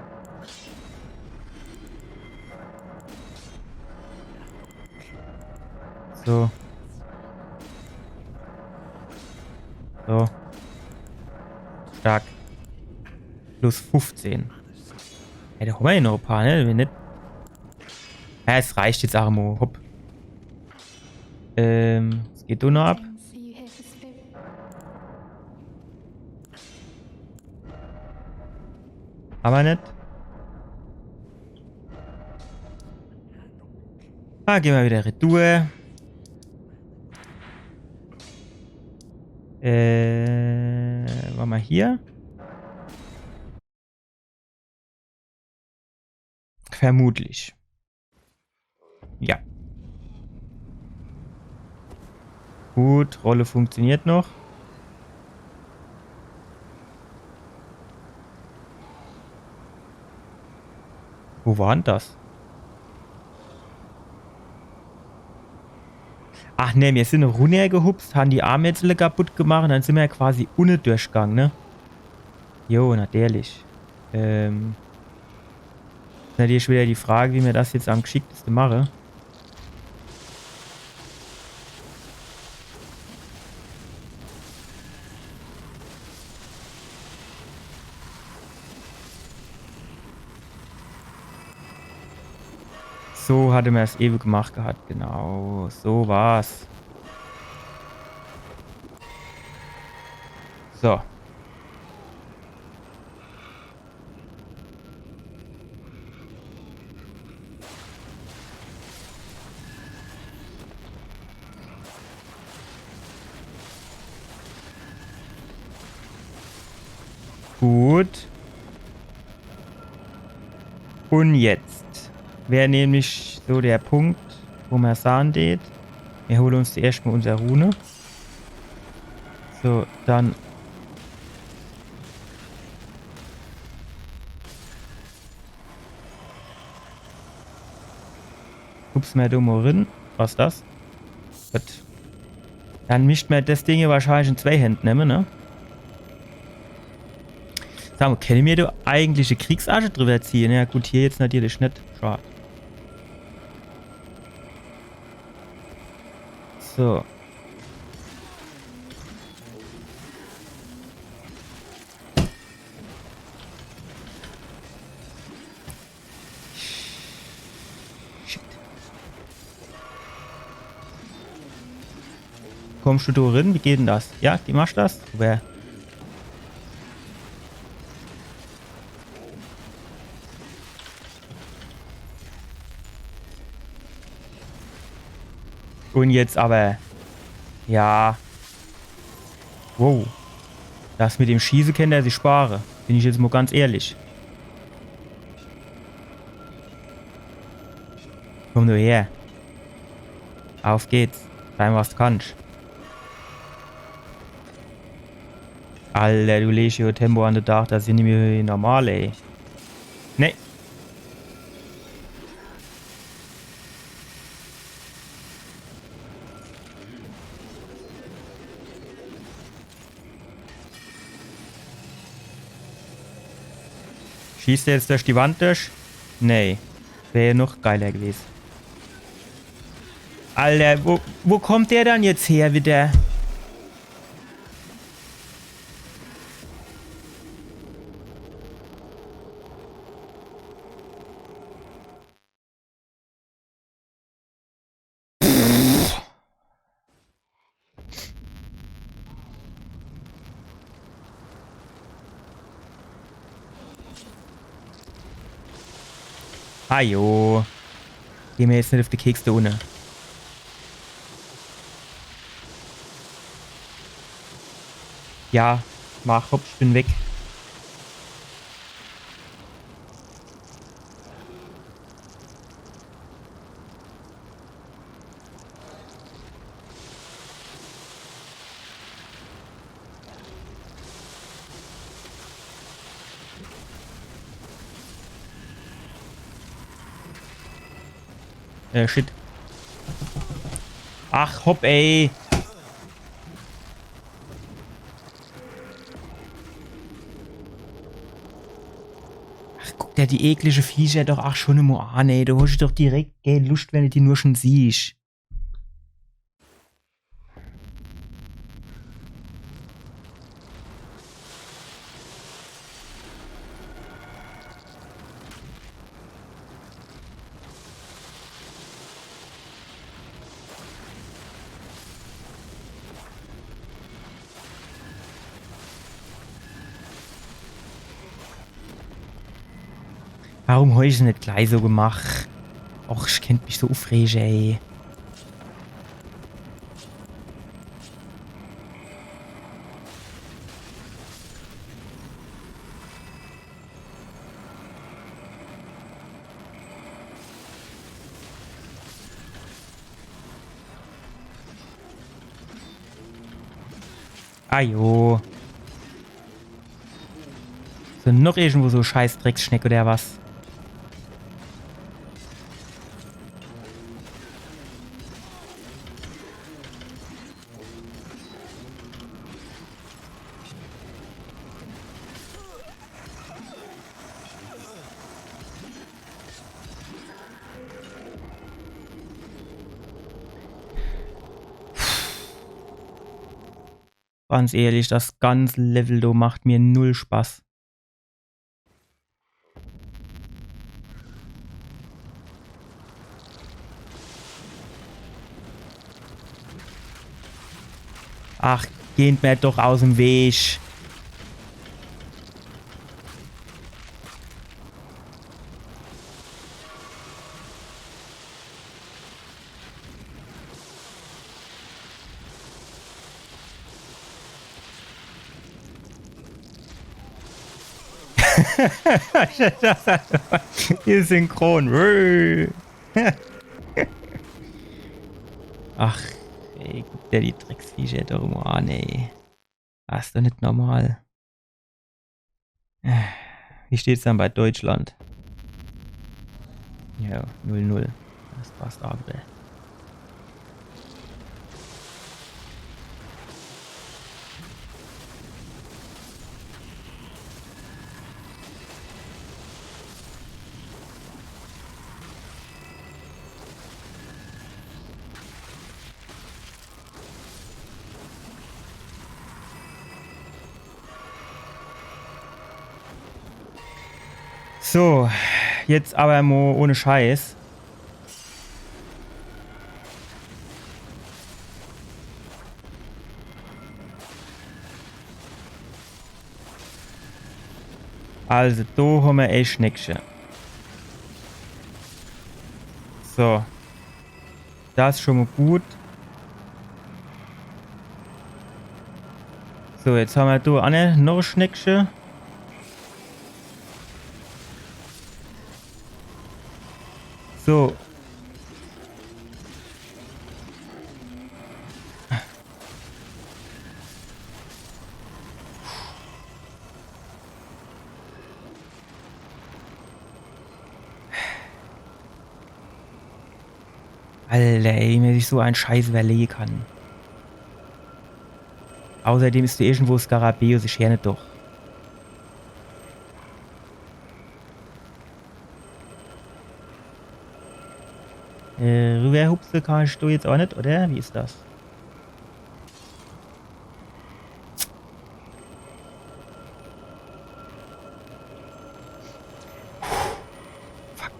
So. So. Stark. Plus fünfzehn. Ja, da hammer jo noch e paar, ne? Wenn net. Ja, es reicht jetzt ach mo. Hopp. Ähm, es geht do noch ab. Hammer net. Ah, gehn mer wieder retour. Äh, ware mer hier? Vermutlich. Ja. Gut, Rolle funktioniert noch. Wo war dann das? Ach nee, mir sin runnergehupst, han die Armetsel kaputt gemacht und dann sin mir ja quasi unne durchgang, ne? Jo, natürlich. Ähm, is natürlich wieder die Frage, wie mir das jetzt am gschickteste mache. So hatte mer's ewe gemacht gehat, genau. So war's. So. Gut. Und jetzt wär nämlich so der Punkt, wo mer sahn deet, mir hole uns zuerscht mo unser Rune. So, dann hupse mer do mo rin. Was is das? Gut. Dann misst mer das Ding hier wahrscheinlich in zwei Händ nemme, ne? Sa mo, kenne mir do eigentlich e Kriegsasche drüber ziehe? Ja gut, hier jetzt natürlich net. Schad. So. Shit. Kommscht du do rin? Wie geht dann das? Ja, du machscht das? Super. Un jetzt awwer. Ja. Wow. Das mit dem Schieße kennt er sich spare. Bin ich jetzt mo ganz ehrlich. Komm nur her. Auf geht's. Zeig, was du kannsch. Alter, du leesch jo Tempo an de Daach, das sin nimmi normal, ey. Nee. Schießt der jetzt durch die Wand durch? Nee. Wär jo noch geiler gewese. Alter, wo, wo kommt der dann jetzt her wieder? Ajo. Geh mer jetzt net uff die Kekse do unne. Ja, mach, hopp, ich bin weg. Äh, shit. Ach, hopp, ey. Ach, guck der die eklische Viecher doch ach schon emo an, ey. Du hosch doch direkt, gell, Luscht, wenn du die nur schon siehsch. Warum hab ich's net gleich so gemach? Och, ich kennt mich so uffrege, ey. Ajo. So, noch irgendwo so Scheißdrecksschneck oder was? Ganz ehrlich, das ganze Level do macht mir null Spaß. Ach, geht mer doch aus'm Weg. Hier synchron. Ach, ey, guck der die Drecksviecher doch mo an, ey. Das is doch net normal. Wie steht's dann bei Deutschland? Ja, null null. Das passt aber. So, jetzt aber mo ohne Scheiß. Also, do hommer echt nix. So. Das is schon mo gut. So, jetzt hammer do aa noch e Schneckche. So. Alter, ey, wie mer sich so en Scheiß iwwerlehe kann. Außerdem is do irgendwo Skarabäus, ich heer net durch. Äh, riwwerhupse kann ich do jetzt aa net, oder? Wie is das? Fuck.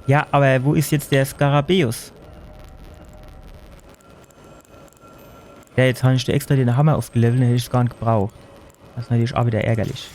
Ja, awwer wo is jetzt de Skarabäus? Ja, jetzt hann ich do extra de Hammer uffgelevelt, dann hätt ich's gar net gebraucht. Das is natürlich aa widder ärgerlich.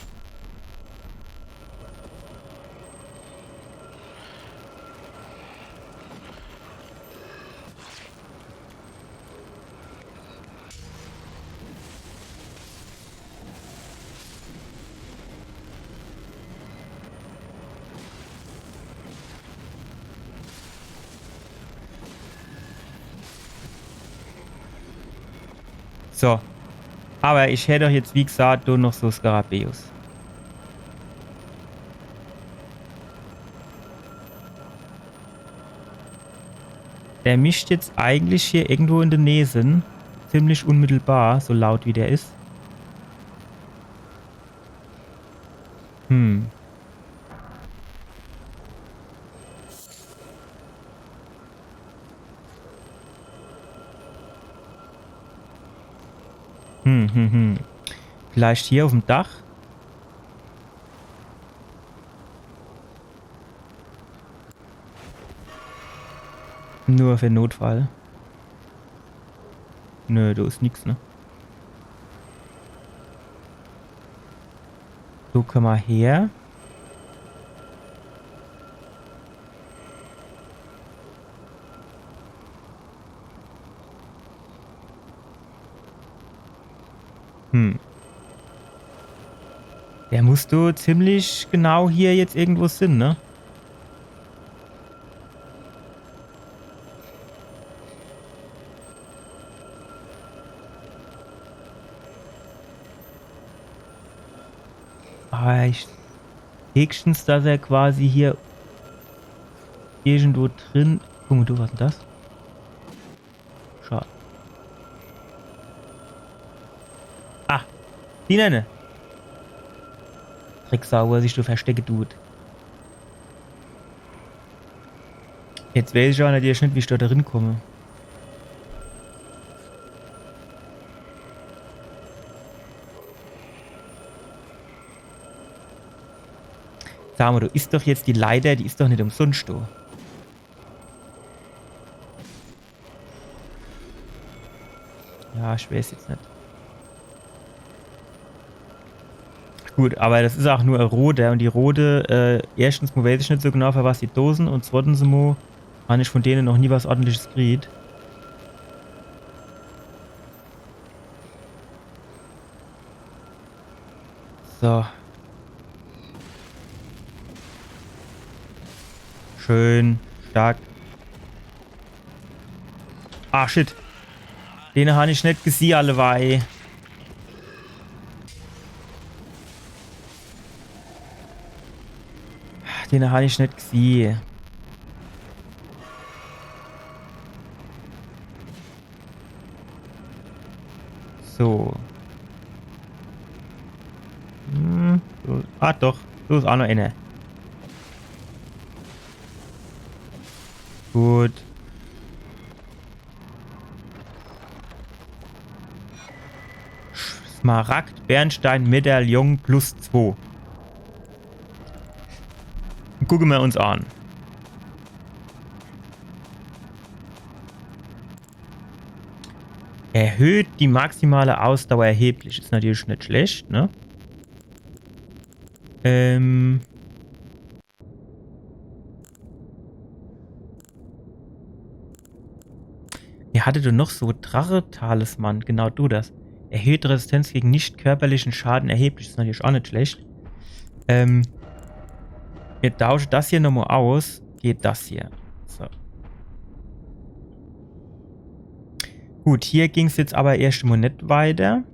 So. Awwer ich hätt doch jetzt, wie gesaat, do noch so Skarabäus. Der misst jetzt eigentlich hier irgendwo in de Näh sin. Ziemlich unmittelbar, so laut wie der is. Hm. Hm, hm, hm. Vielleicht hier uffm Dach? Nur für Notfall. Nö, do is nix, ne? Do kann mer her. Hm. Der muss do ziemlich genau hier jetzt irgendwo sin, ne? Awwer ich, höchstens, dass er quasi hier irgendwo drin. Guck mol, du, was is denn das? Schad. Ah, die Nenne. Drecksau, wo er sich do verstecke dut. Jetzt weiß ich awwer natürlich net, wie ich do drin komm. Sa mol, do is doch jetzt die Leiter, die is doch net umsunscht do. Ja, ich weiß jetzt net. Gut, awwer das is aa nur e Roder un die Rode, äh, erschtens mol weiß ich net so genau, für was die do sin, un zweitens mol hann ich von dene noch nie was Ordentliches gekriet. So. Schön. Stark. Ah, shit. Dene hann ich net gesieh, alleweil. Dene hann ich net gesieh. So. Hm, so. Ah, doch. Do is aa noch eener. Gut. Smaragd-Bernstein-Medaillon plus zwei. Gucke mer uns an. Erhöht die maximale Ausdauer erheblich. Is natürlich net schlecht, ne? Ähm. Hatte do noch so Drache-Talisman? Genau, du das. Erhöht Resistenz gegen nicht körperlichen Schaden erheblich. Is natürlich ach net schlecht. Ähm, mir tausche das hier nochmo aus. Geht das hier. So. Gut, hier ging's jetzt awwer erscht mo net weiter.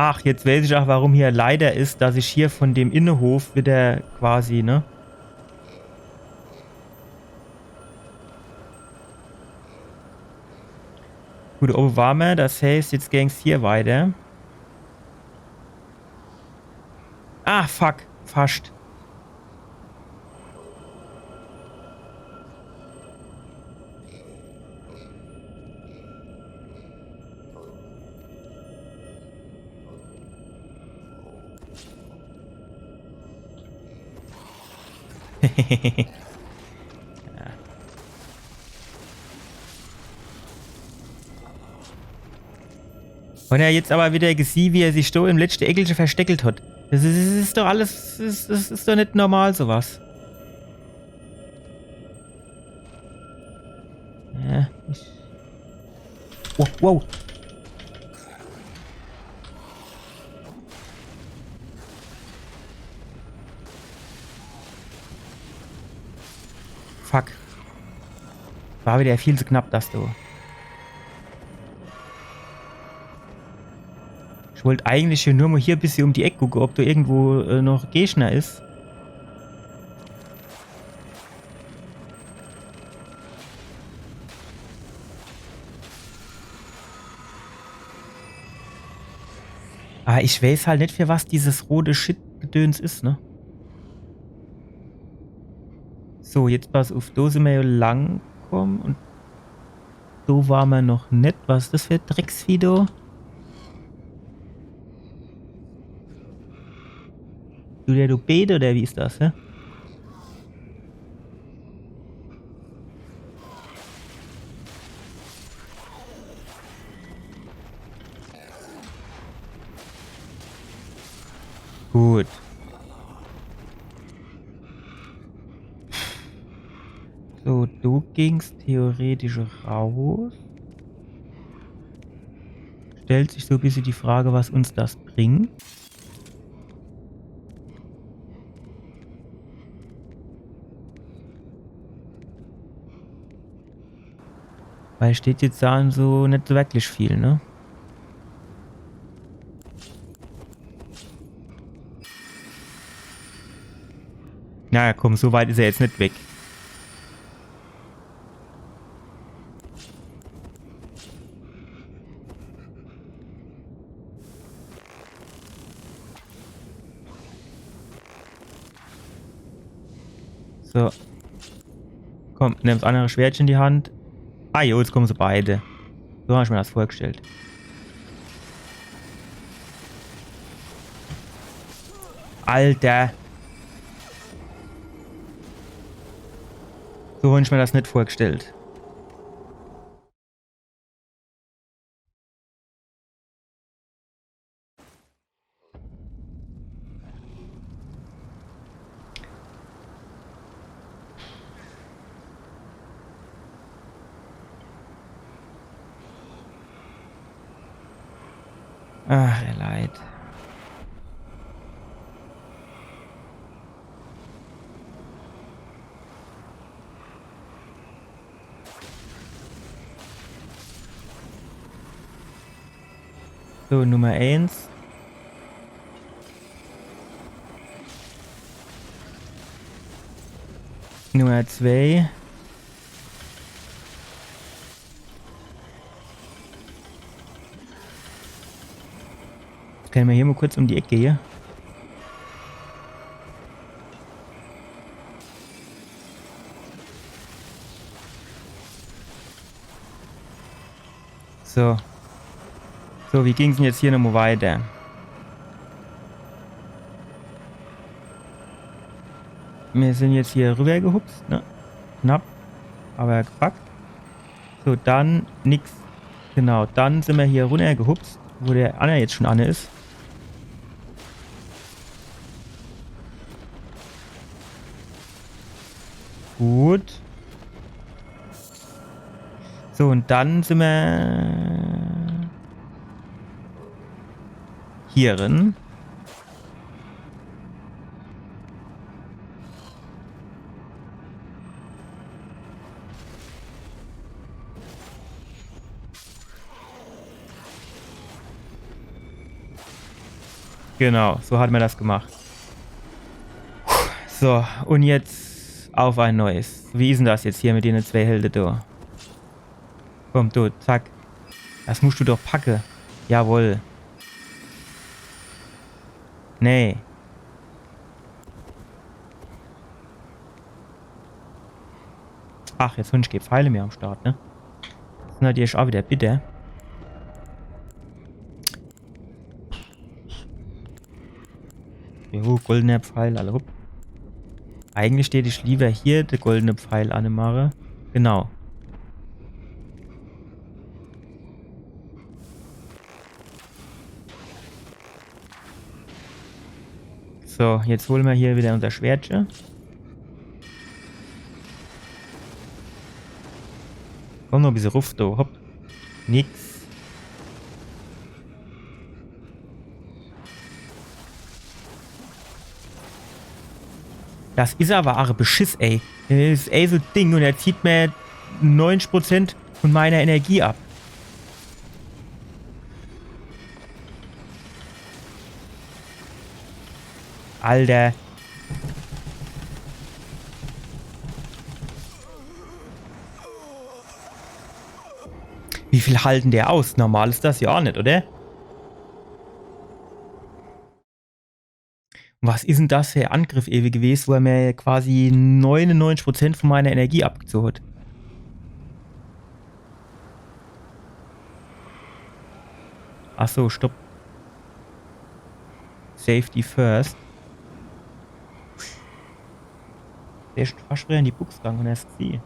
Ach, jetzt weiß ich ach, warum hier Leiter is, dass ich hier von dem Innehof wieder quasi, ne? Gut, owwe ware mer, das heißt, jetzt ging's hier weiter. Ah, fuck. Fascht. Ja. Un er jetzt awwer wieder gesieh, wie er sich do im letschte Eckelche versteckelt hat. Das is, das is doch alles, das, das is doch net normal, so was. Ja, ich, wow, wow. Fuck. War wieder viel zu knapp, das do. Ich wollt eigentlich hier nur mo hier e bissje um die Eck gucke, ob do irgendwo, äh, noch Gegner is. Awwer ich weiß halt net, für was dieses rote Shit-Gedöns is, ne? So, jetzt pass uff, do simmer jo lang kumme un do ware mer noch net. Was is das für e Drecksvieh do? Du, der, du Beete, oder wie is das, hä? Gut. So, du gingst theoretisch raus. Stellt sich so e bissje die Frage, was uns das bringt. Weil steht jetzt do so net so wirklich viel, ne? Na ja, komm, so weit is er jetzt net weg. So. Komm, nimm das andere Schwertche in die Hand. Ah jo, jetzt kommen se beide. So hab ich mir das vorgestellt. Alter. So hab ich mir das net vorgestellt. Ach, ihr Leit. So, Nummer eins. Nummer zwei. Kenne mer hier mo kurz um die Eck gehe? So. So, wie ging's denn jetzt hier nomo weiter? Mir sin jetzt hier rübergehupst, ne? Knapp, awwer gepackt. So, dann nix. Genau, dann sin mir hier runnergehupst, wo der anner jetzt schon anne is. Gut. So, un dann sin mer hier drin. Genau, so hat mer das gemacht. So, un jetzt auf ein Neues. Wie is denn das jetzt hier mit dene zwee Helde do? Komm, du, zack. Das musst du doch packe. Jawohl. Nee. Ach, jetzt hunn ich kee Pfeile mehr am Start, ne? Das is natürlich auch wieder bitter. Jo, goldener Pfeil, alla hopp. Eigentlich tät ich lieber hier de goldene Pfeil anemache. Genau. So, jetzt hole mer hier wieder unser Schwertche. Komm noch e bissel ruff, do, hopp. Nix. Das is aber arg Beschiss, ey. Das is ey so e Ding un er zieht mir neunzig Prozent von meiner Energie ab. Alter. Wie viel halten der aus? Normal is das ja auch net, oder? Was is denn das für e Angriff ewe gewes, wo er mir quasi neunundneunzig Prozent von meiner Energie abgezogen hat? Ach so, stopp. Safety first. Der is fast wieder in die Buchs gegangen un hast gesehen.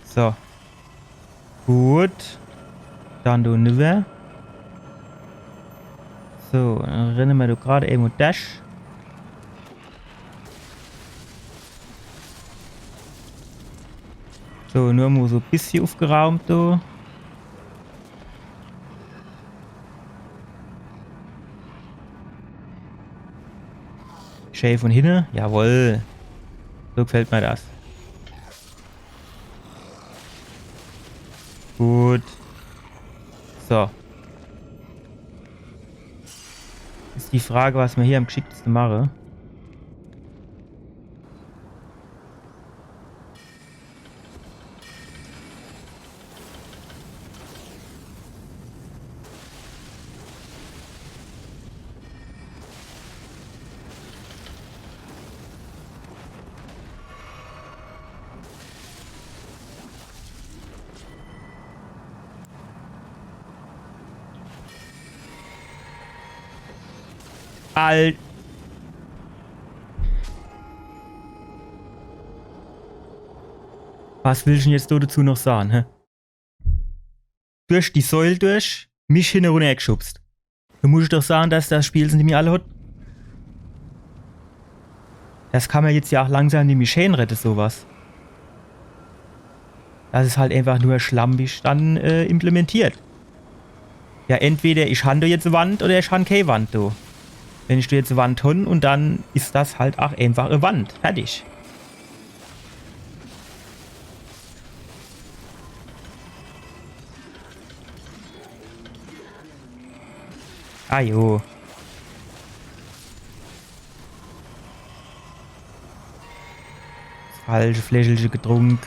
So. Gut. Dann du niwwer. So, dann renne mer do grad irgendwo dash. So, nur mo so e bissje ufgeraumt, du. Schee von hinne. Jawohl. So gefällt mir das. Gut. So. Is die Frage, was mer hier am gschickteste mache. Al-, was willsch dann jetzt do dezu noch sage, hä? Durch die Säul durch, mich hinne runnergschubst. Do muss ich doch sage, dass das Spiel se nimmi alle hat. Das kann mer jetzt ja auch langsam nimmi scheenredde, so was. Das is halt einfach nur schlampig dann, äh, implementiert. Ja, entweder ich han do jetzt e Wand oder ich han kee Wand do. Wenn ich do jetzt e Wand han un dann is das halt auch einfach e Wand. Fertig. Ah jo. Falsche Fläschelche getrunk.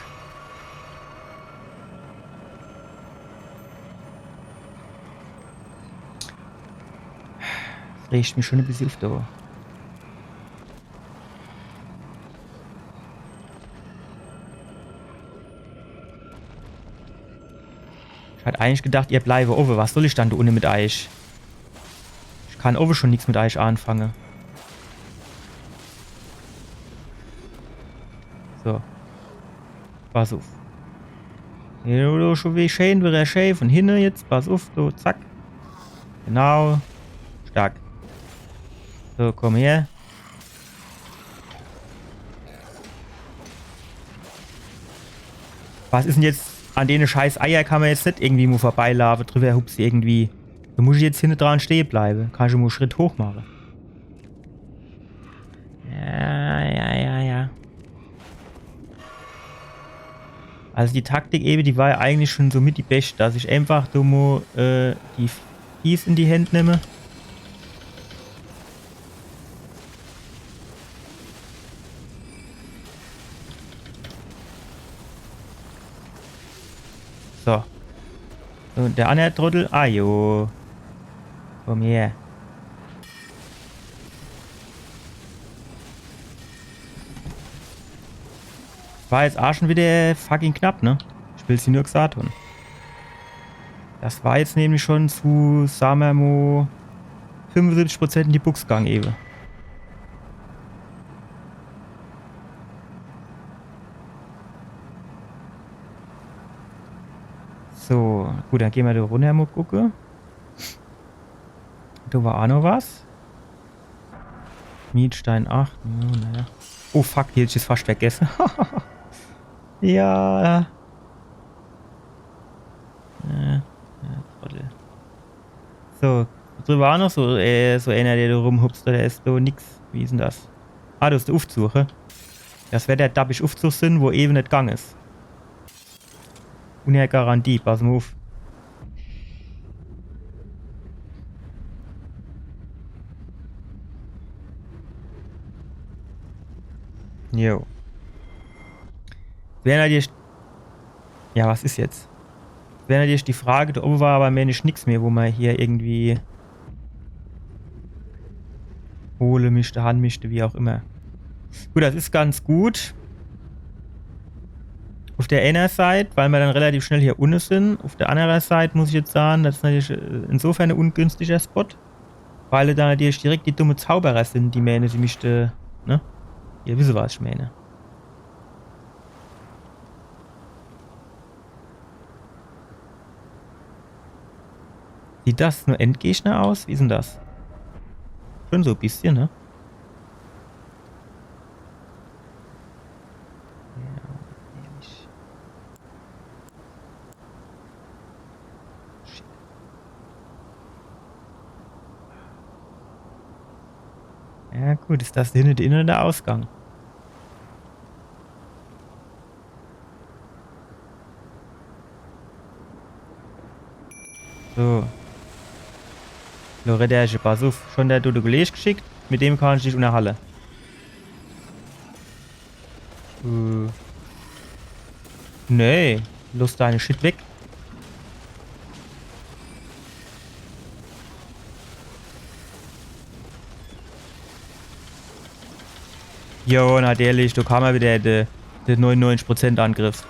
Das regt mich schon e bissje uf, do. Ich hat eigentlich gedacht, ihr bleiwe owwe. Was soll ich dann do unne mit eich? Ich kann owwe schon nix mit eich anfange. So. Pass uff. Ja, do schon wie schön, wie schön. Von hinne jetzt. Pass uff, do, zack. Genau. Stark. So, komm her. Was is denn jetzt an dene scheiß Eier? Kann ma jetzt net irgendwie mo vorbeilaafe, drüber hupse irgendwie? Do muss ich jetzt hinne dran stehe bleibe. Kann ich mo Schritt hoch mache. Ja, ja, ja, ja. Also die Taktik ewe, die war ja eigentlich schon so mit die beschte, dass ich einfach do mo, äh, die Fieß in die Händ nemme. So. Und der andere Trottel. Ah, jo. Komm her. War jetzt aa schon wieder fucking knapp, ne? Ich will's dir nur gesagt hun. Das war jetzt nämlich schon zu, sa mer mo, fünfundsiebzig Prozent in die Buchs gang ewe. So, gut, dann gehn mer do runner mo gucke. Do war aa noch was. Mietstein acht, ja, naja. Oh fuck, die hätt ich jetzt fascht vergesse. Ja. Äh, ja, Trottel. So, drüber aa noch so, äh, so ener, der do rumhupst, oder is do nix? Wie is denn das? Ah, do is de Uffzug, hä? Das werd der dappisch Uffzug sin, wo ewe net gang is. Ohne Garantie, pass mo uff. Jo. Wär natürlich. Ja, was is jetzt? Wär natürlich die Frage, do owwe war awwer, meen ich, nix mehr, wo ma hier irgendwie hole mischt, han mischt, wie auch immer. Gut, das is ganz gut. Uff der eener Seit, weil ma dann relativ schnell hier unne sin. Uff der annerer Seit muss ich jetzt sage, das is natürlich, äh, insofern e ungünstiger Spot, weil do natürlich direkt die dumme Zauberer sin, die meene, sie mischte, ne? Ihr wisse, was ich meene. Sieht das no Endgegner aus? Wie is denn das? Schon so e bissche, ne? Ja, nämlich. Shit. Ja gut, is das hinne de In- oder de Ausgang? So. Loretterche, pass uff. Schon der dode Kolleg gschickt. Mit dem kann ich dich unnerhalle. Äh. Nee. Loss deine Shit weg. Jo, natürlich, do kam er wieder, de, de neunundneunzig Prozent Angriff.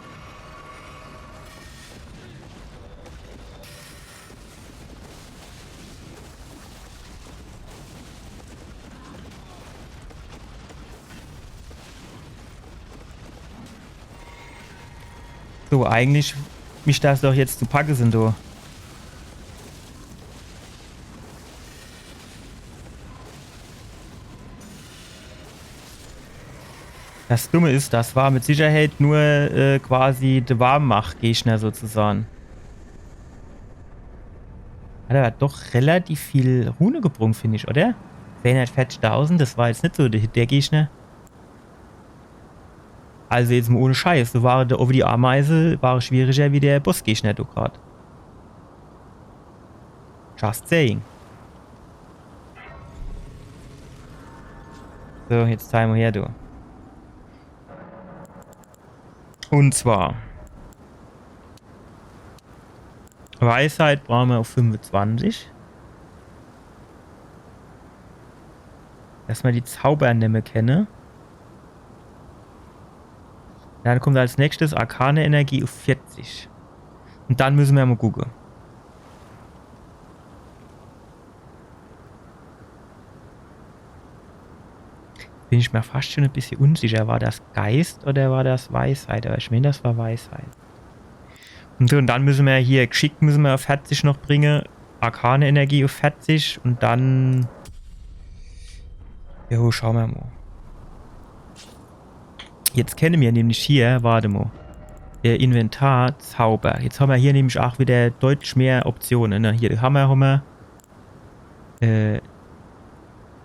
So, eigentlich mischt das doch jetzt zu packe sin, du. Das Dumme is, das war mit Sicherheit nur, äh, quasi de Warmmach-Gegner sozusagen. Hat awwer doch relativ viel Rune gebrung, find ich, oder? Zweihundertvierzigtausend, das war jetzt net so der, der Gegner. Also jetzt mo ohne Scheiß, so war der Owwe die Ameise, war schwieriger wie der Bossgegner do grad. Just saying. So, jetzt zeig mo her, du. Und zwar Weisheit brauche mer uff fünfezwanzig. Dass mer die Zauber nemme kenne. Dann kommt als nächstes arkane Energie uff vierzig. Und dann müsse mer mo gucke. Bin ich mer fascht schun e bissje unsicher. War das Geist oder war das Weisheit? Awwer ich meen, das war Weisheit. Und so, und dann müsse mer hier, Gschick müsse mer uff verzich noch bringe, arkane Energie uff verzich und dann. Jo, schaue mer mo. Jetzt kenne mer nämlich hier, wart mo. Äh, Inventar, Zauber. Jetzt hammer hier nämlich aach widder deutlich mehr Optione, ne? Hier de Hammer hammer. Äh,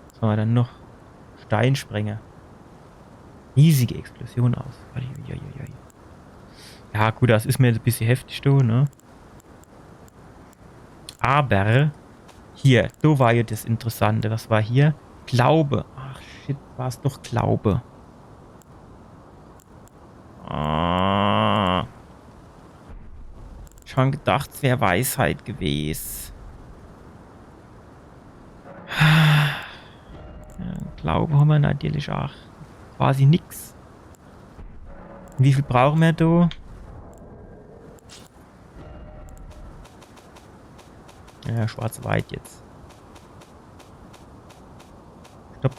was hammer dann noch? Steinsprenger. Riesige Explosion aus. Uiuiuiui. Ja, gut, das is mer jetzt e bissje heftig, du, ne? Awwer hier, do war jo das Interessante. Was war hier? Glaube. Ach shit, war's doch Glaube. Ah. Schun gedacht, es wär Weisheit gewes. Ja, Glaube hammer natürlich aach quasi nix. Wie viel brauche mer do? Ja, schwarze Weid jetzt. Stopp.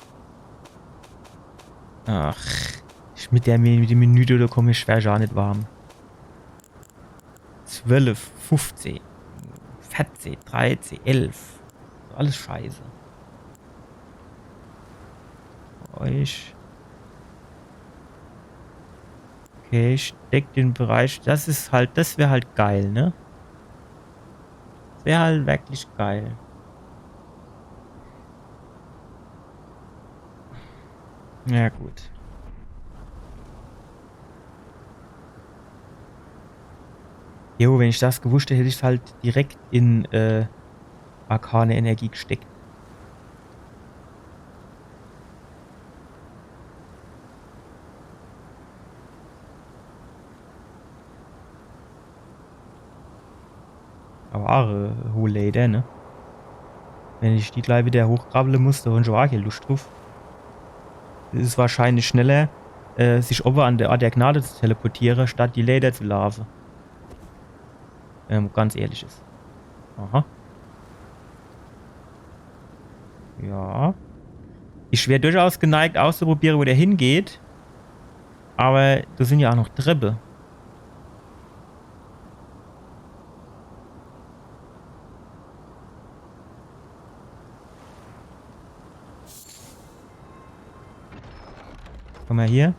Ach, ich mit der Mi-, mit dem Minüt oder komm ich schwer gar net warm. Zwölf, fuffzeh, verzeh, dreizeh, elf. Alles scheiße. Euch. Okay, ich deck den Bereich. Das is halt, das wär halt geil, ne? Das wär halt wirklich geil. Ja, gut. Jo, wenn ich das gewusst hätt, hätt ich's halt direkt in, äh, arkane Energie gesteckt. Awwer aach, äh, hohe Leeder, ne? Wenn ich die glei widder hochkrabbele muss, do hon ich aach kee Luscht druff. Es is wahrscheinlich schneller, äh, sich owwe an de Ort der Gnade zu teleportiere, statt die Leeder zu laafe. Wenn mer ganz ehrlich is. Aha. Ja. Ich wär durchaus geneigt, auszuprobiere, wo der hingeht. Awwer do sin jo aach noch Treppe. Guck mo hier.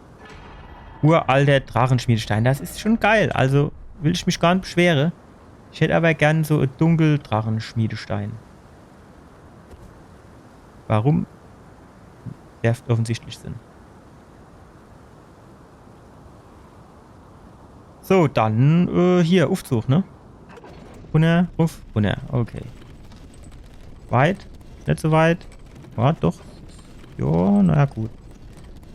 Uralter Drachenschmiedestein. Das is schun geil. Also will ich mich gar net beschwere. Ich hätt awwer gern so e Dunkeldrachenschmiedestein. Warum? Derft offensichtlich sin. So, dann, äh, hier, Uffzug, ne? Runner, uff, runner. Okay. Weit? Net so weit? Ja, doch. Jo, na ja, gut.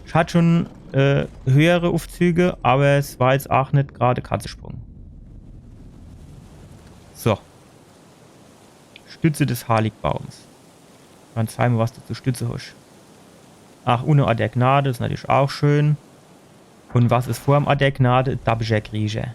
Ich hat schun, äh, höhere Uffzüge, awwer es war jetzt aach net grad Katzesprung. So. Stütze des Heiligbaums. Dann zeig mo, was du zur Stütze hosch. Ach, unne Ort der Gnade, is natürlich aach schön. Un was is vorm Ort der Gnade? Dabbecher Kriecher.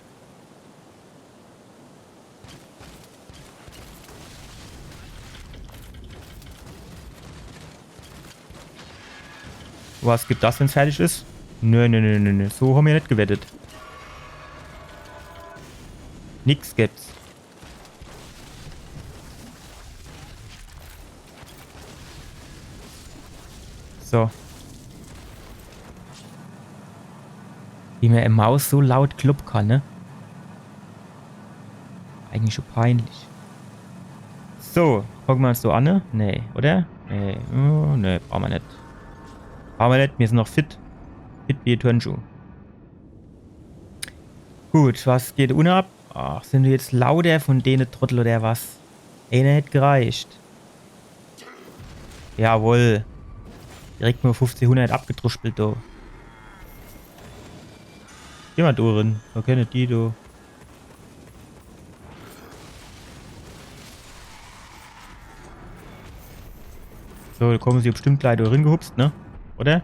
Was gibt das, wenn's fertig is? Nö, nö, nö, nö, nö. So hon mer net gewettet. Nix gibt's. So. Wie mer e Maus so laut kloppe kann, ne? Eigentlich schun peinlich. So, gucke mer uns so an, ne? Nee, oder? Nee, oh, nee, brauche mer net. Brauche mer net, mir sin noch fit. Fit wie e Turnschuh. Gut, was geht unne ab? Ach, sin do jetzt lauter vun dene Trottel oder was? Eener hätt gereicht. Jawohl. Direkt mo fuffzehhunnert abgedruspelt, do. Geh mo do rin. Do kenne die, do. So, do komme se bestimmt glei do ringehupst, ne? Oder?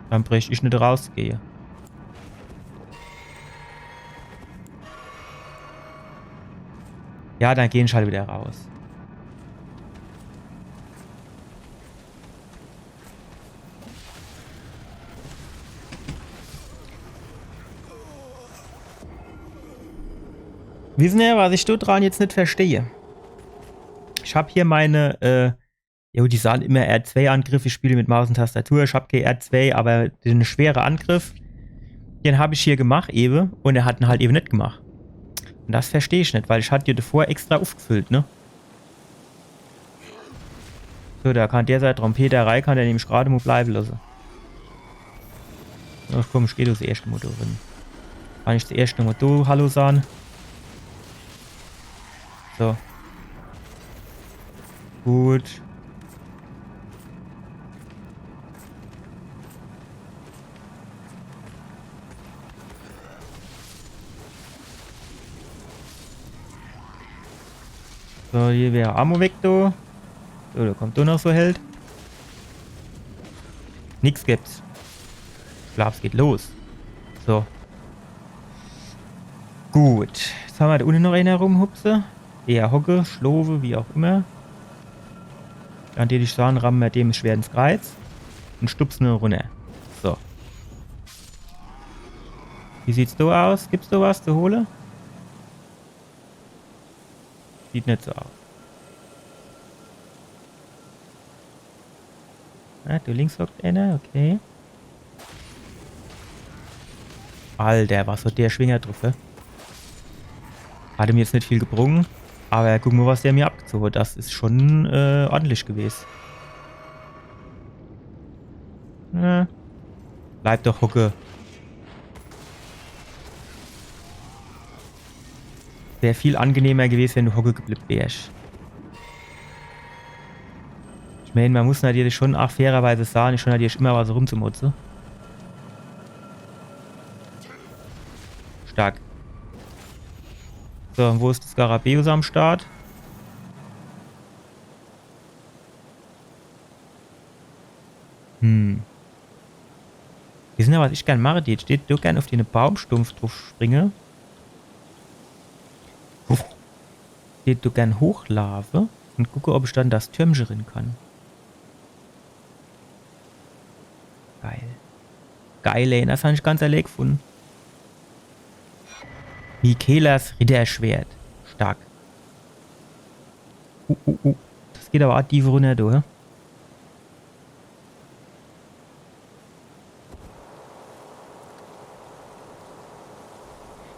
Dann brächt ich net rausgehe. Ja, dann gehn ich halt wieder raus. Wissen ihr, was ich do dran jetzt net verstehe? Ich hab hier meine, äh, jo, die sahn immer R zwei Angriff, ich spiel mit Maus und Tastatur, ich hab kee R zwei, aber den schwere Angriff, den hab ich hier gemacht ewe und er hat en halt ewe net gemacht. Und das versteh ich net, weil ich hat die davor extra ufgefüllt, ne? So, da kann der sei Trompeterei, kann der nämlich grad mo bleibe losse. Ach komm, ich geh das erschte Mo do rin. Kann ich das erschte Mo do Hallo sahn? So. Gut. So, hier wär Ammo weg, do. So, da kommt do noch so Held. Nix gibt's. Ich glaab, es geht los. So. Gut. Jetzt hammer do unne noch eener rumhupse. Eher hocke, schlofe, wie auch immer. Dann dät ich sahn, ramme mer dem Schwert ins Kreiz. Und stupse ne runner. So. Wie sieht's do aus? Gibt's do was zu hole? Sieht net so aus. Ah, do links hockt eener, okay. Alter, was hat der Schwinger druff, hä? Hat em jetzt net viel gebrung, aber guck mo, was der mir abgezoge hat. Das is schon, äh, ordentlich gewes. Ja. Bleib doch hocke. Wär viel angenehmer gewes, wenn du hocke geblibb wärsch. Ich mein, mer muss natürlich schon ach fairerweise sahn, ich hon natürlich immer was rumzumotze. Stark. So, und wo is das Skarabäus am Start? Hm. Wissen ihr, was ich gern mache? Die steht, do gern auf den Baumstumpf druff springe. Uff. Steht, do gern hochlaafe und gucke, ob ich dann das Türmche rin kann. Geil. Geil, ey. Das han ich ganz allee gefunne. Mikelas Ritterschwert. Stark. Uh, uh, uh. Das geht aber ach tief runner, du, hä?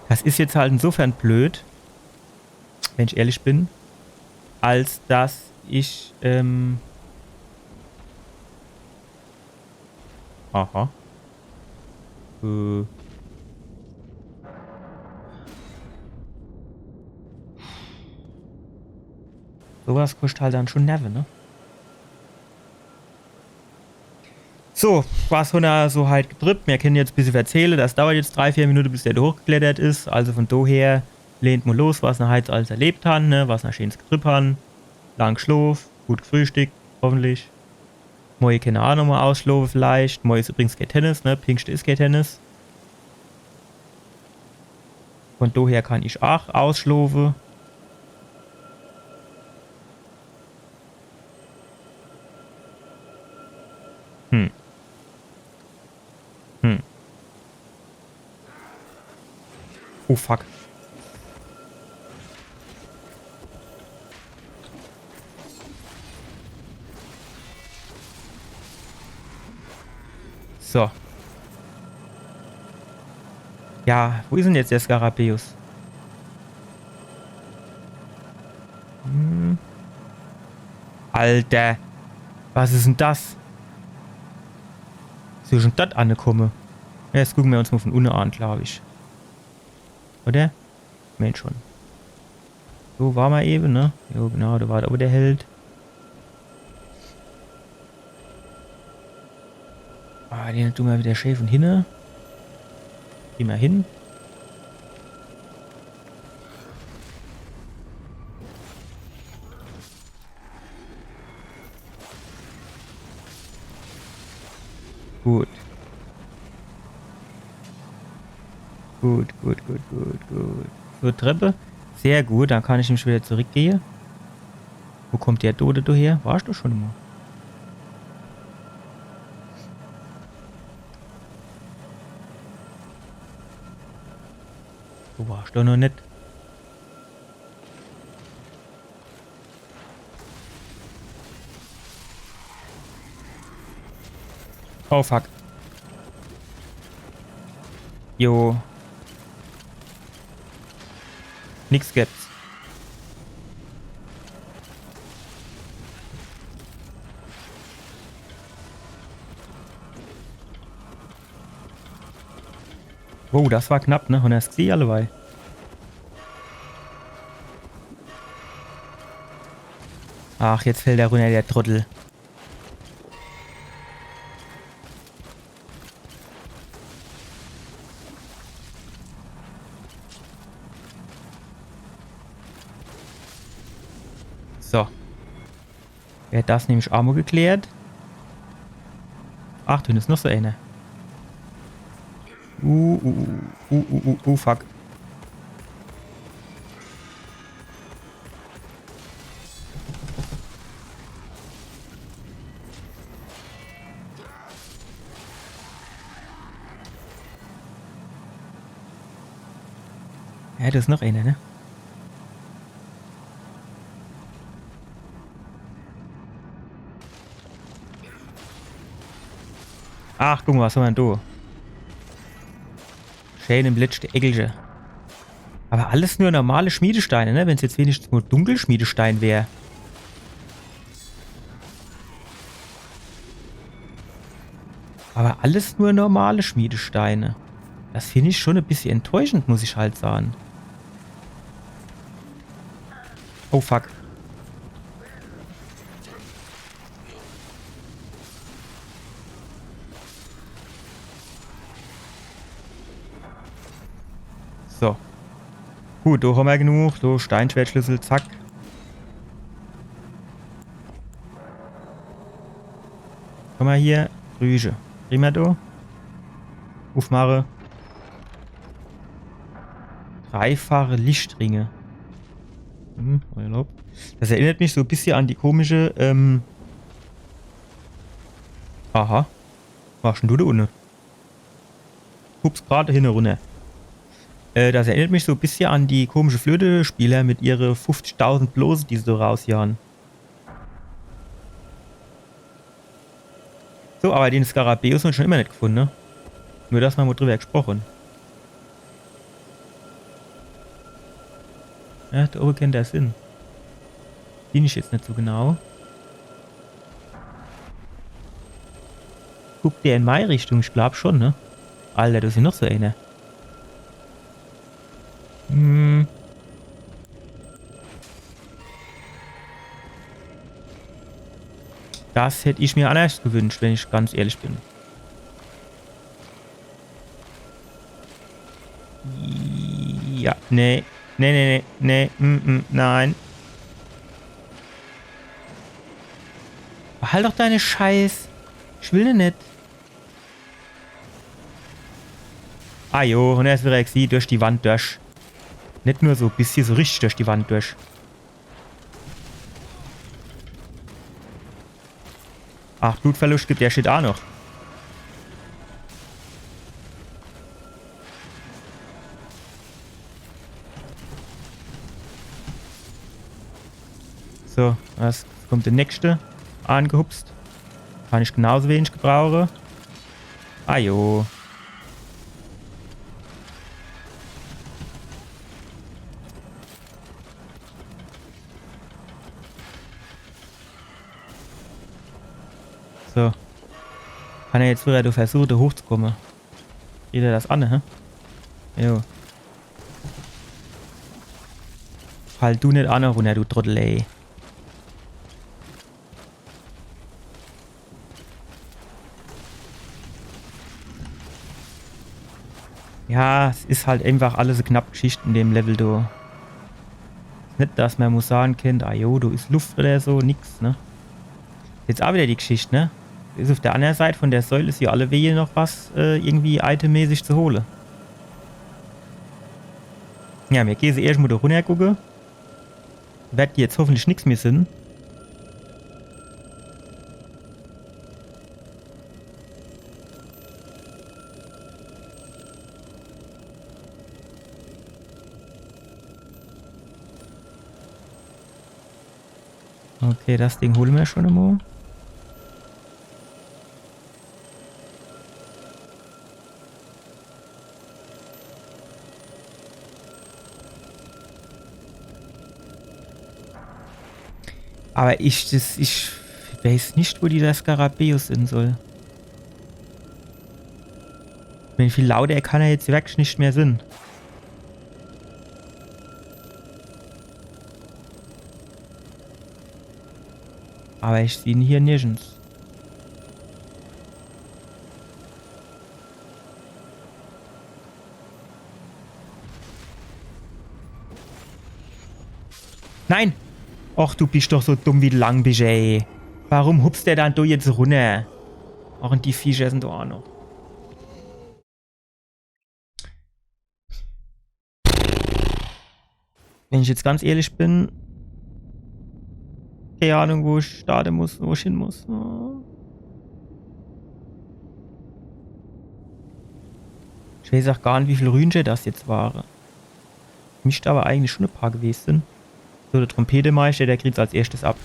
Das is jetzt halt insofern blöd, wenn ich ehrlich bin, als dass ich, ähm, aha. Äh. Sowas koscht halt dann schon Nerve, ne? So, was han er so halt getrippt? Mir kennen jetzt bissel verzähle. Das dauert jetzt drei, vier Minute, bis der do hochgeklettert is. Also von doher lehnt mo los, was er halt alles erlebt han, ne? Was er schönes getrippt han. Lang geschlof, gut gefrühstückt, hoffentlich. Moie kenne er ach nochmo ausschlofe vielleicht. Moie is übrigens kee Tennis, ne? Pingschte is kee Tennis. Von doher kann ich ach ausschlofe. Hm. Hm. Oh fuck. So. Ja, wo is denn jetzt der Skarabäus? Hm. Alter. Was is denn das? Is jo schon das anekumme. Ja, das gucke mer uns mo von unne an, glaab ich. Oder? Mensch schon. So war mer ewe, ne? Jo, genau, do war awwer der Held. Ah, den du mer wieder schee von hinne. Geh mer hin. Gut. Gut, gut, gut, gut, gut. So, Treppe. Sehr gut, dann kann ich nämlich wieder zurückgehe. Wo kommt der Dode do her? War ich doch schon immer. Do war ich doch noch net. Oh fuck. Jo. Nix gibt's. Wow, das war knapp, ne? Hunner sie alleweil. Ach, jetzt fällt er runner, der Trottel. So. Wär das nämlich aa mo geklärt. Ach, do is noch so eener. Uh, uh, uh, uh, uh, uh, uh, fuck. Ja, do is noch eener, ne? Ach, guck mo, was hammer dann do? Schön im letschte Eckelche. Aber alles nur normale Schmiedesteine, ne? Wenn's jetzt wenigstens mo Dunkelschmiedestein wär. Aber alles nur normale Schmiedesteine. Das find ich schon e bissje enttäuschend, muss ich halt sage. Oh fuck. So. Gut, do hammer genug. So, Steinschwertschlüssel, zack. Guck mo hier. Rüsche. Prima do. Ufmache. Dreifache Lichtringe. Hm, erlaubt. Das erinnert mich so e bissje an die komische, ähm, aha. Was machsch dann du do unne? Hups grad hinne runner. Äh, das erinnert mich so e bissje an die komische Flötespieler mit ihre fuffzigtausend Blose, die se do rausjagen. So, aber den Skarabäus han mer schon immer net gefunne, ne? Nur, dass mer mo drüber gesproche. Ja, do owwe kennt er sin. Bin ich jetzt net so genau. Guckt der in mei Richtung? Ich glaub schon, ne? Alter, do is jo noch so eener. Hm. Das hätt ich mir annerscht gewünscht, wenn ich ganz ehrlich bin. Ja, nee. Nee, nee, nee, nee. Mm, mm, nein. Halt doch deine Scheiß. Ich will net. Ah jo, un er is wieder exi durch die Wand durch. Net nur so e bissje, so richtig durch die Wand durch. Ach, Blutverlust gibt der Shit aa noch. So, jetzt kommt der nächste angehupst. Kann ich genauso wenig gebrauche. Ah jo. So. Kann er jetzt wieder do versuche, do hochzukomme? Geht er das an, hä? Jo. Fall du net an runner, du Trottel, ey. Ja, es is halt einfach alles e knapp Geschicht in dem Level, du. Net, dass mer muss sage kennt, ah jo, do is Luft oder so, nix, ne? Jetzt aa wieder die Geschicht, ne? Is uff der annere Seit vun der Säul is jo alleweje noch was, äh, irgendwie itemmäßig zu hole. Ja, mir gehn se erscht mol do runner gucke. Werd jetzt hoffentlich nix mehr sin. Okay, das Ding hole mir schon emol. Aber ich, das, ich weiß net, wo die, der Skarabäus sin soll. Ich mein, viel lauter kann er jetzt wirklich net mehr sin. Aber ich sieh en hier nirgends. Nein! Och, du bisch doch so dumm, wie du lang bisch, ey. Warum hupst der dann do jetzt runner? Och, un die Viecher sin do aa noch. Wenn ich jetzt ganz ehrlich bin, kee Ahnung, wo ich starte muss, wo ich hin muss. Oh. Ich weiß aa gar net, wie viel Rünsche das jetzt ware. Misst aber eigentlich schon e paar gewest sin. So, der Trompetemeister, der kriegt's als erschtes ab.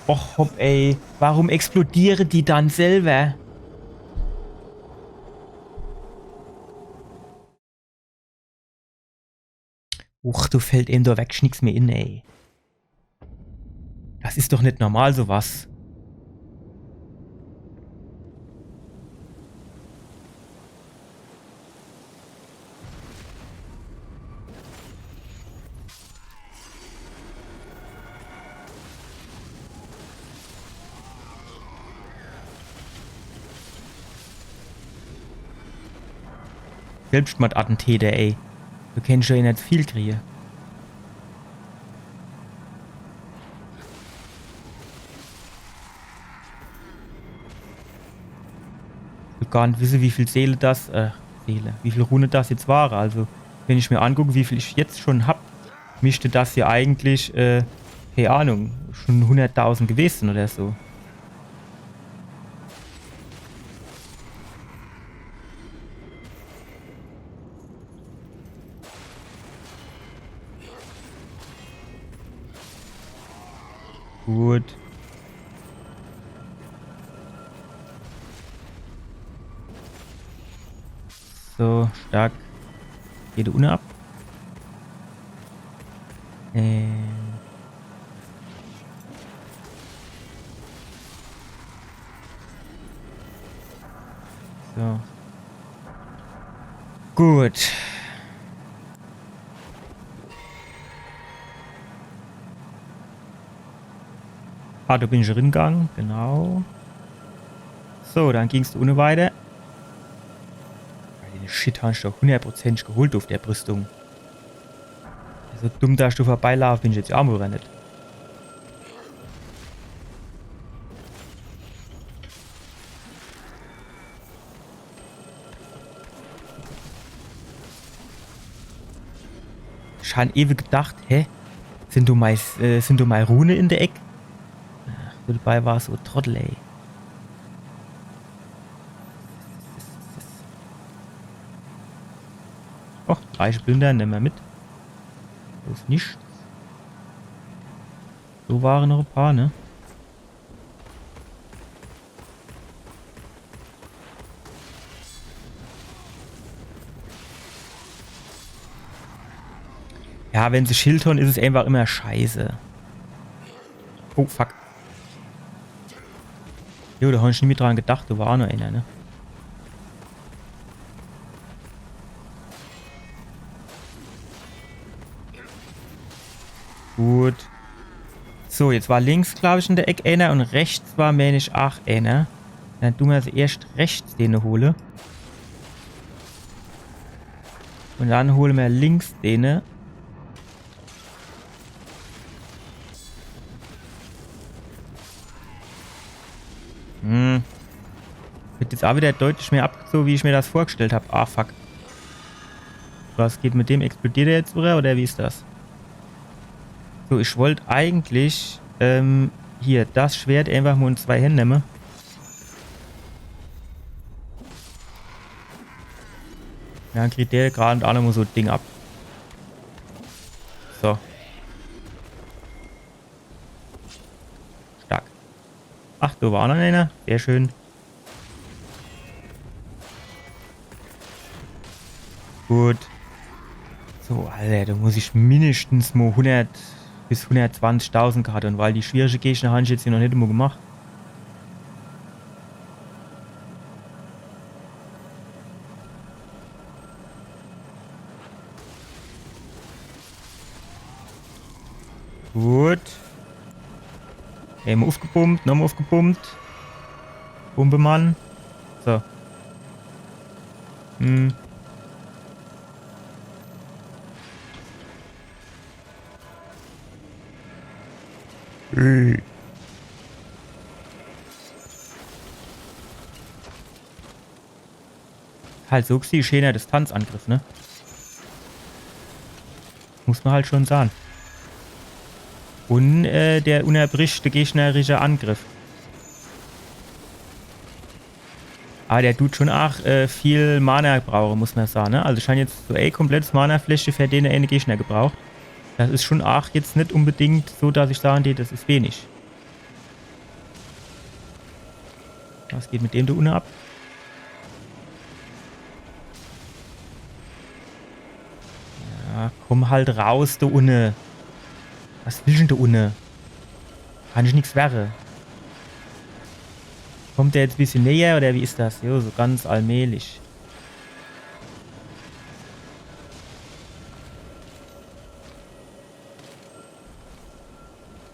Och, hopp, ey. Warum explodiere die dann selber? Uch, do fallt em do weg nix mehr in, ey. Das is doch net normal, so was. Selbstmordattentäter, ey. Du kennsch jo eh net viel kriege. Ich will gar net wisse, wie viel Seele das, äh, Seele, wie viel Rune das jetzt ware. Also, wenn ich mir angucke, wie viel ich jetzt schon hab, misst das jo eigentlich, äh, kee Ahnung, schon hunderttausend gewest sin oder so. Gut. So, stark. Geht unne ab. Ähm. So. Gut. Ah, do bin ich ringange, genau. So, dann ging's do unne weiter. Den Shit han ich doch hundertprozentig geholt uff der Brüstung. So dumm, dass ich do vorbeilaufe, bin ich jetzt jo aa mol net. Ich han ewe gedacht, hä? Sin do mei, äh, sin do mei Rune in der Eck? Ach, dabei war so e Trottel, ey. Och, drei Splinter, nemme mer mit. So is nix. Do ware noch e paar, ne? Ja, wenn se Schild han, is es einfach immer scheiße. Oh, fuck. Jo, do han ich net mehr dran gedacht, do war noch ener, ne? Gut. So, jetzt war links, glaab ich, in der Eck ener un rechts war, meen ich, ach ener. Dann du mer als erscht rechts dene hole. Un dann hole mer links dene. Awwer der hat deutlich mehr abgezoge, wie ich mir das vorgestellt hab. Ah, fuck. Was geht mit dem? Explodiert der jetzt, oder? Oder wie is das? So, ich wollt eigentlich, ähm, hier das Schwert einfach mo in zwei Händ nemme. Dann kriegt der grad aa nomo so e Ding ab. So. Stark. Ach, do war noch einer. Sehr schön. Gut. So, Alter, do muss ich mindestens mo hundert bis hundertzwanzigtausend Karte, weil die schwierige Gegner han ich jetzt hier noch net mo gemacht. Gut. Emol uffgepumpt, nochmol uffgepumpt. Pumpe, Mann. So. Hm. Äh. Halt so gesieh, scheener Distanzangriff, ne? Muss ma halt schon sahn. Un, äh, der unnerbricht de gegnerische Angriff. Awwer der dut schon aach, äh, viel Mana brauche, muss ma sahn, ne? Also ich han jetzt so e komplettes Mana-Fläschche für dene eene Gegner gebraucht. Das is schon aach jetzt net unbedingt so, dass ich sahn dät, das is wenig. Was geht mit dem do unne ab? Ja, komm halt raus, do unne. Was willsch dann do unne? Kann ich nix werre. Kommt der jetzt e bissje näher oder wie is das? Jo, so ganz allmählich.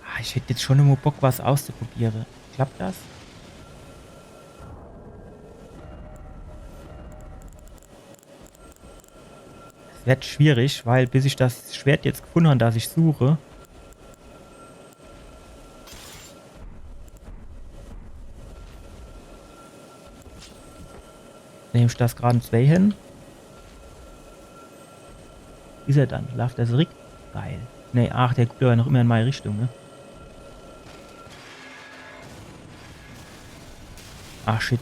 Ah, ich hätt jetzt schon immer Bock, was auszuprobiere. Klappt das? Es werd schwierig, weil bis ich das Schwert jetzt gefunne han, das ich suche. Nehm ich das grad in zwei Hänn? Is er dann? Laaft er zurick? Geil. Nee, ach, der guckt awwer noch immer in mei Richtung, ne? Ah, shit.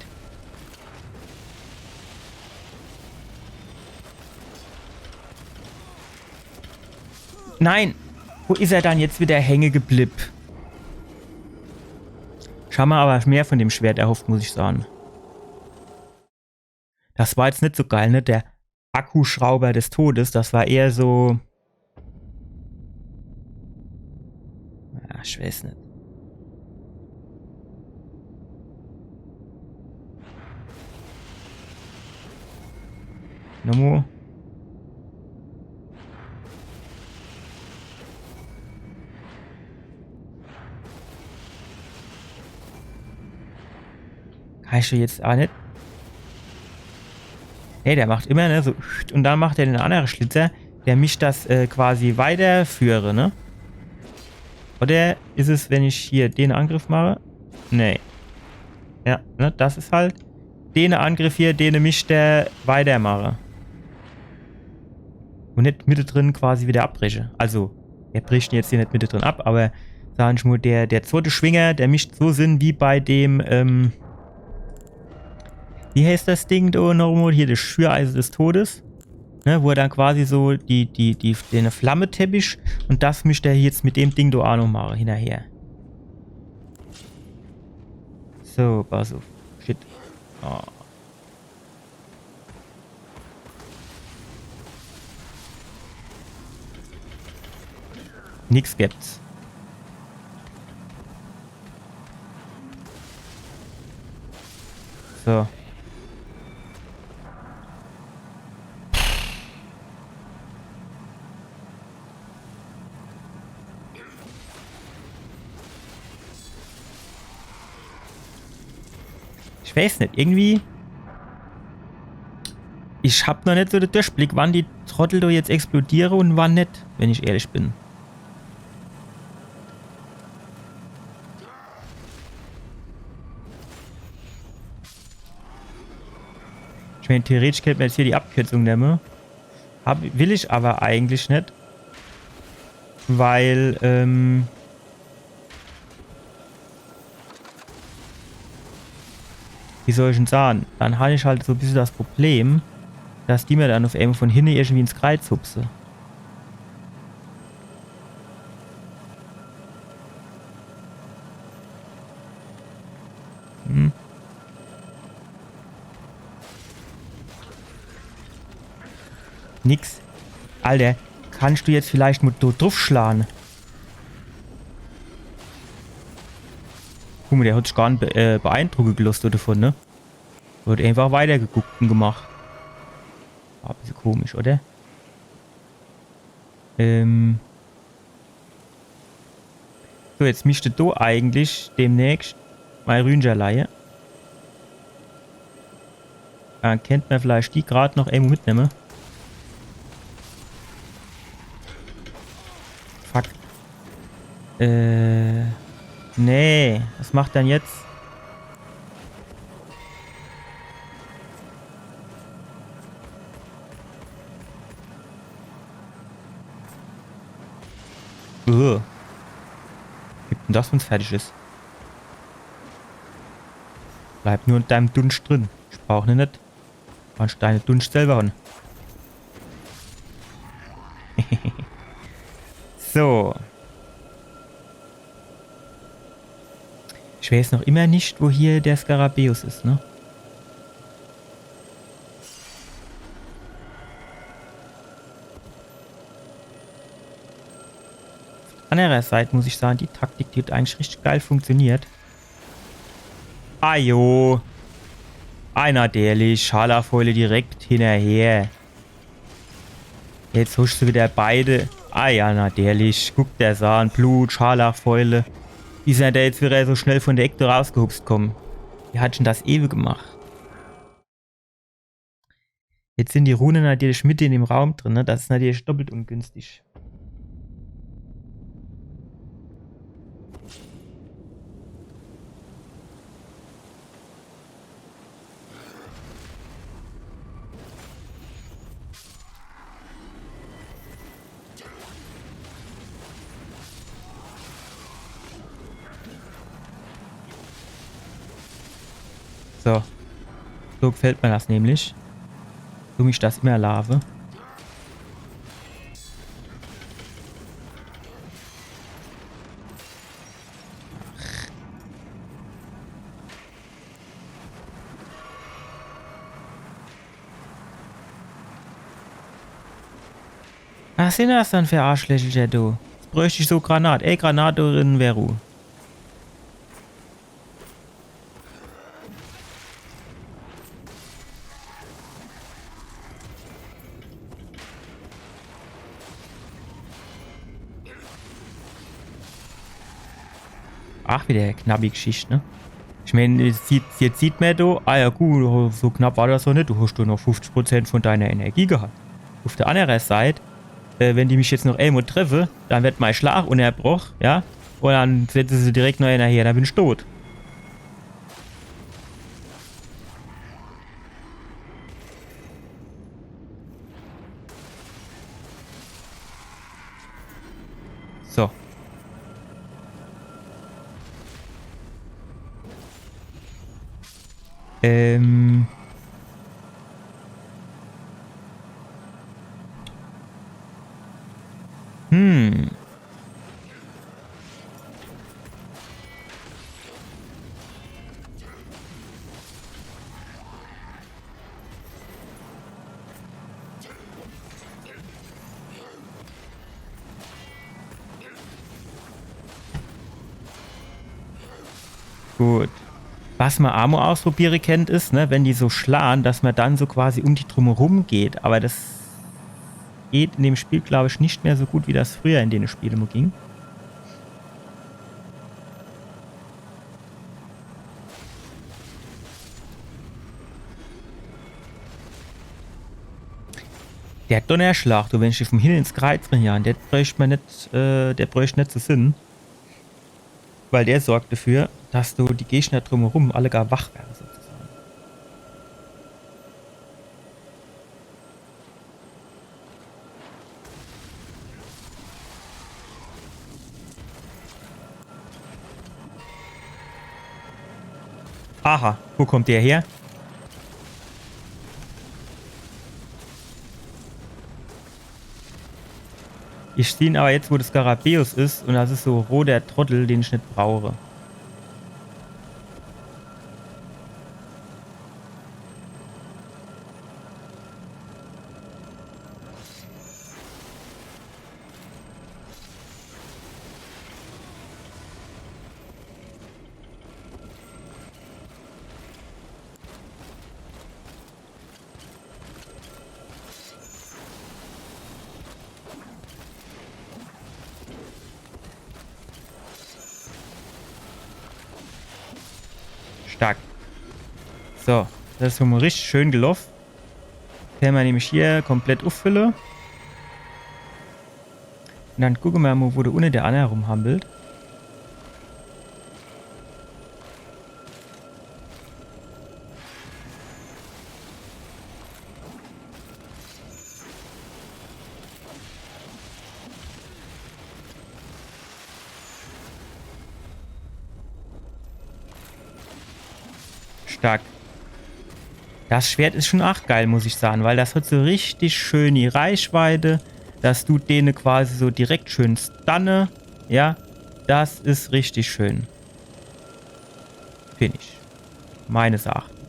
Nein! Wo is er dann jetzt wieder hänge geblibb? Ich han mer awwer mehr von dem Schwert erhofft, muss ich sahn. Das war jetzt net so geil, ne? Der Akkuschrauber des Todes, das war eher so. Ja, ich weiß net. Nomo. Kann ich jetzt awwer net. Nee, der macht immer, ne, so, und dann macht er den annere Schlitzer, der mich das, äh, quasi weiterführe, ne? Oder is es, wenn ich hier den Angriff mache? Nee. Ja, ne, das is halt den Angriff hier, den mich der weitermache. Und net mittedrin quasi wieder abbreche. Also, er bricht jetzt hier net mittedrin ab, awwer sahn ich mo, der, der zwotte Schwinger, der mischt so sinn wie bei dem, ähm, wie heißt das Ding do nomo? Hier, das Schüreise des Todes. Ne, wo er dann quasi so die, die, die, den Flammeteppich und das mischt er jetzt mit dem Ding do aa noch mache, hinnerher. So, pass uff. Shit. Oh. Nix gibt's. So. Ich weiß net, irgendwie. Ich hab noch net so de Durchblick, wann die Trottel do jetzt explodiere und wann net, wenn ich ehrlich bin. Wenn theoretisch kennt mer jetzt hier die Abkürzung nemme. Hab, will ich awwer eigentlich net. Weil, ähm, wie soll ich'n sahn? Dann han ich halt so e bissel das Problem, dass die mer dann uff emol vun hinne irgendwie ins Kreiz hupse. Hm. Nix. Alter, kannscht du jetzt vielleicht mol do druffschlahn? Guck mol, der hat sich gar net be äh, beeindrucke gelosst dovun, ne? Hat einfach weitergeguckt un gemacht. War e bissel komisch, oder? Ähm. So, jetzt misst do eigentlich demnächst mei Rünscher leie. Dann kennt mer vielleicht die grad noch emol mitnemme. Fuck. Äh. Nee, was macht dann jetzt? Ugh. Gibt denn das, wenn's fertig is? Bleib nur in deinem Dunscht drin. Ich brauch ne net. Kannscht deine Dunscht selber han. So. Ich weiß noch immer net, wo hier der Skarabäus is, ne? Uff der annere Seit muss ich sahn, die Taktik, die hat eigentlich richtig geil funktioniert. Ajo. Ei, natürlich. Scharlachfäule direkt hinnerher. Jetzt hosch du wieder beide. Ah ja, natürlich. Guck der's an. Blut, Scharlachfäule. Wie sin der jetzt wieder so schnell vun der Eck do rausgehupst kumme? Wie hat dann das ewe gemacht? Jetzt sin die Rune natürlich mitte in dem Raum drin, ne? Das is natürlich doppelt ungünstig. So. So gefällt mir das nämlich. So wie ich das immer laafe. Was sin das dann für Arschlöcher, du? Jetzt bräucht ich so Granat. Ey, Granat drin, Veru. Ach, wieder knapp die Geschicht, ne? Ich mein, jetzt sieht, jetzt sieht mer do, ah ja gut, so knapp war das doch net, du hosch doch noch fünfzig Prozent vun deiner Energie gehat. Uff der annere Seit, äh, wenn die mich jetzt noch emol treffe, dann werd mei Schlach unnerbroch, ja? Un dann setze se direkt noch eener her, dann bin ich tot. So. Ähm. Hm. Gut. Was mer aa mol ausprobiere kennt, is, ne, wenn die so schlahn, dass mer dann so quasi um die drumherum geht. Awwer das geht in dem Spiel, glaab ich, net mehr so gut, wie das früher in dene Spiele mol ging. Der Donnerschlag, du, wenn ich die vum Himmel ins Kreiz bring, ja, der bräucht mer net, äh, der bräucht net zu sinn. Weil der sorgt dafür, dass du die Gegner drumherum alle gar wach werre, sozusagen. Aha, wo kommt der her? Ich sieh en awwer jetzt, wo de Skarabäus is, un das is so e roter Trottel, den ich net brauche. Stark. So, das is schon mol richtig schön geloff. Kenne mer nämlich hier komplett uffülle. Un dann gucke mer mol, wo do unne der anner rumhampelt. Stark. Das Schwert is schon ach geil, muss ich sage, weil das hat so richtig schön die Reichweite, dass du dene quasi so direkt schön stunne. Ja, das is richtig schön. Find ich. Meines Erachtens.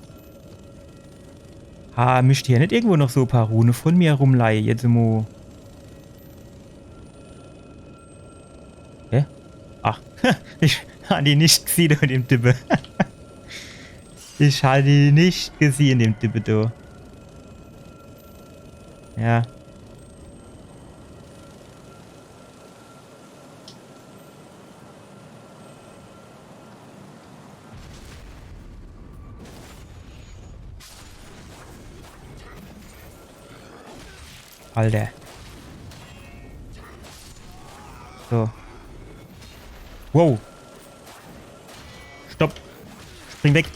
Ha, mischt hier net irgendwo noch so e paar Rune von mir rumleie? Jetzt mo. Hä? Ach, ich han die net gesieh do, dem Type. Ich han die net gesieh, dem Type do. Ja. Alter. So. Wow. Stopp. Spring weg.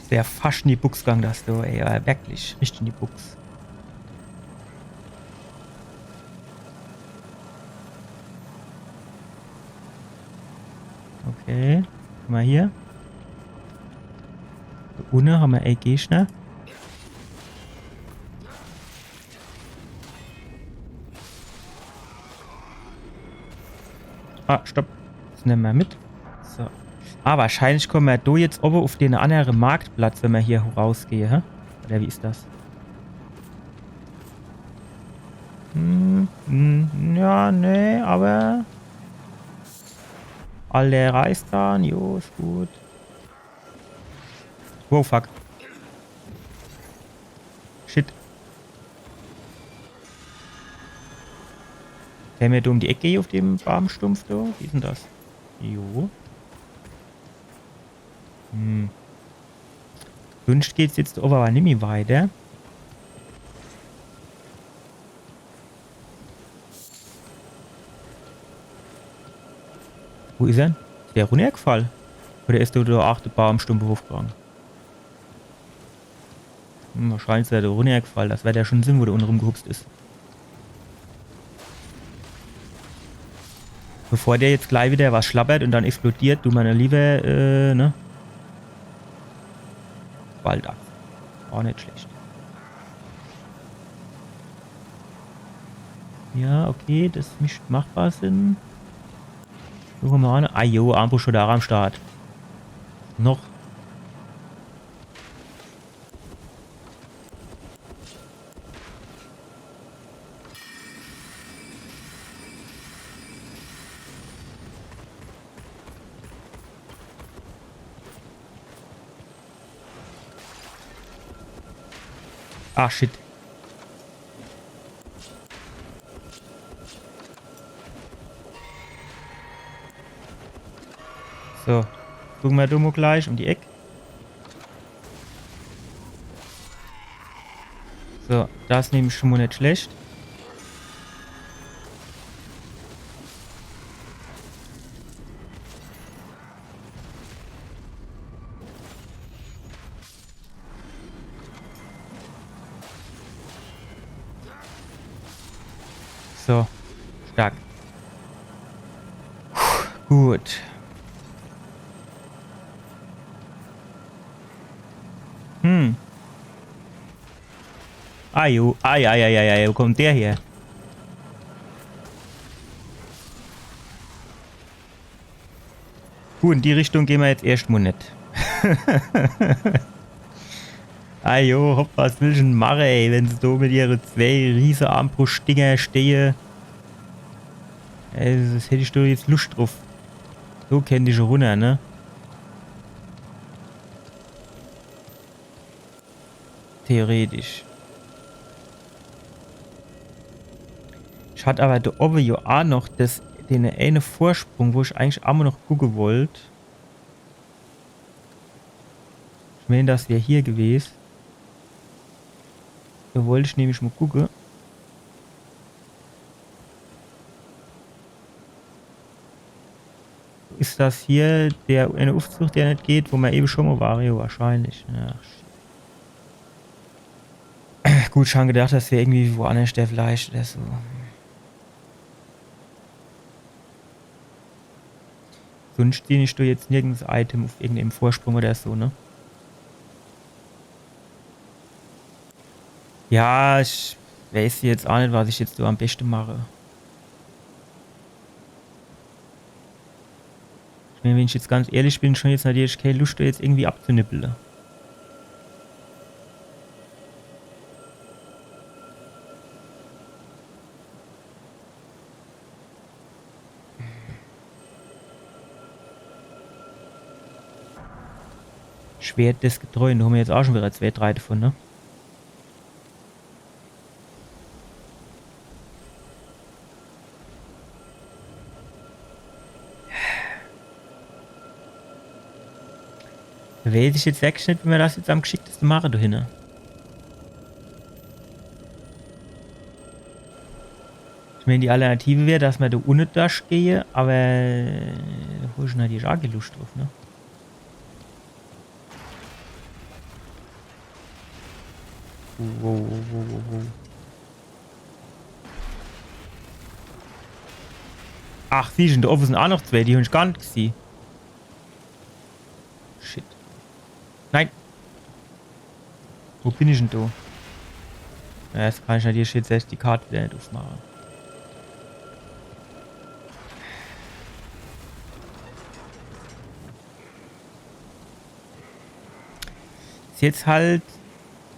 Wär fascht in die Bux gang, das do, ey, awwer wirklich, richtig in die Bux. Okay, guck mol hier. Do unne han mer e Gegner. Ah, stopp. Das nemme mer mit. So. Ah, wahrscheinlich komme mer do jetzt owwe uf den annere Marktplatz, wenn mer hier rausgehe, hä? Oder wie is das? Hm, hm, ja, nee, awwer alle Reis dran, jo, is gut. Wow, fuck. Shit. Wenn mer do um die Eck gehe uf dem Baumstumpf do? Wie is dann das? Jo. Hm. Sunscht geht's jetzt owwe awwer nimmi weiter. Wo is er? Is der runnergefall? Oder is der do ach de Baumstumpf hochgang? Hm, wahrscheinlich is er do runnergefall. Das werd jo schun sin, wo der unne rumgehupst is. Bevor der jetzt glei widder was schlabbert un dann explodiert, du mer liewer, äh, ne? Waldaxt. Ach net schlecht. Ja, okay, das misst machbar sin. Gucke mer mol an. Ah jo, Armbruscht hot er am Start. Noch. Ah, shit. So, gucke mer do mol glei um die Eck. So, das is nämlich schun mol net schlecht. So. Stark. Puh, gut. Hm. Ajo, ai, ai, ai, ai, ai, wo kommt der her? Gut, in die Richtung gehn mer jetzt erscht mo net. Ajo, hopp, was will ich dann mache, ey, wenn se do mit ihre zwee riese Armbruschtdinger stehe? Ey, das hätt ich doch jetzt Luscht druff. So kennt ich runner, ne? Theoretisch. Ich hat awwer do owwe jo aa noch das, den eene Vorsprung, wo ich eigentlich aa mo noch gucke wollt. Ich meen, das wär hier gewes. Do wollt ich nämlich mo gucke. Is das hier der eene Uffzug, der net geht, wo mer ewe schun mo ware? Jo, wahrscheinlich. Ja, shit. Gut, schun gedacht, das wär irgendwie woannerscht der vielleicht oder so. Sunscht seh ich do jetzt nirgends e Item uff irgendeem Vorsprung oder so, ne? Ja, ich weiß jetzt aa net, was ich jetzt so am beschte mache. Ich meen, wenn ich jetzt ganz ehrlich bin, schun jetzt natürlich kee Luscht, do jetzt irgendwie abzunippele. Schwert des Getreuen, do hän mer jetzt aa schun widder zwee, drei davun, ne? Do weiß ich jetzt werklich net, wie mer das jetzt am gschickteste mache, do hinne. Ich meen, die Alternative wär, dass mer do unne durchgehe, awwer do hab ich natürlich aa kee Luscht druff, ne? Wow, wow, wow, wow, wow. Ach, siehsch, do owwe sin aa noch zwee, die hab ich gar net gesieh. Shit. Nein. Wo bin ich dann do? Ja, jetzt kann ich natürlich jetzt erst die Kart widder net uffmache. Is jetzt halt,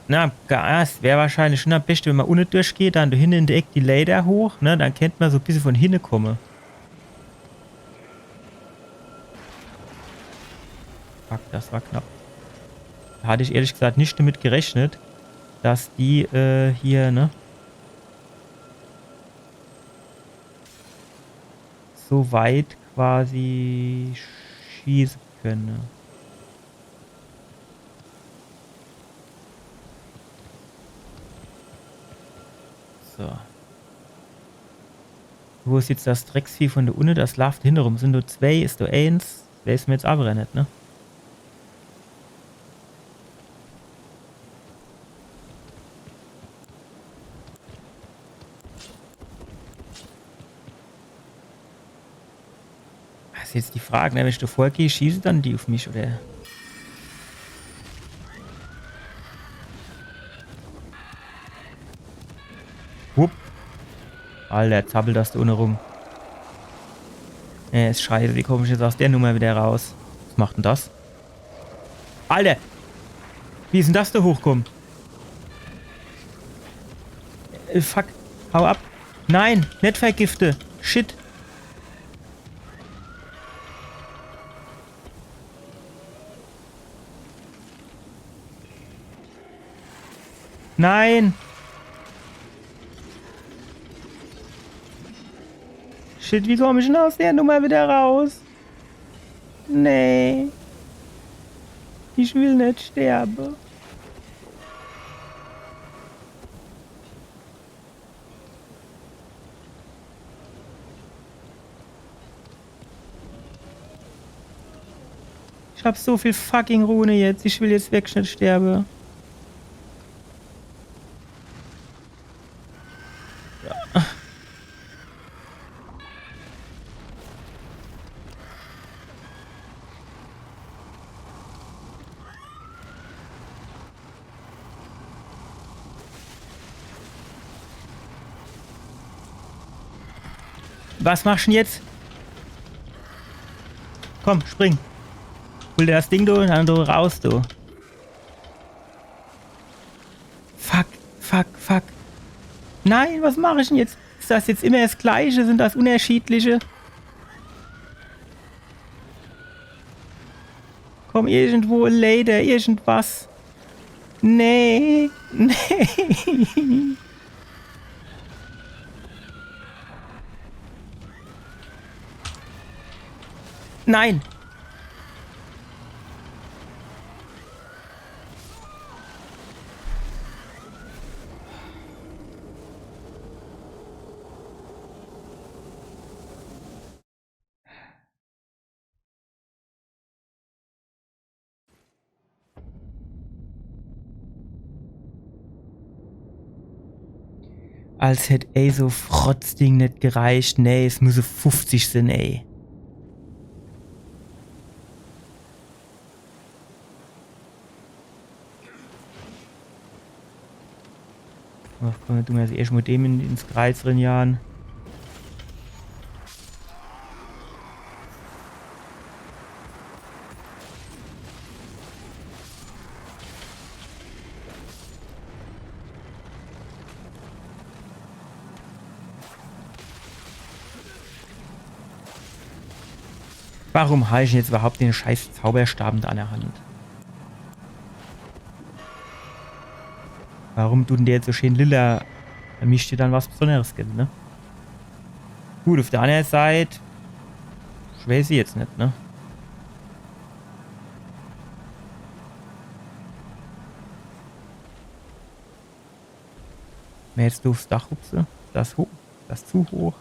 na, ga-, es wär wahrscheinlich schun am beschte, wenn mer unne durchgeht, dann do hinne in de Eck die Läder hoch, ne? Dann kennt mer so bissje vun hinne komme. Fuck, das war knapp. Do hatt ich ehrlich gesacht net damit gerechnet, dass die, äh, hier, ne? So weit quasi schieße kenne. So. Wo is jetzt das Drecksvieh vun do unne? Das laaft hinnerum. Sin do zwee, is do eens? Weiß mer jetzt awwer net, ne? Das is jetzt die Frage, ne? Wenn ich do vorgeh, schieße dann die uff mich, oder? Wupp. Alter, zappelt das do unne rum. Äh, is scheiße, wie komm ich jetzt aus der Nummer widder raus? Was macht dann das? Alter! Wie is dann das do hochkomm? Äh, fuck. Hau ab. Nein, net vergifte. Shit. Nein! Shit, wie komm ich dann aus der Nummer widder raus? Nee. Ich will net sterbe. Ich hab so viel fucking Rune jetzt. Ich will jetzt werklich net sterbe. Ja. Was machsch dann jetzt? Komm, spring. Hol der das Ding do, dann do raus, do. Fuck, fuck, fuck. Nein, was mach ich dann jetzt? Is das jetzt immer das Gleiche? Sin das unterschiedliche? Komm, irgendwo Leiter, irgendwas. Nee, nee. Nein. Als hätt, ey, so Frotzding net gereicht. Nee, es müsse fufzig sin, ey. Ach komm, du mir also erscht mo dem in, ins Kreiz rin, Jan. Warum hab ich dann jetzt überhaupt den scheiß Zauberstab in der Hand? Warum dut dann der jetzt so schön lila? Do misst jo dann was Besonderes gewwe, ne? Gut, uff der annere Seit, ich weeß jetzt net, ne? Wenn ich jetzt uffs Dach hupse, das hoch, das zu hoch.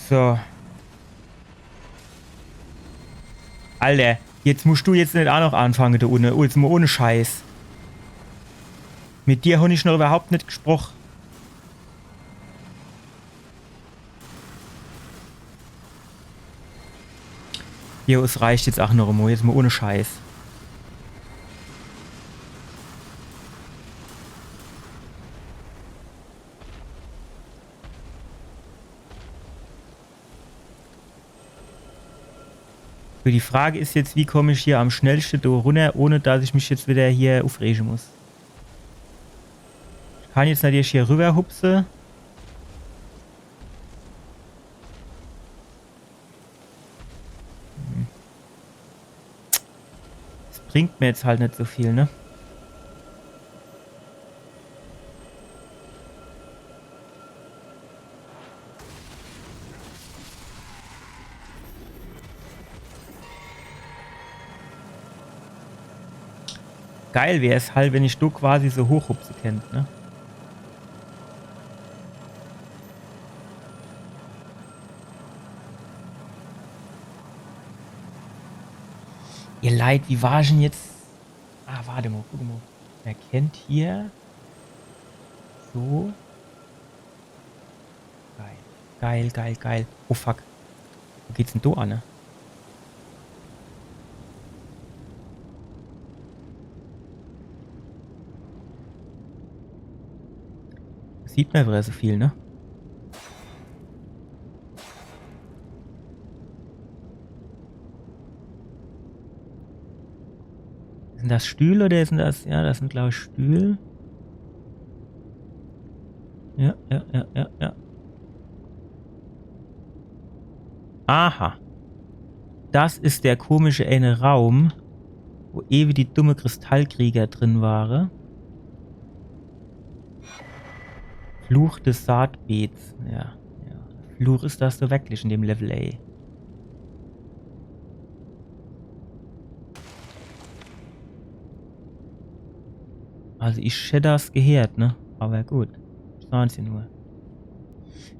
So. Alter, jetzt musst du jetzt net aa noch anfange, do unne. Oh, jetzt mo ohne Scheiß. Mit dir hon ich noch überhaupt net gesproch. Jo, es reicht jetzt aa noch mo. Jetzt mo ohne Scheiß. So, die Frage is jetzt, wie komm ich hier am schnellschte do runner, ohne dass ich mich jetzt wieder hier uffrege muss? Ich kann jetzt natürlich hier rüber hupse. Hm. Das bringt mir jetzt halt net so viel, ne? Geil wär's halt, wenn ich do quasi so hochhupse kennt, ne? Ihr Leit, wie war ich dann jetzt? Ah, wart mo, guck mo. Mer kennt hier so. Geil. Geil, geil, geil. Oh fuck. Wo geht's dann do anne? Sieht mer wieder so viel, ne? Sin das Stühl oder sin das, ja, das sin, glaab ich, Stühl. Ja, ja, ja, ja, ja. Aha. Das is der komische ene Raum, Wo ewe die dumme Kristallkrieger drin ware. Fluch des Saatbeets. Ja, ja. Fluch is das so werklich in dem Level, ey. Also ich hätt das geheert, ne? Aber gut. Sahn se nur.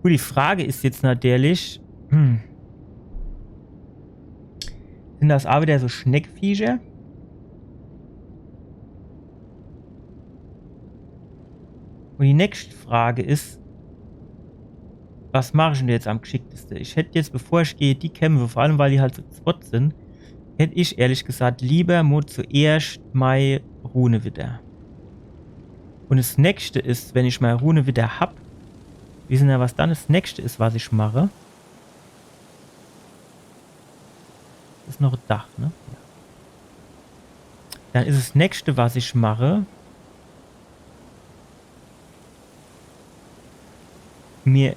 Gut, die Frage is jetzt natürlich, hm, sin das a wieder so Schneckviecher? Und die nächste Frage is, was mach ich denn jetzt am gschickteste? Ich hätt jetzt, bevor ich geh die kämpfe, vor allem weil die halt zu zwett sin, hätt ich ehrlich gesagt lieber mo zuerscht mei Rune wieder. Und das nächste is, wenn ich mei Rune wieder hab, wissen ja, was dann das nächste is, was ich mache? Is noch e Dach, ne? Ja. Dann is das nächste, was ich mache, mir.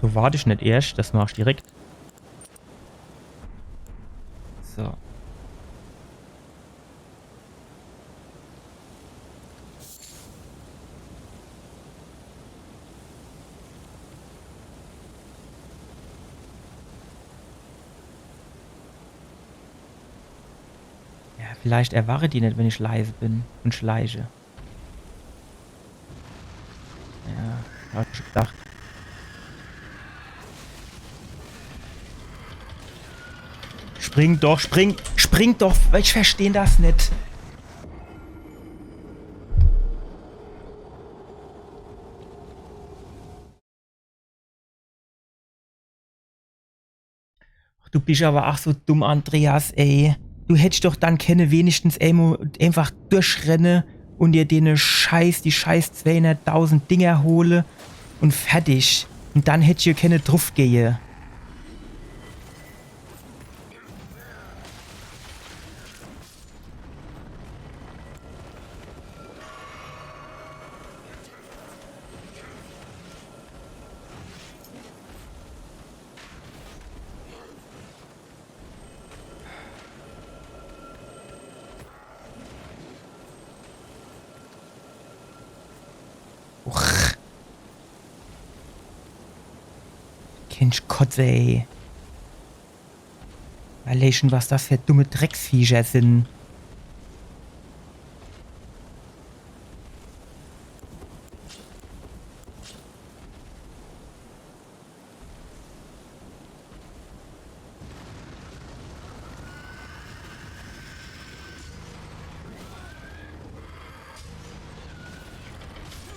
So, wart ich net erscht, das mach ich direkt. So. Ja, vielleicht erwache die net, wenn ich leise bin und schleiche. Ja, hab ich gedacht. Spring doch, spring, spring doch, ich versteh das net. Ach, du bisch aber ach so dumm, Andreas, ey. Du hättsch doch dann kenne wenigstens emo-, einfach durchrenne und dir dene Scheiß, die Scheiß zweihunderttausend Dinger hole und fertig. Und dann hättsch hier kenne druffgehe. Uch. Kindsch kotze, ey. Allein schon, was das für dumme Drecksviecher sind.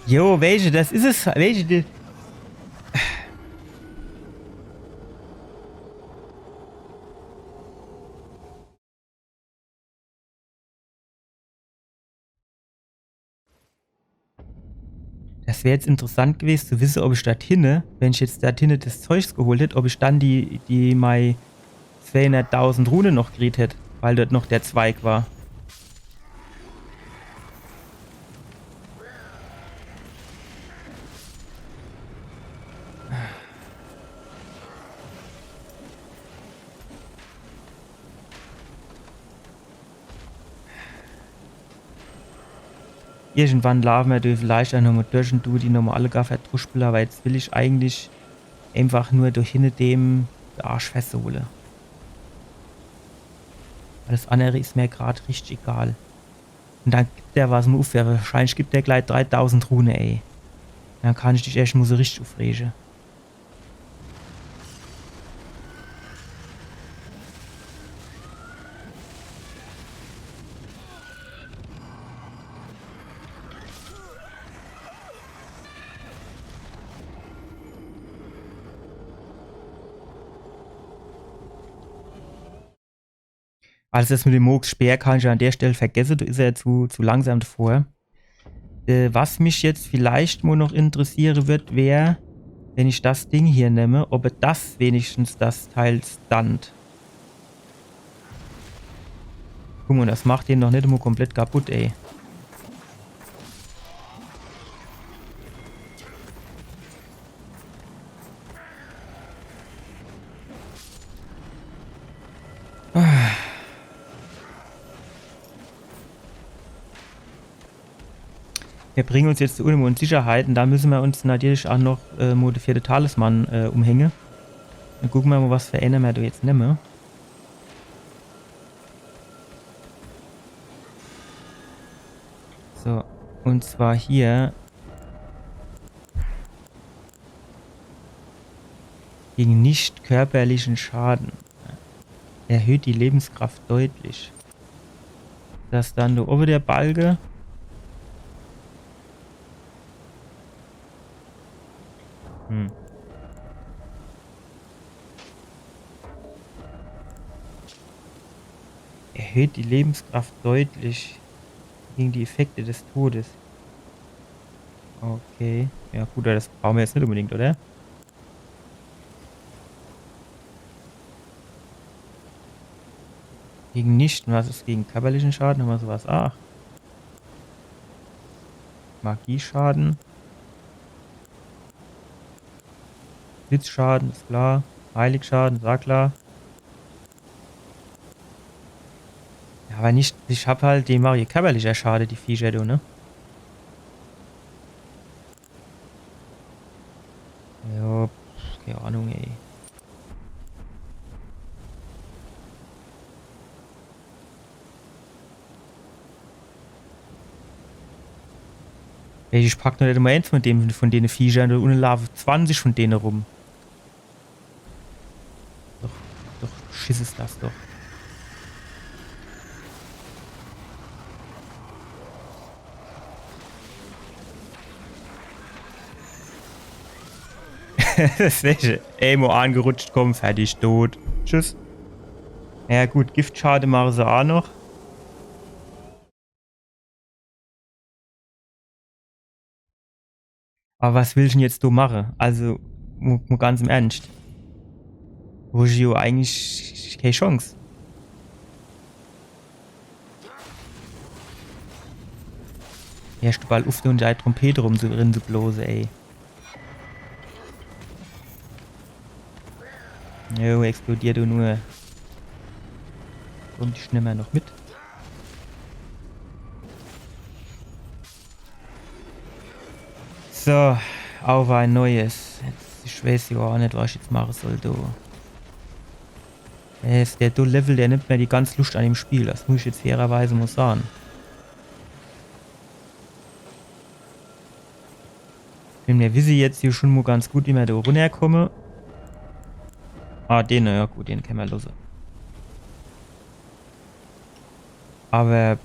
Jo, welche? Das is es. Welche? Die Das wär jetzt interessant gewesen zu wissen, ob ich dort hinne, wenn ich jetzt dort hinne das Zeugs geholt hätt, ob ich dann die, die mei zweihunderttausend Rune noch gekriegt hätt, weil dort noch der Zweig war. Irgendwann laafe mer do vielleicht aa nochmol durch un du die nochmol alle gar verdruschpele, awwer jetzt will ich eigentlich einfach nur do hinne dem de Arsch festsohle. Alles annere is mer grad richtig egal. Un dann gibt der was mo uff, ja, wahrscheinlich gibt der gleich dreidausend Rune, ey. Dann kann ich mich echt mol so richtig uffrege. Also das mit dem Mohgs Speer kann ich an der Stell vergesse, do is er zu, zu langsam devor. Äh, was mich jetzt vielleicht mo noch interessiere wird, wär, wenn ich das Ding hier nemme, ob er das wenigstens das Teil stunt. Guck mol, das macht den noch net mo komplett kaputt, ey. Ah. Mir bringe uns jetzt do unne mo in Sicherheit un do misse mer uns natürlich ach noch, äh, mo de vierte Talisman, äh, umhänge. Dann gucke mer mo, was für eener mer do jetzt nemme. So, un zwar hier gegen nicht körperlichen Schaden. Erhöht die Lebenskraft deutlich. Das dann do owwe der Balge. Hm. Erhöht die Lebenskraft deutlich gegen die Effekte des Todes. Okay. Ja gut, das brauche mer jetzt net unbedingt, oder? Gegen nicht, was is gegen körperlichen Schaden? Hammer sowas? Ach. Magieschaden. Blitzschaden, is klar. Heiligschaden, is ach klar. Ja, awwer net, ich hab halt, die mache jo körperlicher Schade, die Viecher, du, ne? Ja, pff, kee Ahnung, ey. Ey, ich pack noch net emol eens von dem, von dene Viecher, do unne laafe zwanzig von dene rum. Doch, doch, Schiss is das doch. Das nächste. Ey, mo angerutscht, komm, fertig, tot. Tschüss. Ja gut, Giftschade mache se ach noch. Awwer was will ich dann jetzt do mache? Also, mo, mo ganz im Ernscht. Wo ich jo eigentlich kee Chance. Hörsch du bald uff, do in dei Trompete rum zu, rin zu blose, ey. Jo, explodier du nur. Komm ich nimmer noch mit. So, auf ein Neues. Jetzt, ich weiß jo ach net, was ich jetzt mache soll, du. Ey, is der do Level, der nimmt mer die ganz Luscht an dem Spiel. Das muss ich jetzt fairerweise mo sage. Wenn mer wisse jetzt jo schun mo ganz gut, wie mer do runnerkomme. Ah, den, ja gut, den kenne mer losse. Awwer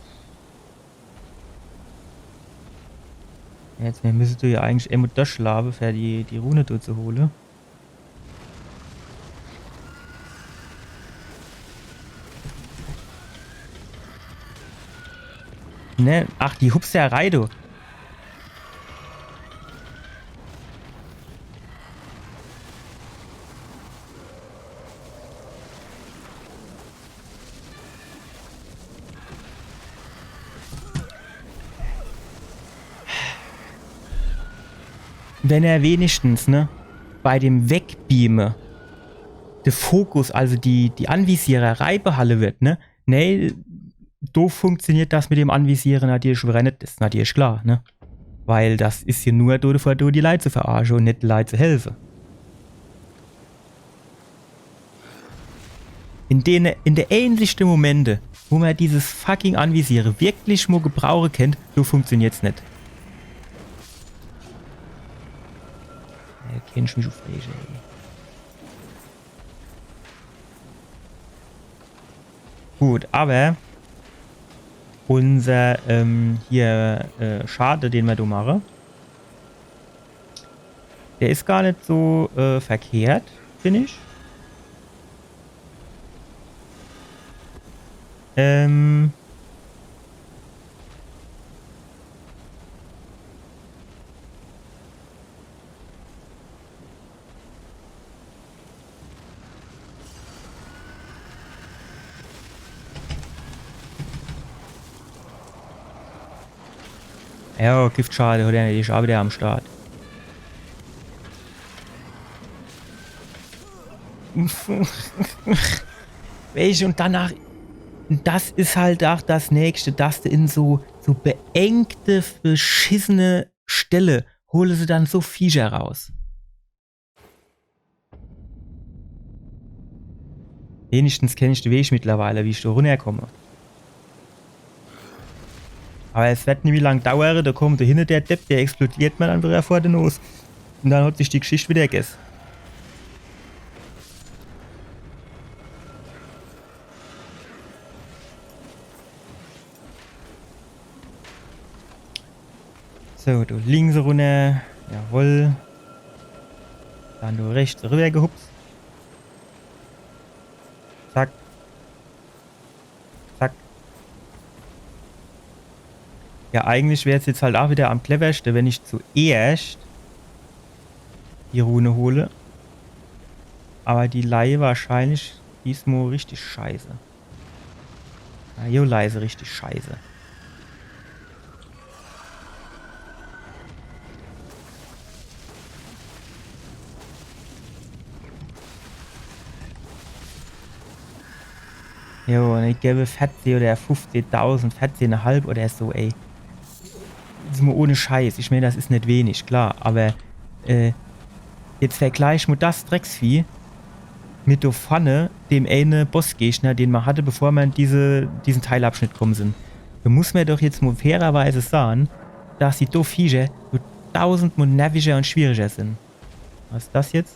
jetzt, mer misste jo eigentlich emol durchlaafe, fer die, die Rune do zu hole. Ne? Ach, die Hupserei, du. Wenn er wenigstens, ne, bei dem Wegbeame de Fokus, also die, die Anvisiererei behalle werd, ne? Nee, do funktioniert das mit dem Anvisiere natürlich widder net, is natürlich klar, ne? Weil das is jo nur do defor do, die Leit zu verarsche un net de Leit zu helfe. In dene, in de ähnlichste Momente, wo mer dieses fucking Anvisiere wirklich mo gebrauche kennt, so funktioniert's net. Ja, kenn ich mich uffrege, ey. Gut, awwer unser, ähm, hier, äh, Schade, den mer do mache, der is gar net so, äh, verkehrt, find ich. Ähm. Ja, Giftschade hat er natürlich ach widder am Start. Welche und danach. Und das is halt ach das Nächste, dass de in so, so beengte, verschissene Stelle hole se dann so Viecher raus. Wenigstens kenn ich de Weg mittlerweile, wie ich do runnerkomme. Aber es werd nimmi lang dauere, do kommt do hinne der Depp, der explodiert mer dann wieder vor de Nos. Und dann hat sich die Geschicht wieder gess. So, do links runner. Jawohl. Dann do rechts rüber gehupst. Zack. Zack. Ja, eigentlich wär's jetzt halt ach wieder am cleverste, wenn ich zuerscht die Rune hole. Aber die leie wahrscheinlich diesmol richtig scheiße. Ah, jo, leie se richtig scheiße. Jo, und ich geb verzeh oder fuffzehdausend, verzeh und a halb oder so, ey. Jetzt mol ohne Scheiß. Ich mein, das is net wenig, klar. Aber, äh, jetzt vergleich mol das Drecksvieh mit do vorne, dem eine Bossgegner, den mer hatte, bevor mer in diese, diesen Teilabschnitt komme sin. Do muss mer doch jetzt mol fairerweise sahn, dass die do Viecher so tausendmol nerviger und schwieriger sin. Was is das jetzt?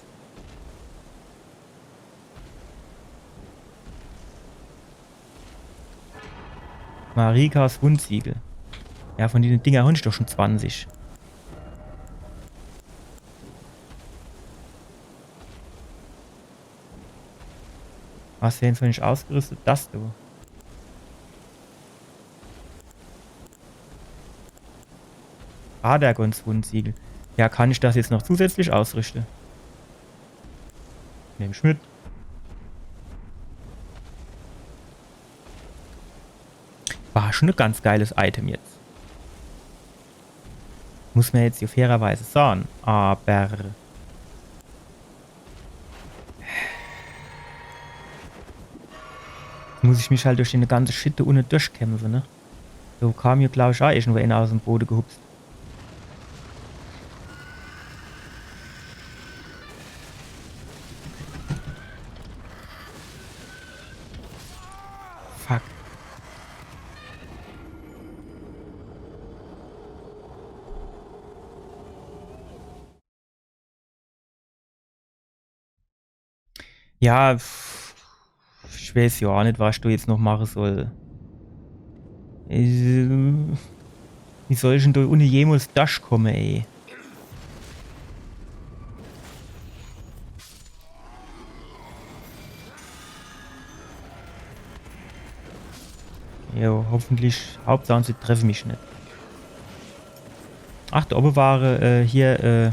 Marikas Wundsiegel. Ja, von dene Dinger hon ich doch schon zwanzig. Was denn so net ausgerüstet? Das do. Radagons Wundsiegel. Ja, kann ich das jetzt noch zusätzlich ausrichte? Nemm ich mit. War schon e ganz geiles Item jetzt. Muss mer jetzt hier fairerweise sahn. Aber muss ich mich halt durch den ganze Shit do unne durchkämpfe, ne? Do kam hier, glaub ich, ach irgendwo einer aus em Bode gehupst. Fuck. Ja, pff, ich weiß ja ach net, was ich do jetzt noch mache soll. Äh, wie soll ich denn do unne jemols durchkomme, ey? Jo, hoffentlich, Hauptsach, se treffe mich net. Ach, do owwe ware, äh, hier, äh,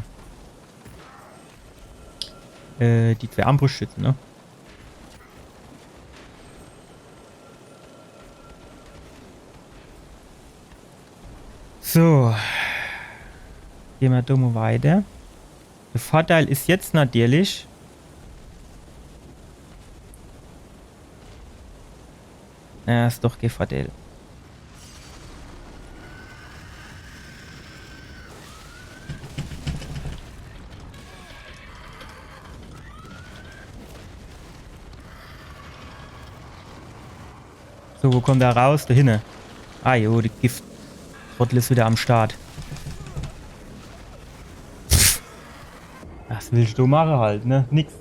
äh, die zwee Armbrustschütze, ne? So. Gehn mer do mol weiter. De Vorteil is jetzt natürlich, ja, is doch kee Vorteil. So, wo kommt er raus? Do hinne. Ah jo, die Gift-Trottel is wieder am Start. Pff. Was willst du mache halt, ne? Nix.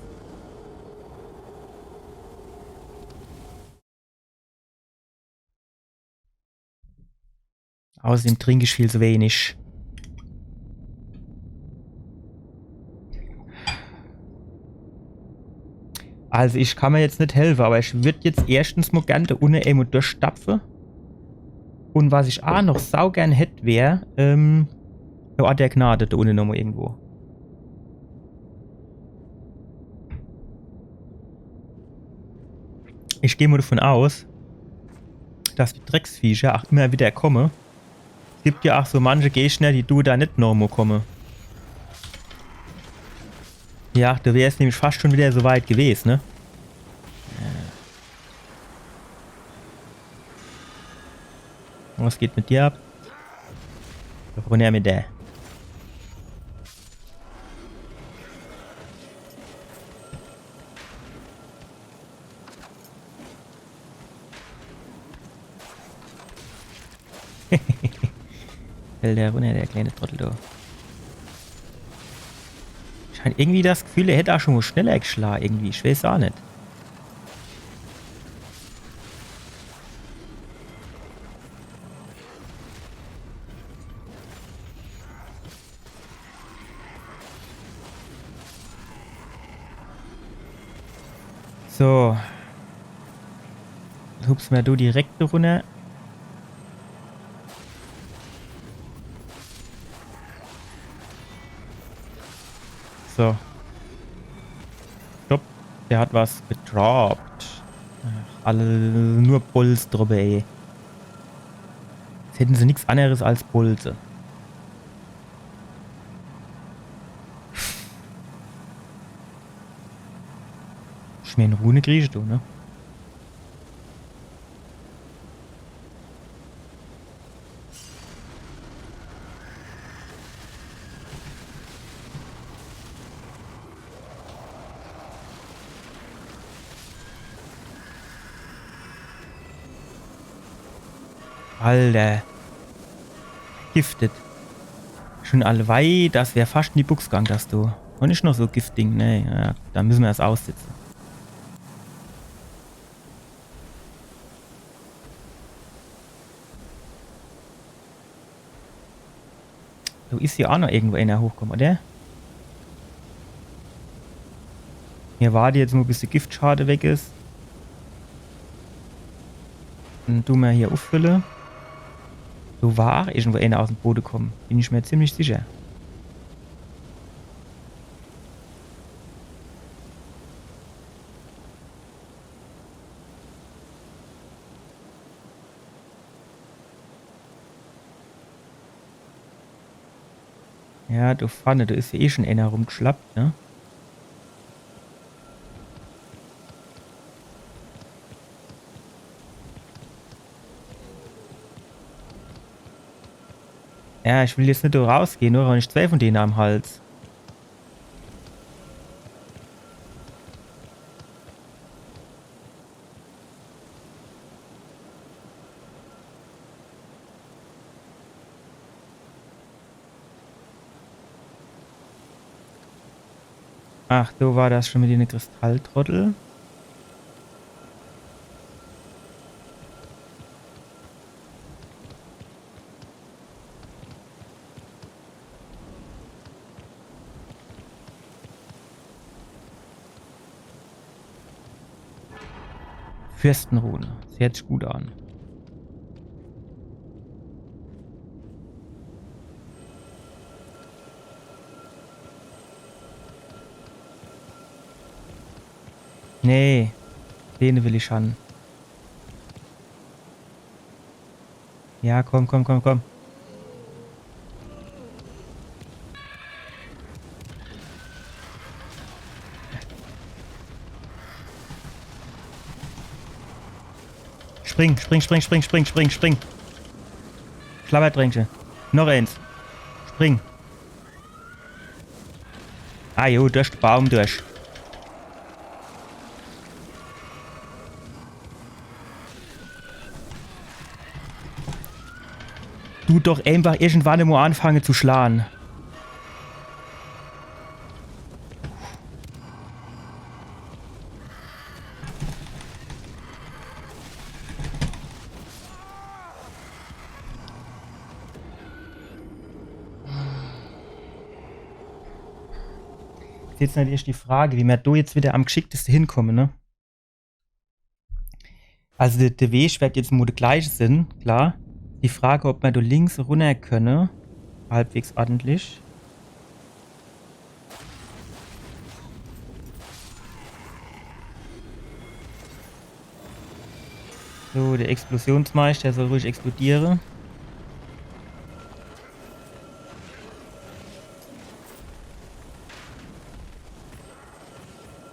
Außerdem trink ich viel zu wenig. Also ich kann mer jetzt net helfe, aber ich würd jetzt erschtens mol gern do unne emol durchstapfe. Und was ich ach noch saugern hätt, wär, ähm, der Ort der Gnade do unne nochmol irgendwo. Ich geh mol davon aus, dass die Drecksviecher ach immer wieder komme. Es gibt ja ach so manche Gegner, die du do net nochmol komme. Ja, do wär's nämlich fast schon wieder so weit gewes, ne? Was geht mit dir ab? Runner mit der. Fällt der runner, der kleine Trottel, du. Ich hab irgendwie das Gefühl, er hätt aa schon mol schneller geschla, irgendwie. Ich weiß aa net. So. Hupse mer do direkt runner. So. Stopp. Der hat was gedroppt. Ach, alle nur Bolze drüber, ey. Jetzt hätten se nix anneres als Bolze. Ich mein, Rune krieg ich do, ne? Alter. Giftet. Schon allewei, das wär fascht in die Bux gang, das do. Un is noch so Giftding, ne? Ja, do misse mer das aussitze. Do is jo aa noch irgendwo ener hochkomm, oder? Mir warte jetzt nur, bis de Giftschade weg is. Dann du mer hier uffülle. Do war irgendwo ener aus em Bode komm. Bin ich mer ziemlich sicher. Ja, do vorne, do is jo eh schon ener rumgeschlappt, ne? Ja, ich will jetzt net do rausgehe, nur wenn ich zwei von dene am Hals. Ach, do war das schon mit dene Kristalltrottel. Fürstenrune. Das hört sich gut an. Nee. Dene will ich han. Ja, komm, komm, komm, komm. Spring, spring, spring. Schlabbertränkche. Noch eens. Spring. Ah jo, durch de Baum durch. Du doch einfach irgendwann mo anfange zu schlage. Is jetzt natürlich die Frage, wie mer do jetzt wieder am gschickteste hinkomme, ne? Also de, de Weg werd jetzt mo de gleiche sin, klar. Die Frage, ob mer do links runner könne, halbwegs ordentlich. So, der Explosionsmeister soll ruhig explodiere.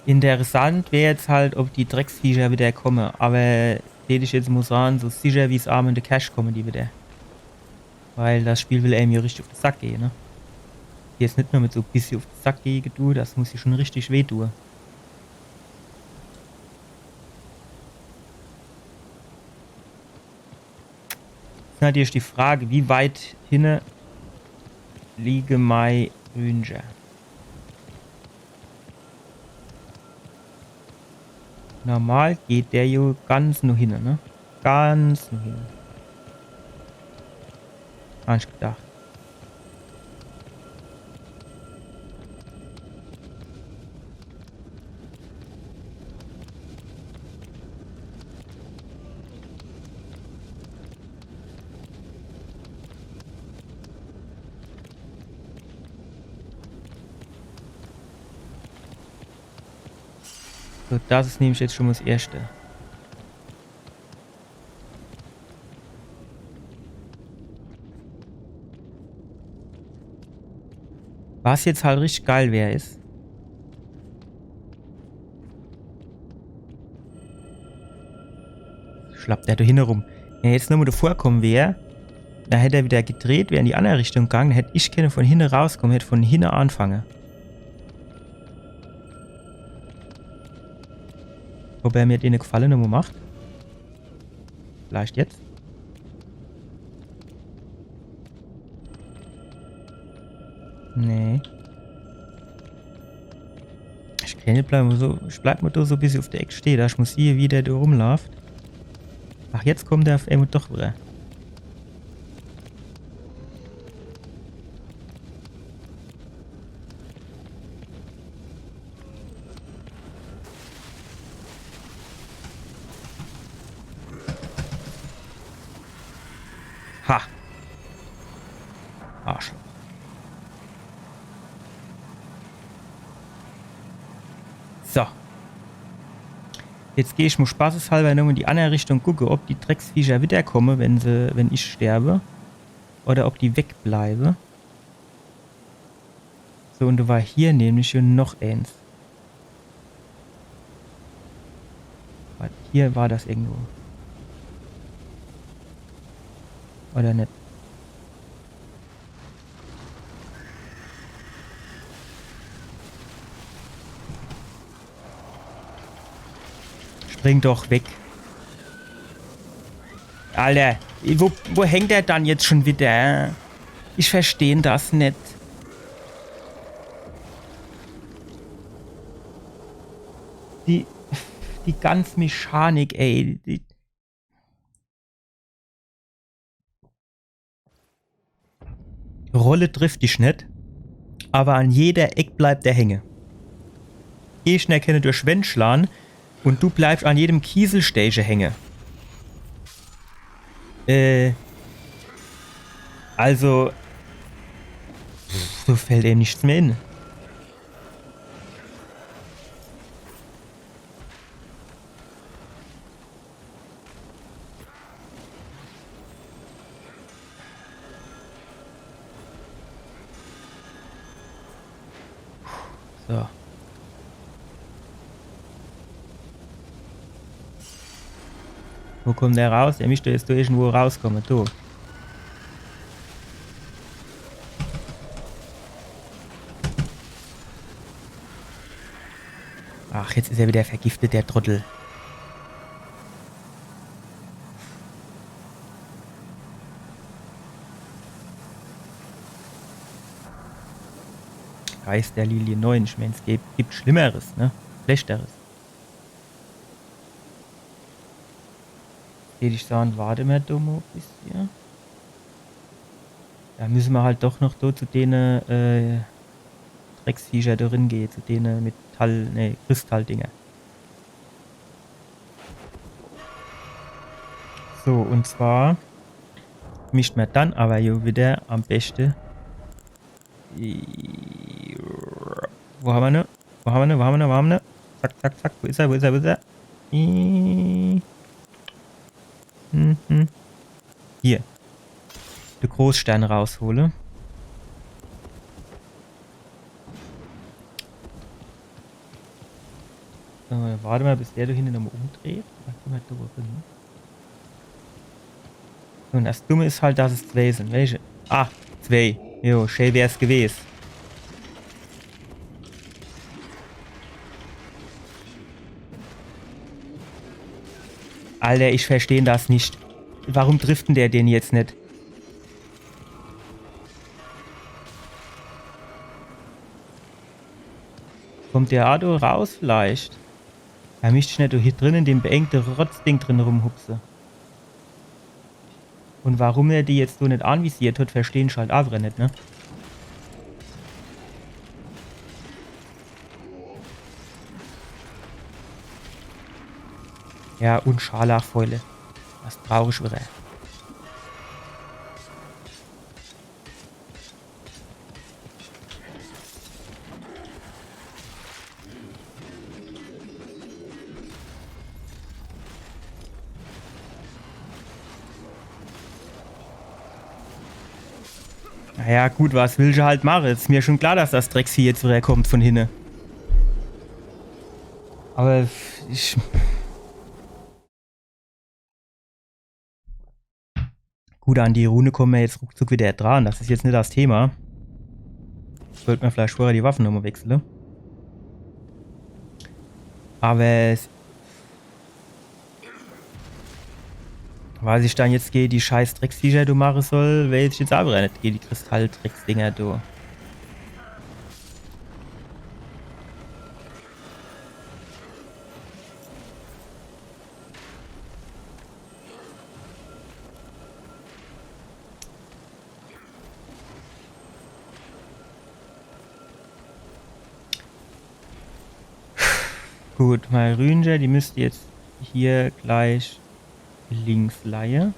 Interessant wär jetzt halt, ob die Drecksviecher wieder komme, aber Dät ich jetzt mol sage, so sicher wie's Amen in de Kerch komme die widder. Weil das Spiel will äm jo richtig uff de Sack gehe, ne? Jetzt net nur mit so bissje uff de Sack gehe, du, das muss jo schun richtig weh due. Is natürlich die Frage, wie weit hinne liege mei Rünscher. Normal geht der jo ganz no hinne, ne? Ganz no hinne. Hab ich gedacht. So, das is nämlich jetzt schun mol s Erschte. Was jetzt halt richtig geil wär, is, schlappt der do hinne rum. Wenn er jetzt nochmol do vorkomme wär, do hätt er widder gedreht, wär in die anner Richtung gange, do hätt ich kenne vun hinne rauskomme, hätt vun hinne anfange. Ob er mir dene Gefalle nochmol macht? Vielleicht jetzt? Nee. Ich kenn net bleiwe, so, ich bleib mol do so bissje uff de Eck stehe, do ich mol siehe, wie der do rumlaaft. Ach, jetzt kommt er uff emol doch widder. Ha. Arschloch. So. Jetzt geh ich mol spaßeshalwer nochmol in die anner Richtung gucke, ob die Drecksviecher widderkomme, wenn se, wenn ich sterbe. Oder ob die wegbleibe. So, un do war hier nämlich schun noch eens. Wart, hier war das irgendwo. Oder net? Spring doch weg. Alter, wo, wo hängt er dann jetzt schun widder? Ich versteh das net. Die, die ganz Mechanik, ey. Die Rolle trifft dich net, awwer an jeder Eck bleibt er hänge. Gegner kenne durch Wänn schlage un du bleibst an jedem Kieselsteinche hänge. Äh, also, pff, do fallt eem nix mehr in. So. Wo kommt der raus? Der misst jetzt do irgendwo rauskomme, du. Ach, jetzt is er widder vergiftet, der Trottel. Geist der Lilie neun, ich mein, es gibt, gibt Schlimmeres, ne? Schlechteres. Dät ich sage, warte mer do mol e bissje. Do misse mer halt doch noch do zu dene, äh, Drecksviecher do rin gehe, zu dene Metall-, nee, Kristalldinger. So, un zwar misst mer dann awwer jo widder am beschte. Wo hammer ne? Wo hammer ne? Wo hammer ne? Wo hammer ne? Zack, zack, zack. Wo is er? Wo is er? Wo is er? Ih. Mhm. Hier. De Großstern raushole. So, warte mer, bis der do hinne nochmol umdreht. Dann kenne mer do rin. Un das Dumme is halt, dass es zwee sin. Welche? Ah, zwee. Jo, schee wär's gewes. Alter, ich versteh das net. Warum trifft denn der den jetzt net? Kommt der Ado raus vielleicht? Er mischt net hier drin in dem beengte Rotzding drin rumhupse. Un warum er die jetzt so net anvisiert hat, versteh ich halt ach net, ne? Ja, un Scharlachfäule. Was brauch ich wieder? Naja, gut, was willsche halt mache? Is mir schon klar, dass das Drecksvieh jetzt wieder kommt von hinne. Aber ich Gut, an die Rune komme mer jetzt ruckzuck wieder dran. Das is jetzt net das Thema. Sollt mer vielleicht vorher die Waffe nochmal wechsle. Aber es, was ich dann jetzt gege die scheiß Drecksviecher do mache soll, weiß ich jetzt aber net. Gege die Kristalldrecksdinger do. Gut, mei Rünscher, die misst jetzt hier gleich links leie.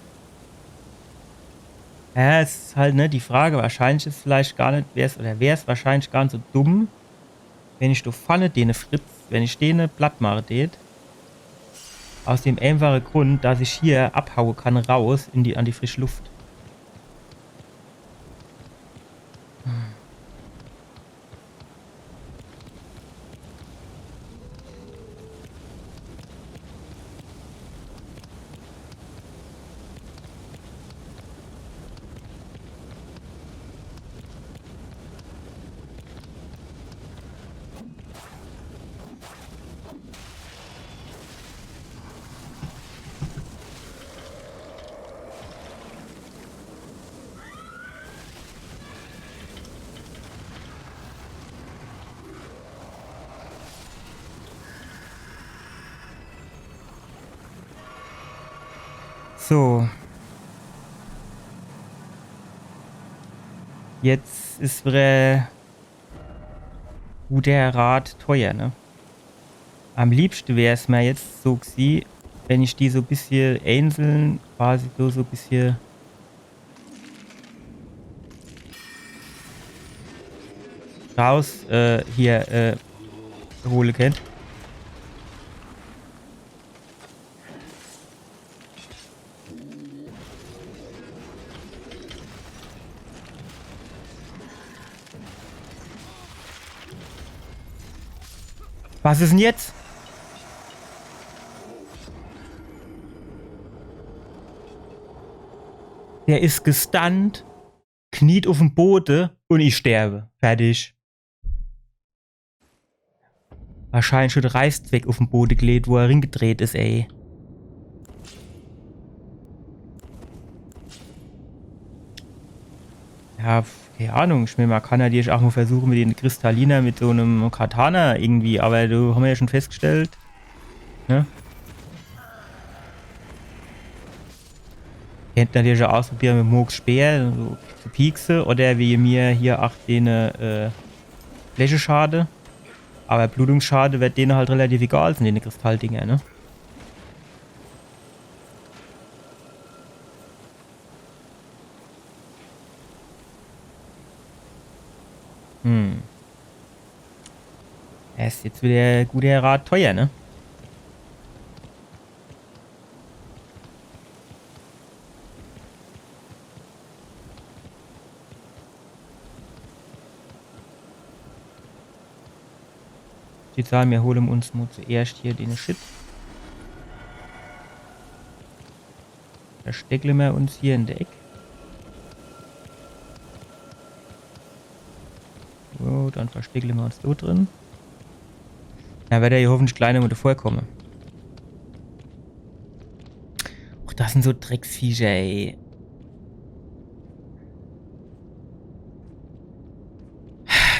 Ja, es is halt, ne, die Frage, wahrscheinlich is vielleicht gar net, wär's, oder wär's wahrscheinlich gar net so dumm, wenn ich do vorne dene Fritz, wenn ich dene platt mache tät, aus dem einfache Grund, dass ich hier abhaue kann, raus in die, an die frische Luft. So. Jetzt is wieder guter Rat teuer, ne? Am liebschte wär's mer jetzt so gsi, wenn ich die so bissje einzeln quasi so, so bissje raus, äh, hier, äh, hole kennt. Was is denn jetzt? Der is gestunt, kniet uff'm Bode un ich sterbe. Fertig. Wahrscheinlich schon de Reißzweck uff'm Bode geleht, wo er ringedreht is, ey. Ja, pf, keine Ahnung. Ich mein, man kann natürlich auch mal versuchen, mit den Kristalliner, mit so einem Katana irgendwie, aber do haben wir ja schon festgestellt, ne? Kennt natürlich auch ausprobieren, mit Mohgs Speer so zu piekse oder wie mir hier acht den, äh, Flächeschade. Aber Blutungsschade wird denen halt relativ egal sein, den Kristalldinger, ne? Hm. Er is jetzt wieder guter Rat teuer, ne? Ich würd sagen, wir holen uns mal zuerst hier den Shit. Versteckle mer uns hier in der Eck. So, dann versteckle mer uns do drin. Do werd er jo hoffentlich gleich nochmol devorkomme. Och, das sin so Drecksviecher, ey.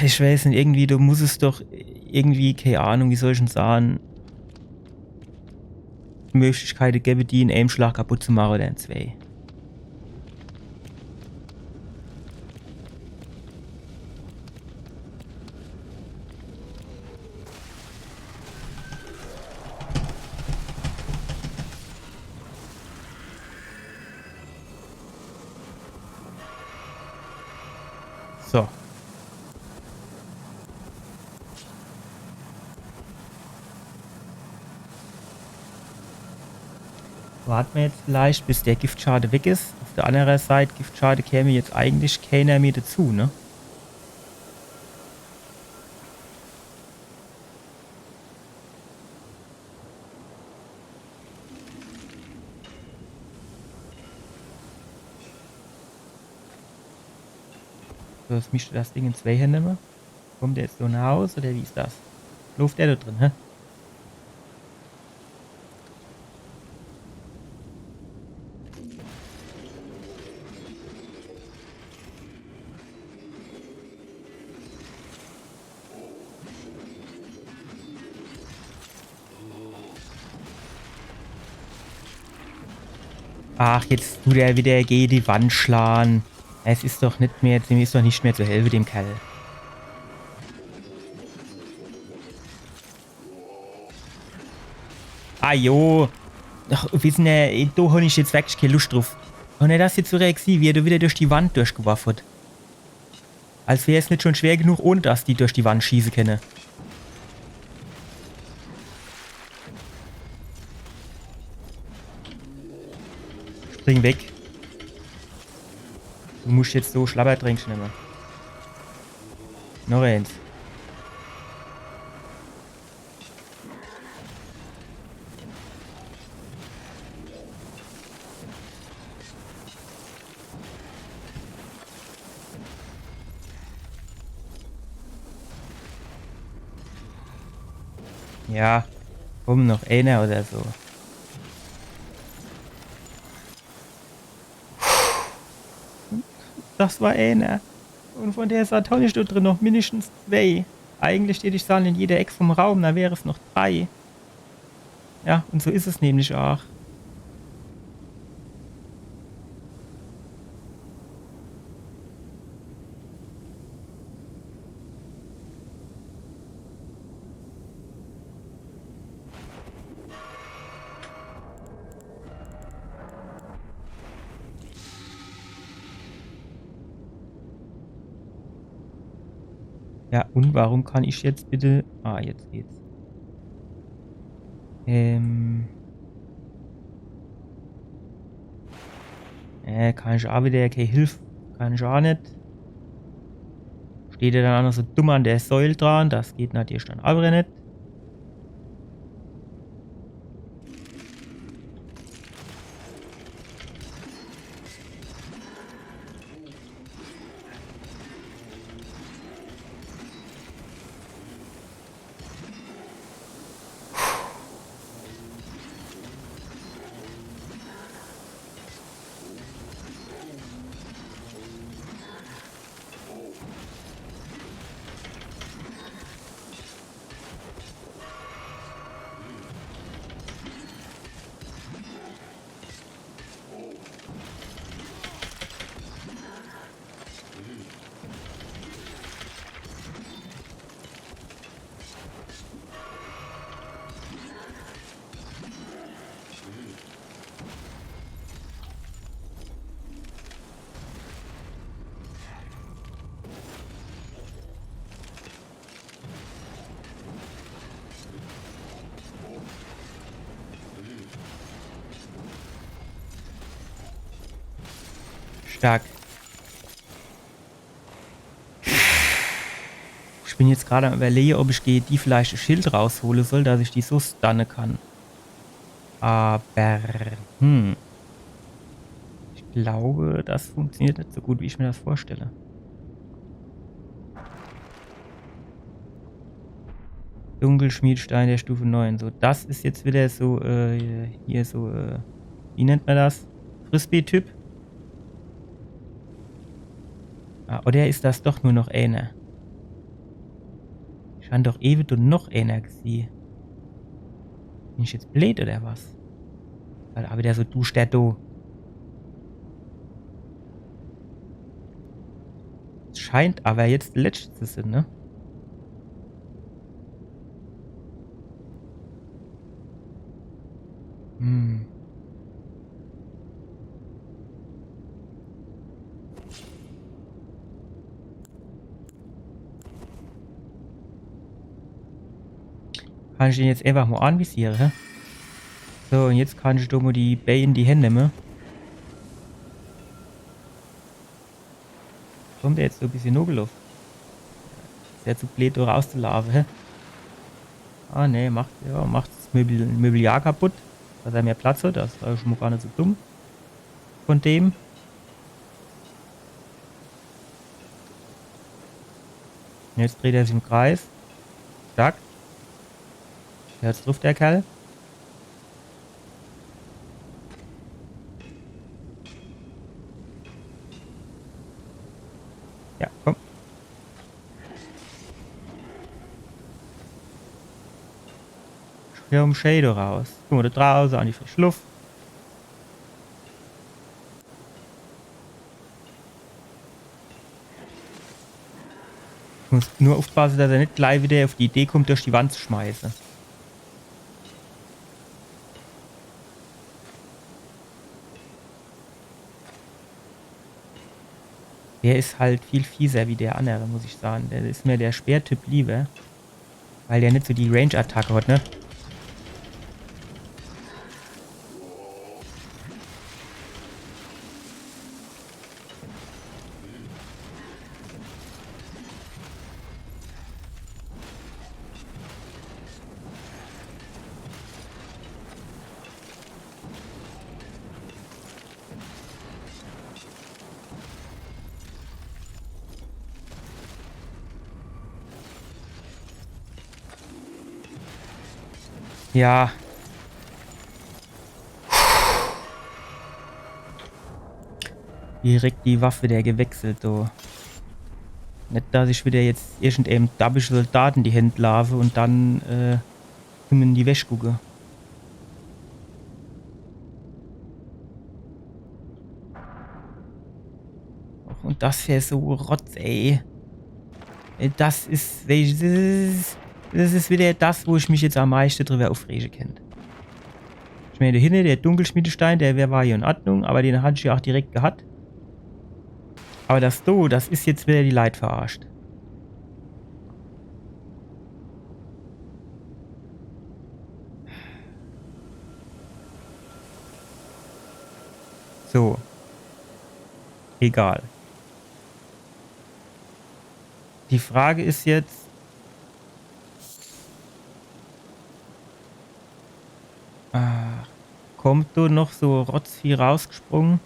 Ich weiß net, irgendwie, do muss es doch irgendwie, kei Ahnung, wie soll ich'n sage, Möglichkeite gewwe, die in eem Schlag kaputt zu mache oder in zwee. So. Warte mer jetzt vielleicht, bis der Giftschade weg is. Uff der annere Seit, Giftschade käm jetzt eigentlich keener mehr dezu, ne? So, jetzt misst du das Ding in zwee Hände nemme. Kommt der jetzt so nah raus oder wie is das? Looft der do drin, hä? Ach, jetzt dut er wieder gege die Wand schlage. Es is doch net mehr, dem is doch net mehr zu helfe, dem Kerl. Ah jo. Ach, wissen er, do hon ich jetzt wirklich kee Luscht druff. Hon er das jetzt so reexiert, wie er do wieder durch die Wand durchgeworf hat? Als wär's net schon schwer genug, ohne dass die durch die Wand schieße kenne. Spring weg. Du musst jetzt so Schlabbertränk nemme. Noch eens. Ja, komm, noch eener oder so. Das war eener. Und von der Seit hon ich do drin noch mindestens zwee. Eigentlich tät ich sage, in jeder Eck vom Raum, do wär's noch drei. Ja, und so is es nämlich aach. Ja, und warum kann ich jetzt bitte... Ah, jetzt geht's. Ähm. Äh, kann ich aach wieder, okay, Hilf kann ich aach net. Steht er dann aach noch so dumm an der Säul dran, das geht natürlich dann aach wieder net. Stark. Ich bin jetzt grad am Überlege, ob ich gege die vielleicht e Schild raushole soll, dass ich die so stunne kann. Aber, hm. Glaube, das funktioniert net so gut, wie ich mir das vorstelle. Dunkelschmiedstein der Stufe neun. So, das is jetzt wieder so, äh, hier so, äh, wie nennt man das? Frisbee-Typ? Ah, oder is das doch nur noch eener? Ich han doch ewe do noch eener gesieh. Bin ich jetzt bleed oder was? Weil aber der so duschter do. Scheint aber jetzt de letschte zu sin, ne? Hm. Kann ich den jetzt einfach mo anvisiere, hä? So, un jetzt kann ich do mo die Bää in die Händ nemme. Kommt der jetzt so e bissje nogeloffe? Is der zu bleed, do rauszulaafe, hä? Ah, nee, macht, ja, macht das Möbel, Möbeljahr kaputt, dass er mehr Platz hat. Das war schon mo gar net so dumm von dem. Jetzt dreht er sich im Kreis. Stark. Der hat's druff, der Kerl. Ja, komm. Schirm Shadow raus. Guck mo, do drauße an die frische Luft. Ich muss nur uffpasse, dass er net gleich wieder uff die Idee kommt, durch die Wand zu schmeiße. Der is halt viel fieser wie der annere, muss ich sage. Der is mir der Speertyp liewer. Weil der net so die Range-Attacke hat, ne? Ja. Direkt die Waffe der gewechselt, do. Net, dass ich wieder jetzt irgendeem dabbische Soldaten die Händ laafe un dann, äh, in die Wäsch gucke. Och, un das wär so Rotz, ey. Das is, das is, das is wieder das, wo ich mich jetzt am meischte drüber uffrege kennt. Ich mein, do hinne, der Dunkelschmiedestein, der wär, war jo in Ordnung, aber den hat ich jo ach direkt gehat. Aber das do, das is jetzt wieder die Leit verarscht. So. Egal. Die Frage is jetzt, ah, kommt do noch so Rotzvieh rausgesprunge?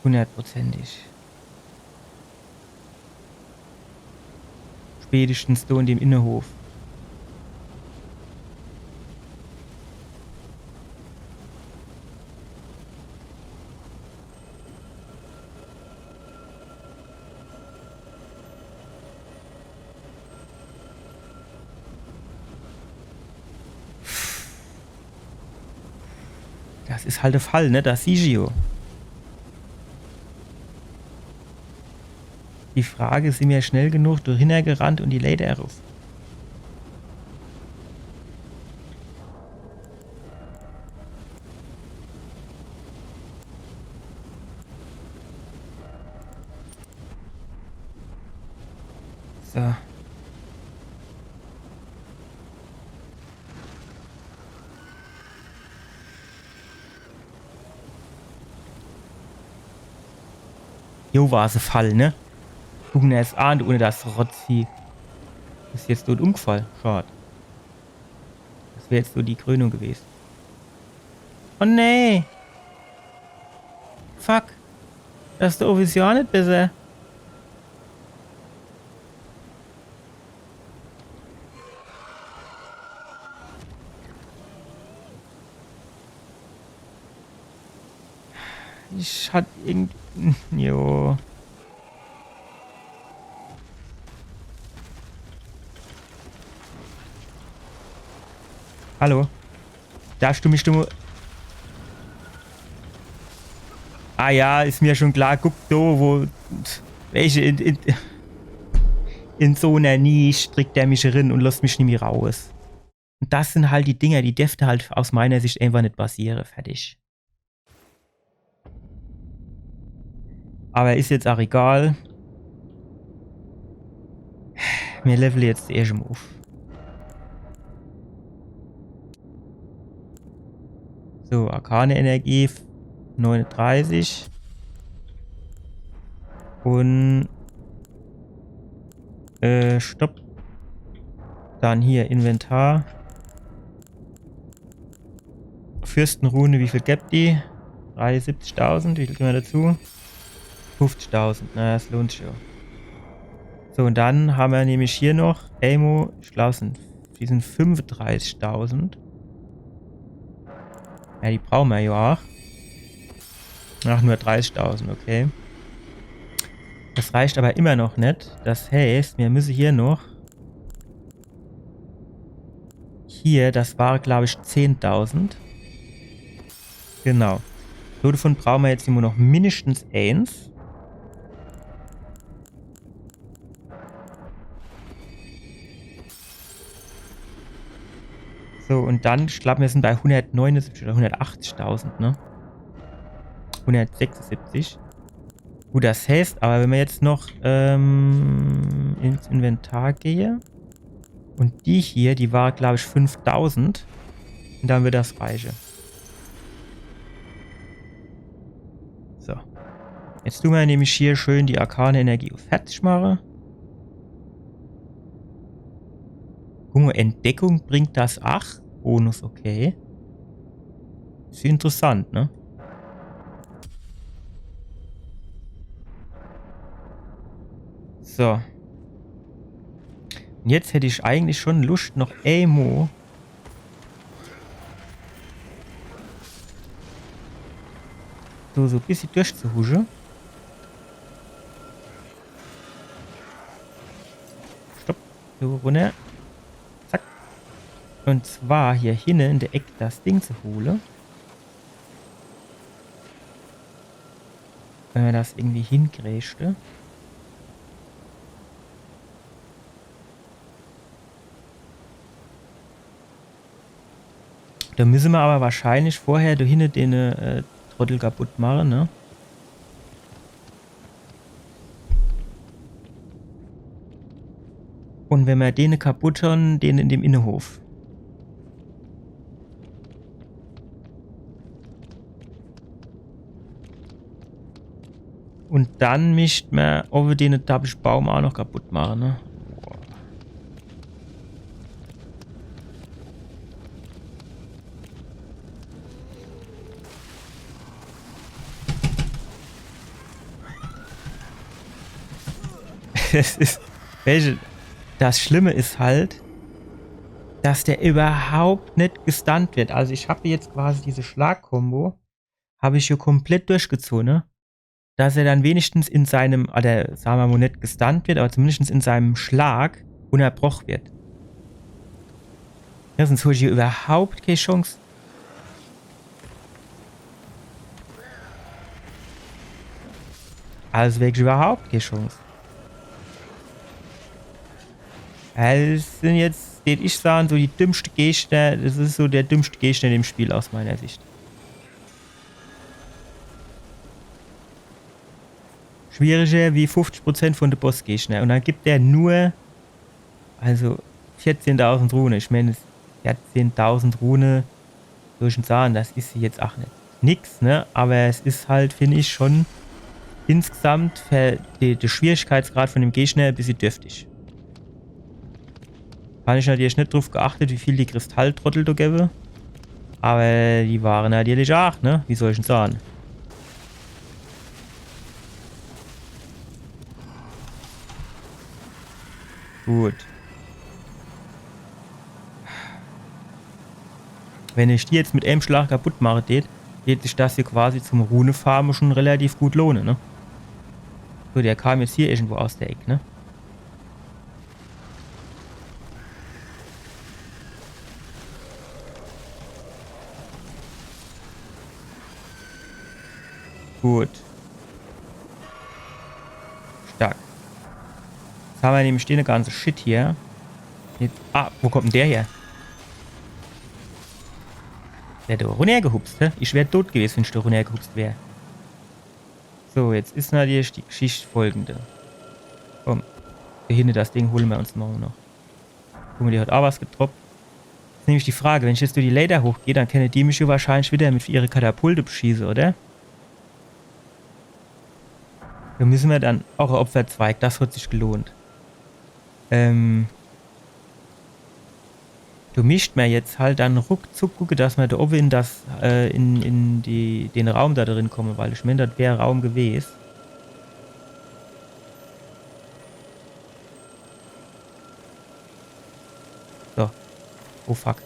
Hundertprozentig. Spätestens do in dem Innehof. Das is halt de Fall, ne? Das siehsch jo. Die Frage, sin mir schnell genug do hinnergerannt un die Leiter eruff? So. Jo, war's e Fall, ne? Guck en erst an, ohne das Rotzvieh. Is jetzt dot umgefall. Schad. Wär jetzt so die Krönung gewesen. Oh nee. Fuck. Das do owwe is jo aa net besser. Ich hat irgend-, jo. Hallo? Darfst du mich do mo-, ah ja, is mir schon klar. Guck do, wo, welche in, in, in so ner Nisch drickt der mich rin und losst mich nimmi raus. Und das sind halt die Dinger, die derfte halt aus meiner Sicht einfach net passiere. Fertig. Aber is jetzt aa egal. Mir levele jetzt erscht mo uff. So, arkane Energie, f-, neununddreißig. Und, äh, stopp. Dann hier, Inventar. Fürstenrune, wie viel gebt die? Dreiundsiebzigtausend, wie viel gebe mer dazu? Fünfzigtausend, na, das lohnt sich jo. So, und dann ha mer nämlich hier noch, Amo, ich glaub, es sind, die sind fünfunddreißigtausend. Ja, die brauche mer jo aa. Ach, nur dreißigtausend, okay. Das reicht aber immer noch net. Das heißt, mir müsse hier noch Hier, das war, glaub ich, zehntausend. Genau. So, davon brauche mer jetzt immer noch mindestens eens. So, und dann, ich glaub, mir sind bei hundertneunundsiebzig oder hundertachtzigtausend, ne? Hundertsechsundsiebzig. Gut, das heißt, aber wenn mer jetzt noch, ähm, ins Inventar gehe und die hier, die war, glaub ich, fünftausend. Und dann wird das reiche. So. Jetzt tun mer nämlich hier schön die arkane Energie uff fertig mache. Guck mo, Entdeckung bringt das ach. Bonus, okay. Is interessant, ne? So. Und jetzt hätt ich eigentlich schon Luscht, noch emo so, so bissje durchzuhusche. Stopp. So, runner. Zack. Und zwar hier hinne in der Eck das Ding zu hole. Wenn mer das irgendwie hinkriegt, ne? Da müsse mer aber wahrscheinlich vorher da hinne den, äh, Trottel kaputt mache, ne? Und wenn mer dene kaputt hon, den in dem Innehof. Und dann mischt mer owwe dene dappische Baum auch noch kaputt mache, ne? Das is, welche, das Schlimme is halt, dass der überhaupt net gestunt wird. Also ich hab jetzt quasi diese Schlag-Kombo, hab ich hier komplett durchgezogen, ne? Dass er dann wenigstens in seinem, oder sage mer mo net gestunt wird, aber zumindest in seinem Schlag unterbroch wird. Ja, sonst hol ich hier überhaupt keine Chance. Also wirklich überhaupt keine Chance. Das sind jetzt, würd ich sagen, so die dümmste Gegner, das is so der dümmste Gegner in dem Spiel aus meiner Sicht. Schwieriger wie fünfzig Prozent von de Bossgegner. Und dann gibt er nur, also vierzehntausend Rune. Ich mein, es, vierzehntausend Rune, soll ich schon sagen, das is jetzt auch net nix, ne? Aber es is halt, find ich, schon insgesamt für die, de Schwierigkeitsgrad von dem Gegner e bissje dürftig. Hab ich natürlich net druff geachtet, wie viel die Kristalltrottel do gewwe. Awwer die ware natürlich aach, ne? Wie soll ich'n sahn? Gut. Wenn ich die jetzt mit eem Schlag kaputt mache tät, tät sich das hier quasi zum Runefarme schon relativ gut lohne, ne? So, der kam jetzt hier irgendwo aus der Eck, ne? Gut. Stark. Jetzt hammer nämlich den ganze Shit hier. Jetzt, ah, wo kommt denn der her? Der do runnergehupst, hä? Ich wär tot gewese, wenn ich do runnergehupst wär. So, jetzt is natürlich die Geschicht folgende. Komm, do hinne das Ding hole mer uns morge noch. Guck mol, die hat aach was gedroppt. Is nämlich die Frage, wenn ich jetzt durch die Leiter hochgeh, dann kenne die mich jo wahrscheinlich wieder mit ihre Katapulte beschieße, oder? Do müsse mer dann aach e Opfer, Zweig, das hat sich gelohnt. Ähm, do misst mer jetzt halt dann ruckzuck gucke, dass mer do owwe in das, äh, in, in die, den Raum do drin komme, weil ich meen, das wär Raum gewes. So. Oh fuck.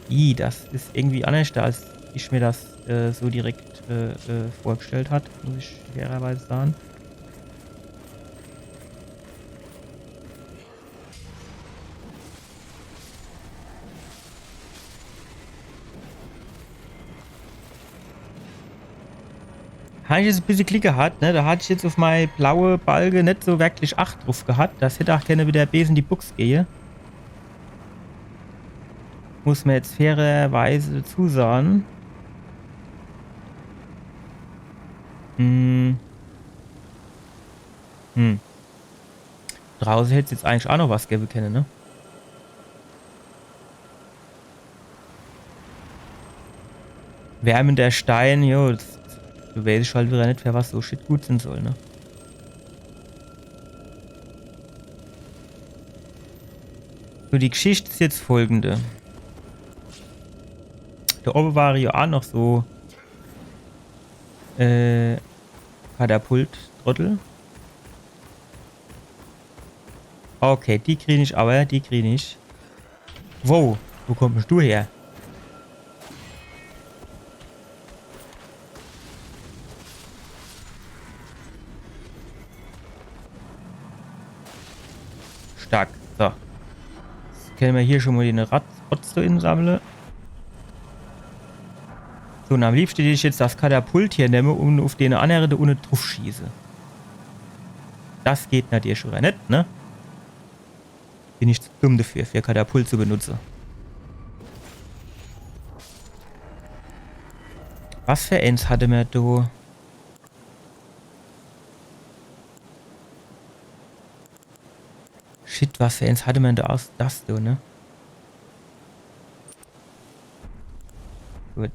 Ih, das is irgendwie annerschter, als ich mir das, äh, so direkt, äh, äh, vorgestellt hat, muss ich fairerweise sahn. Hab ich jetzt e bissje Glick gehat, ne? Do hat ich jetzt uff mei blaue Balge net so werklich Acht druff gehat. Das hätt aach kenne wieder bees in die Bux gehe. Muss mer jetzt fairerweise dazu sahn. Hm. Hm. Drauße hätt's jetzt eigentlich aach noch was gewwe kenne, ne? Wärmender Stein, jo, das, do weeß ich halt wieder net, für was so Shit gut sin soll, ne? So, die Geschicht is jetzt folgende. Do owwe ware jo aach noch so, äh, Katapult-Trottel. Okay, die krieg ich, awwer die krieg ich. Wow, wo kommsch du her? Stark. So. Jetzt kenne mer hier schon mol den Rat-, Rotz do insammle. So, un am liebschte dät ich jetzt das Katapult hier nemme un uff den annere do unne druff schieße. Das geht natürlich schon net, ne? Bin ich zu dumm dafür, für Katapult zu benutze. Was für eens hatte mer do? Shit, was für eens hatte mer do aus das do, ne? Gut.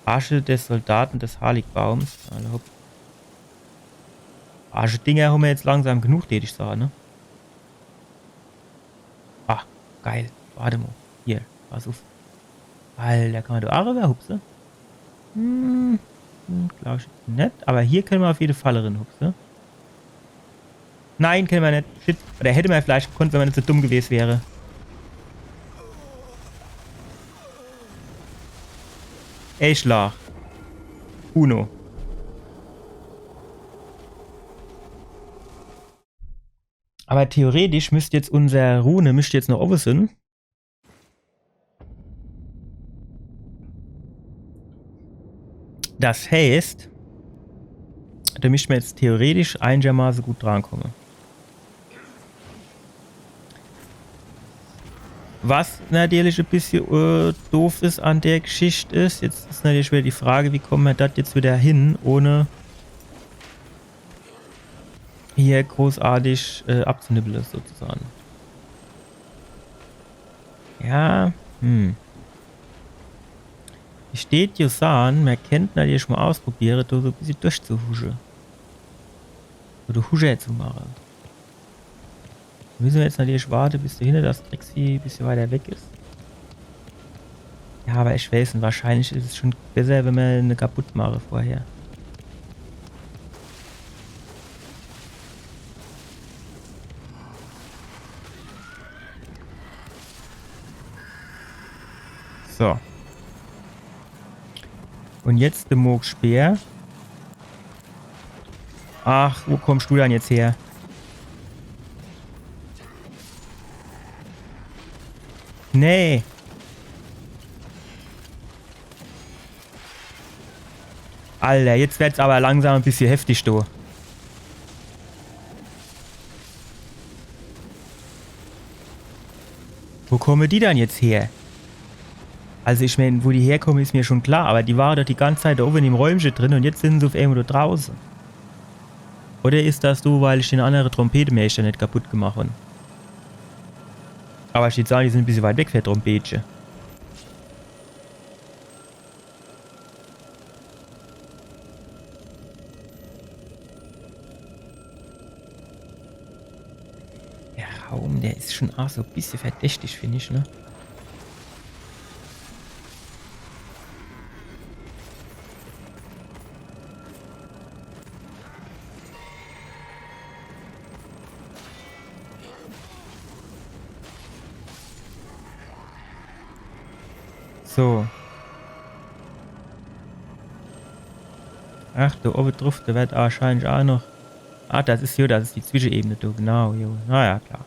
Asche des Soldaten des Heiligbaums. Alla hopp. Asche-Dinger hommer jetzt langsam genug, tät ich sahn, ne? Ah, geil. Wart emol. Hier, pass uff. Alla, kann mer do aach riwwer hupse? Hm, hm, glaab ich net. Awwer hier kenne mer uff jede Fall rin hupse. Nee, kenne mer net. Shit. Oder hätt mer vielleicht gekonnt, wenn mer net so dumm gewes wär. Ey, Schlag. Uno. Awwer theoretisch misst jetzt unser Rune, misst jetzt noch owwe sin. Das heißt, do misst mer jetzt theoretisch einermaße gut drankomme. Was natürlich e bissje, äh, doof is an der Geschicht is, jetzt is natürlich wieder die Frage, wie komme mer do jetzt wieder hin, ohne hier großartig, äh, abzunibbele, sozusagen. Ja, hm. Ich tät jo saan, mer kennt natürlich mol ausprobiere, do so e bissje durchzuhusche. Oder Husche zu mache. Müsse mer jetzt natürlich warte, bis do hinne das Drecksvieh e bissje weiter weg is. Ja, awwer ich weiß net, wahrscheinlich is es schun besser, wenn mer ne kaputt mache vorher. So. Un jetzt de Mohg-Speer. Ach, wo kommst du dann jetzt her? Nee. Alter, jetzt werd's awwer langsam e bissje heftig, du. Wo komme die dann jetzt her? Also ich mein, wo die herkomme, is mer schun klar, awwer die ware doch die ganz Zeit do owwe im Räumche drin un jetzt sin se uff emol do drauße. Oder is das so, weil ich den annere Trompetemeeschter net kaputt gemach hon? Awwer ich würd saan, die sin e bissje weit weg fer Trompetche. De Raum, der is schun aach so e bissje verdächtig, find ich, ne? So. Ach, do owwe druff, do werd wahrscheinlich aach noch. Ah, das is jo, das is die Zwischenebene, du, genau, jo. Na ja, klar.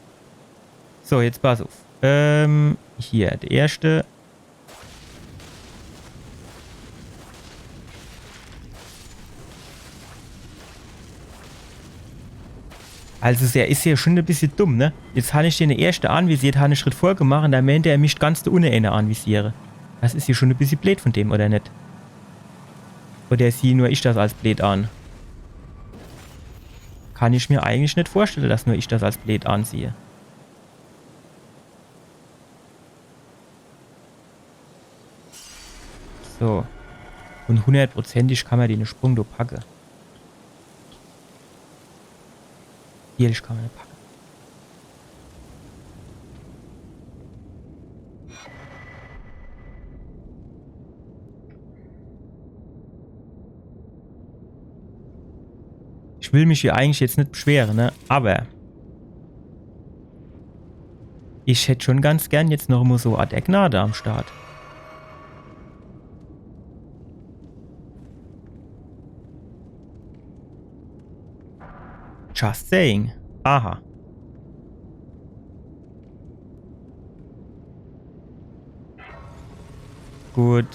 So, jetzt pass uff. Ähm, hier, de erschte. Also, der is jo schun e bissje dumm, ne? Jetzt han ich den erschte anvisiert, han en Schritt vorgemacht un dann meent er, er misst ganz do unne eener anvisiere. Das is jo schun e bissje bleed vun dem, oder net? Oder sieh nur ich das als bleed an? Kann ich mer eigentlich net vorstelle, dass nur ich das als bleed ansieh. So. Un hunnertprozentig kann mer den Sprung do packe. Hier, ich kann mer packe. Ich will mich hier eigentlich jetzt net beschwere, ne? Awwer ich hätt schun ganz gern jetzt noch mo so Ort der Gnade am Start. Just saying. Aha. Gut.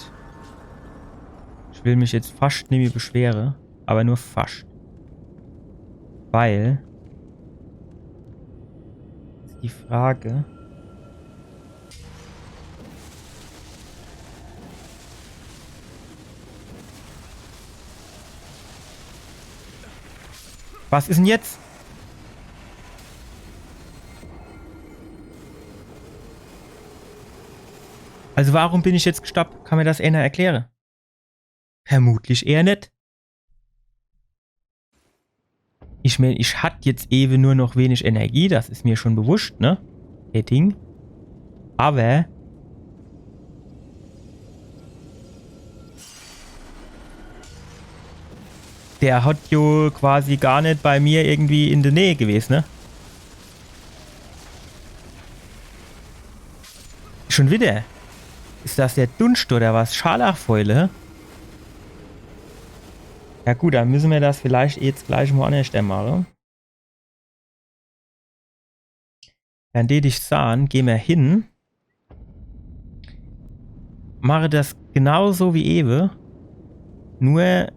Ich will mich jetzt fascht nimmi beschwere. Awwer nur fascht. Weil. Is die Frage. Was is 'n jetzt? Also warum bin ich jetzt gestorb? Kann mir das eener erkläre? Vermutlich eher net. Ich mein, ich hat jetzt ewe nur noch wenig Energie, das is mir schon bewusst, ne? Kee Ding. Awwer der hat jo quasi gar net bei mir irgendwie in de Näh gewes, ne? Schon wieder? Is das der Dunscht oder was? Scharlachfäule? Ja gut, dann müsse mir das vielleicht jetzt gleich mo annerscht mache. Dann deet ich sahn, geh mer hin. Mache das genauso wie ewe. Nur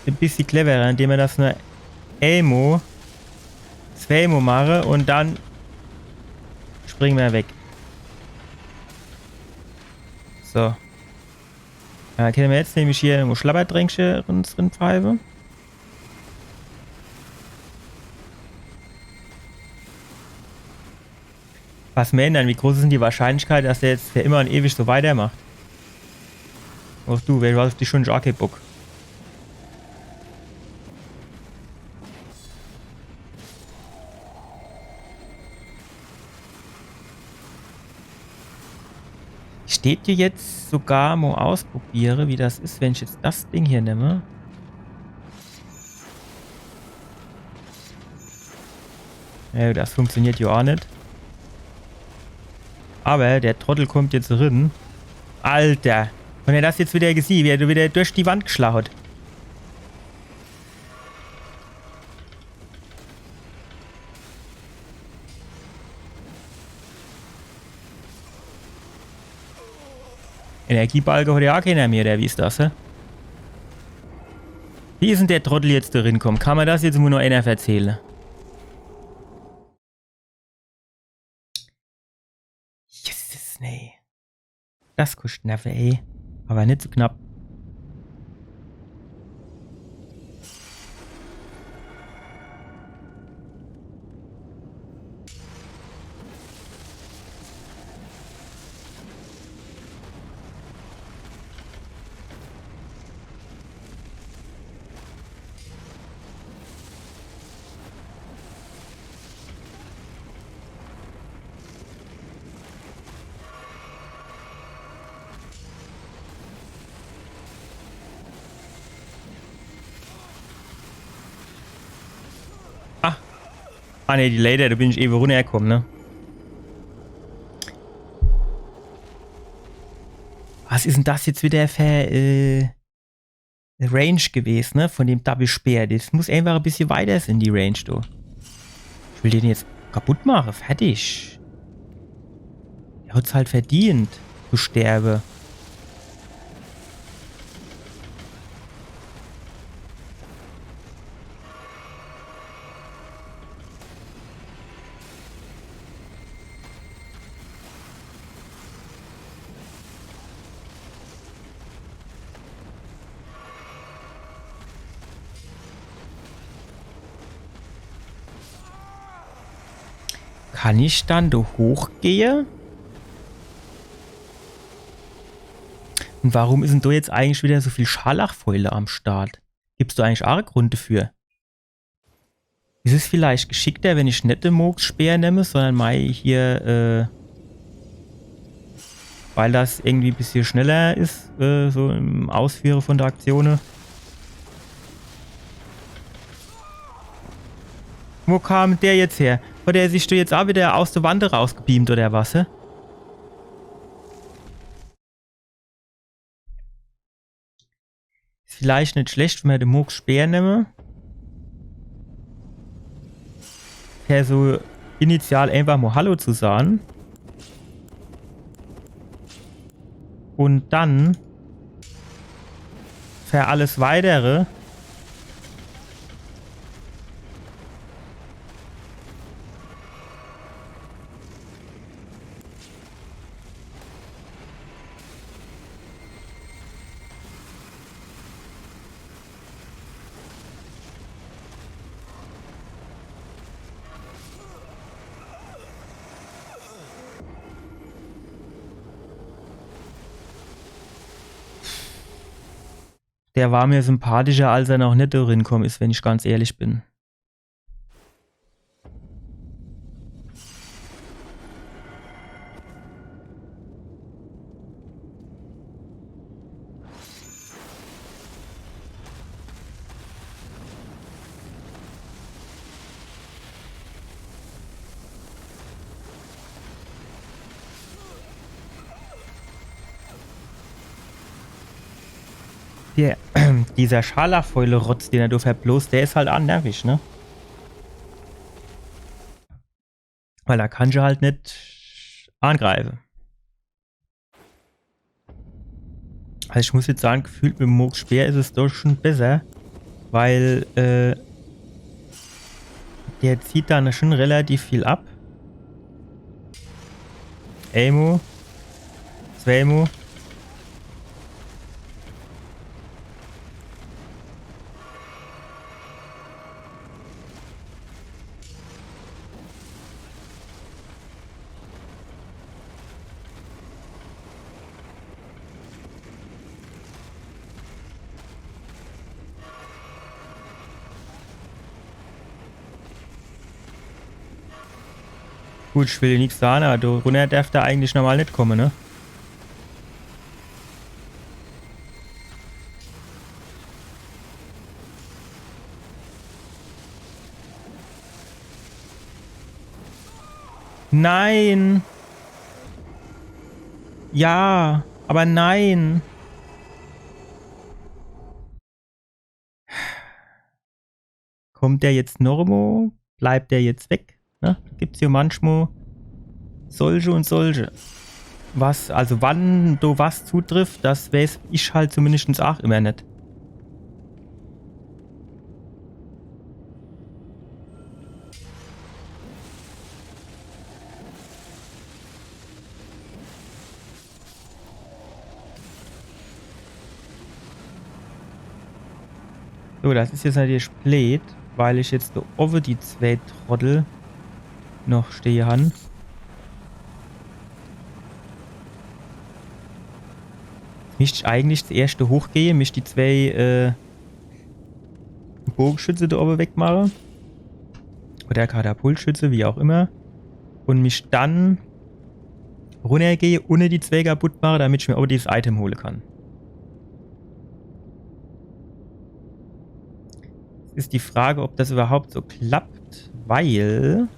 e bissje cleverer, indem mer das nur emo, zweemo mache un dann springe mer weg. So. Äh, kenne mer jetzt nämlich hier e Schlabbertränkche uns rinpfeife. Was meint dann, wie groß is dann die Wahrscheinlichkeit, dass der jetzt für immer un ewig so weitermacht? Och du, wer hat uff dich schun Jacke Bock? Ich deet jetzt sogar mo ausprobiere, wie das is, wenn ich jetzt das Ding hier nemme. Ja, das funktioniert jo aa net. Aber der Trottel kommt jetzt rin. Alter. Wenn er das jetzt wieder gesieh, wie er wieder durch die Wand geschlage hat. Energiebalke hat jo aa keiner mehr, oder wie is das, hä? Wie is dann der Trottel jetzt do rinkomme? Kann mer das jetzt mo noch einer verzähle? Jesses, nee. Das kuscht Nerve, ey. Aber net so knapp. Ah. Ah, nee, die Leiter, do bin ich ewe runnerkomme, ne? Was is dann das jetzt wieder für, äh, Range gewese, ne? Von dem Double Speer. Das muss einfach e bissje weiter sin, die Range, du. Ich will den jetzt kaputt mache, fertig. Er hat's halt verdient, zu sterbe. Kann ich dann do hochgehe? Un warum is dann do jetzt eigentlich wieder so viel Scharlachfäule am Start? Gibt's do eigentlich aa e Grund dafür? Is es vielleicht geschickter, wenn ich net de Mohgs Speer nemme, sondern mei hier, äh, weil das irgendwie e bissje schneller is, äh, so im Ausführe von der Aktione. Wo kam der jetzt her? Hat der sich do jetzt aa wieder aus der Wand rausgebeamt oder was, hä? Is vielleicht net schlecht, wenn mer de Mohgs Speer nemme. Fer so initial einfach mo Hallo zu sage. Un dann fer alles Weitere Der war mir sympathischer, als er noch net do rinkomm is, wenn ich ganz ehrlich bin. Hier, dieser Scharlachfäule-Rotz, den er do verblost, der is halt aa nervig, ne? Weil do kannsch halt net angreife. Also ich muss jetzt sage, gefühlt mit dem Mohgs Speer is es doch schun besser, weil, äh, der zieht do schun relativ viel ab. Emo. Zweemo. Gut, ich will nix sage, awwer do runner derf der eigentlich normal net komme, ne? Nein! Ja, awwer nein! Kommt der jetzt noch mo? Bleibt der jetzt weg? Ne? Gibt's hier manchmal solche und solche. Was, also wann do was zutrifft, das weeß ich halt zumindest ach immer net. So, das is jetzt natürlich bleed, weil ich jetzt do owwe die zwee Trottel noch stehe han. Misst ich eigentlich zuerscht do hochgehe, misst die zwee, äh, Bogeschütze do owwe wegmache. Oder Katapultschütze, wie auch immer. Und mich dann runnergehe, ohne die zwee kaputt mache, damit ich mir ach dieses Item hole kann. Es is die Frage, ob das überhaupt so klappt, weil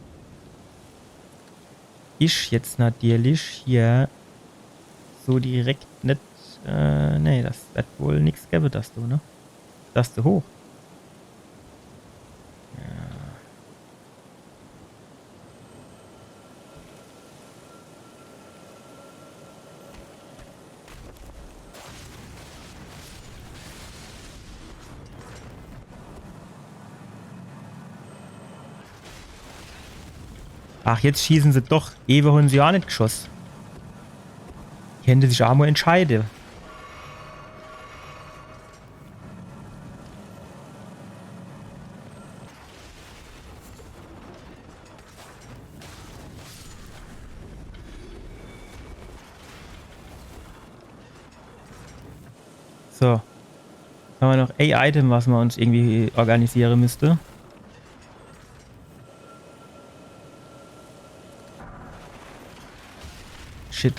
ich jetzt natürlich hier so direkt net, äh, nee, das wird wohl nix gebe, das do, ne? Das zu hoch. Ja. Ach, jetzt schieße se doch. Ewe hon se jo net geschoss. Kennte sich ach mo entscheide. So. Jetzt hammer noch e Item, was mer uns irgendwie organisiere müsste. Shit.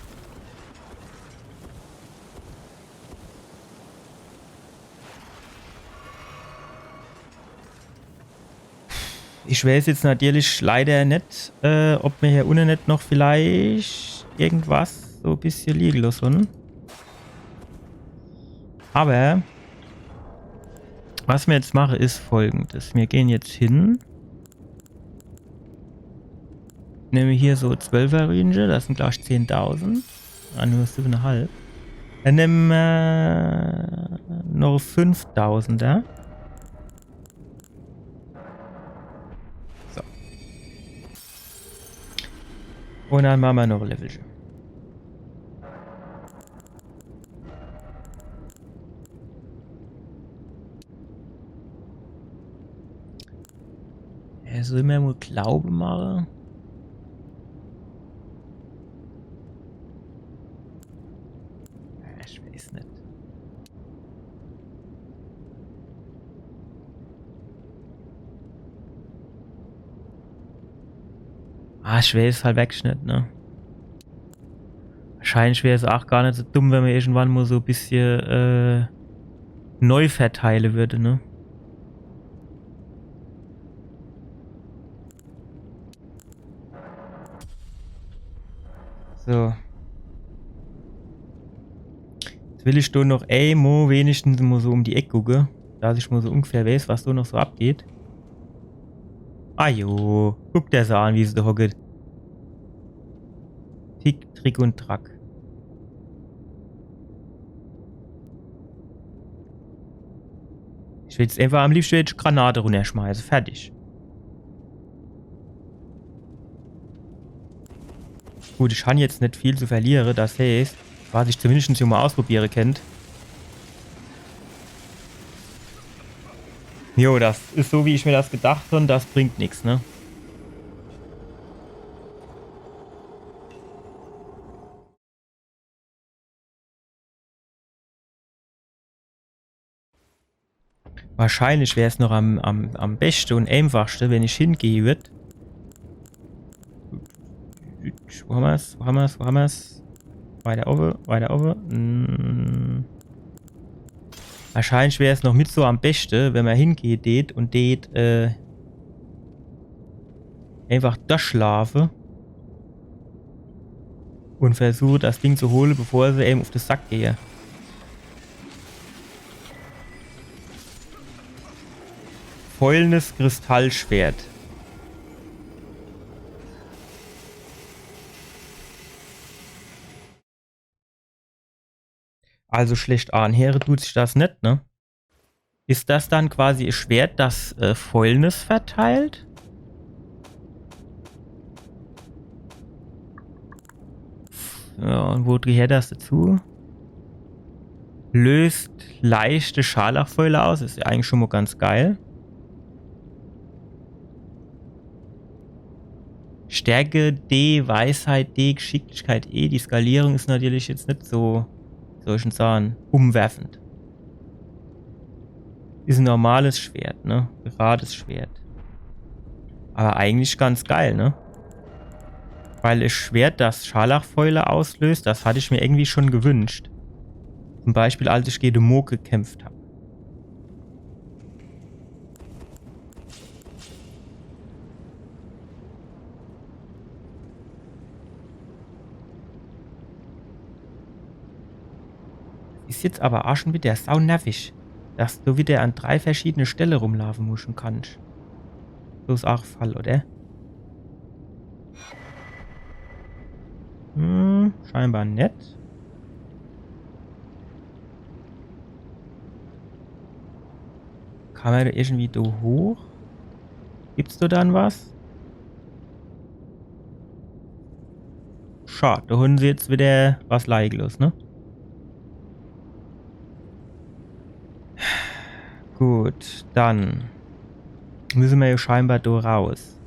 Ich weeß jetzt natürlich leider net, äh, ob mer hier unne net noch vielleicht irgendwas so e bissje liege losse hon. Awwer was mer jetzt mache, is Folgendes. Mir gehn jetzt hin. Nemme hier so Zwölfer-Rünsche, das sin gleich zehntausend. Ah, nur siebeneinhalb. Dann nemme mer noch Fünftausender. So. Und dann mache mer noch e Levelche. Ja, soll mer mo Glaube mache? Ja, ich weeß net. Ah, ich weeß halt wirklich net, ne? Wahrscheinlich wär's ach gar net so dumm, wenn mer irgendwann mo so e bissje, äh, neu verteile würde, ne? So. Jetzt will ich do noch emol wenigstens mo so um die Eck gucke, dass ich mo so ungefähr weeß, was do noch so abgeht. Ah jo, guck der se an, wie se do hocke. Tick, Trick und Track. Ich will jetzt einfach am liebschte jetzt Granate runnerschmeiße. Fertig. Gut, ich han jetzt net viel zu verliere, das heeßt, was ich zumindest schon mo ausprobiere kennt. Jo, das is so, wie ich mir das gedacht han, das bringt nix, ne? Wahrscheinlich wär's noch am, am, am beschte und einfachschte, wenn ich hingehe würd. Wo hammer's? Wo hammer's? Wo hammer's? Weiter owwe, weiter owwe. Hm. Wahrscheinlich wär's noch mit so am beschte, wenn mer hingehe deet un deet, äh, einfach durchlaafe un versuche, das Ding zu hole, bevor se eem uf de Sack gehe. Fäulnis Kristallschwert. Also schlecht anheere dut sich das net, ne? Is das dann quasi e Schwert, das, äh, Fäulnis verteilt? Ja, un wo gehört das dazu? Löst leichte Scharlachfäule aus, is ja eigentlich schon mo ganz geil. Stärke D, Weisheit D, Geschicklichkeit E. Die Skalierung is natürlich jetzt net so, soll ich schon sage, umwerfend. Is e normales Schwert, ne? Gerades Schwert. Aber eigentlich ganz geil, ne? Weil e Schwert, das Scharlachfäule auslöst, das hatt ich mir irgendwie schon gewünscht. Zum Beispiel, als ich gege de Mohg gekämpft hab. Is jetzt aber aa schon wieder sau nervig, dass du wieder an drei verschiedene Stelle rumlaafe musst un kannst. So is aa Fall, oder? Hm, scheinbar net. Kann mer do irgendwie do hoch? Gibt's do dann was? Schad, do hunn se jetzt wieder was leie geloss, ne? Gut, dann müsse mer jo scheinbar do raus.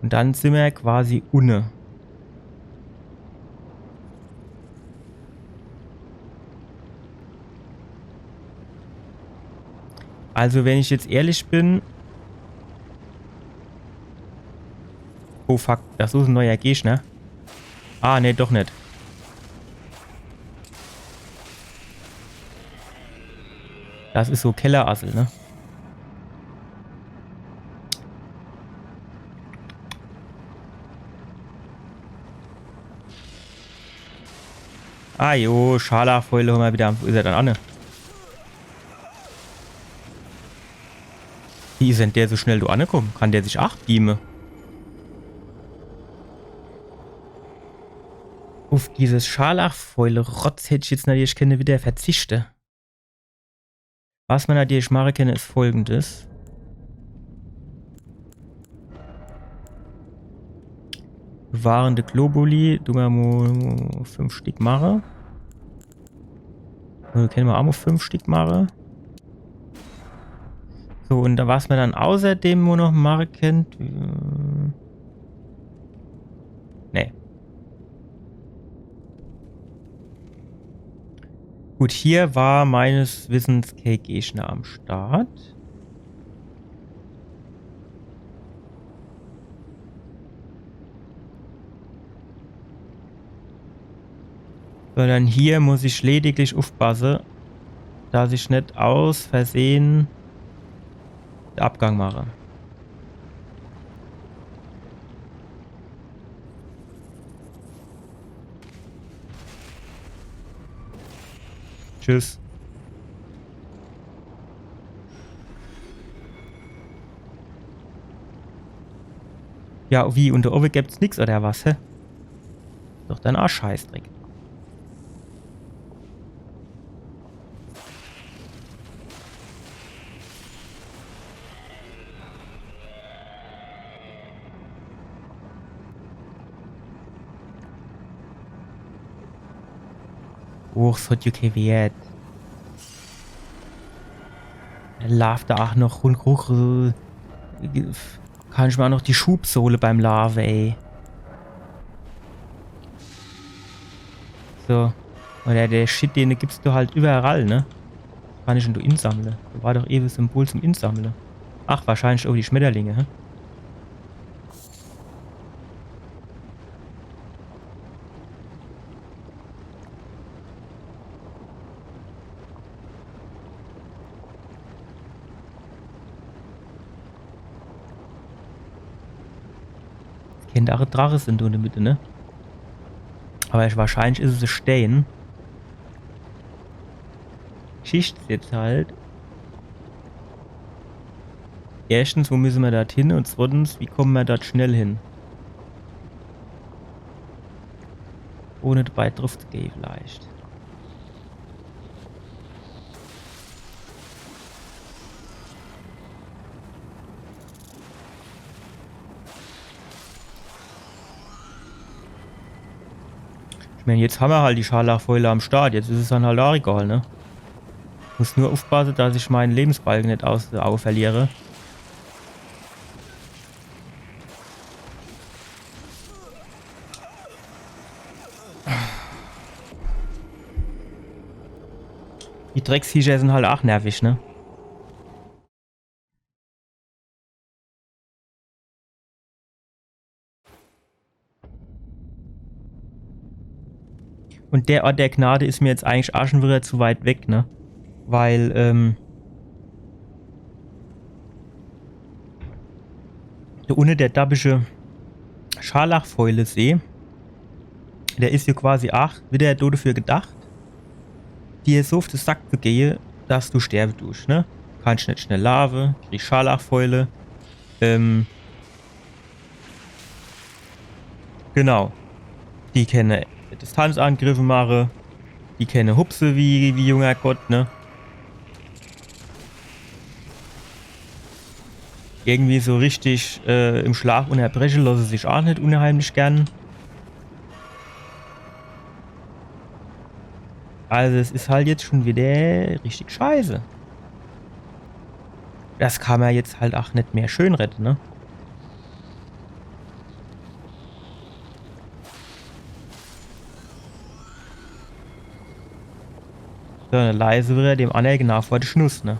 Un dann sinn mer quasi unne. Also, wenn ich jetzt ehrlich bin. Oh fuck, das is en neuer Gegner. Ah, nee, doch net. Das is so Kellerassel, ne? Ah jo, Scharlachfäule hommer wieder am. Wo is er dann anne? Wie is dann der so schnell do annekomme? Kann der sich ach beame? Uff dieses Scharlachfäule-Rotz hätt ich jetzt natürlich kenne wieder verzichte. Was mer natürlich mache kenne, is Folgendes. Bewahrende Globuli, du mer mo fünf Stick mache. Äh, kenne mer ach mo fünf Stick mache. So, un do, was mer dann außerdem mo noch mache kennt, äh, nee. Gut, hier war meines Wissens kee Gegner am Start. Sondern hier muss ich lediglich uffpasse, dass ich net aus Versehe de Abgang mache. Tschüss. Ja, wie? Un do owwe gibt's nix, oder was? Hä? Doch dann ach Scheißdreck. Och, s hot jo kee Wert. Laaft do ach noch rund, ruch, äh, kann ich mer ach noch die Schubsohle beim Laafe, ey. So. Oder der Shit, den gibt's do halt überall, ne? Kann ich en do insammle? Do war doch ewe e Symbol zum Insammle. Ach, wahrscheinlich owwe die Schmetterlinge, hä? Kennt ach e Drache sin do in de Mitte, ne? Awwer ich, wahrscheinlich is es e Stään. Geschicht is jetzt halt. Erschtens, wo misse mer dort hin? Un zweitens, wie komme mer dort schnell hin? Ohne dabei druff zu gehe vielleicht. Ich mein, jetzt hammer halt die Scharlachfäule am Start. Jetzt is es dann halt ach egal, ne? Muss nur uffpasse, dass ich mein Lebensbalke net aus de Aue verliere. Die Drecksviecher sin halt ach nervig, ne? Un der Ort der Gnade is mir jetzt eigentlich ach schun widder zu weit weg, ne? Weil, ähm, do unne der dappische Scharlachfäulesee, der is jo quasi ach widder do dafür gedacht, dir so uff de Sack zu gehe, dass du sterbe dusch, ne? Kannsch net schnell laafe, kriegsch Scharlachfäule. Ähm, genau. Die kenne Distanzangriffe mache. Die kenne hupse wie, wie junger Gott, ne? Irgendwie so richtig, äh, im Schlaf unnerbreche losse sich ach net unheimlich gern. Also es is halt jetzt schun widder richtig scheiße. Das kann mer jetzt halt ach net mehr schön redde, ne? So, leise widder, dem annere genau vor de Schnuss, ne?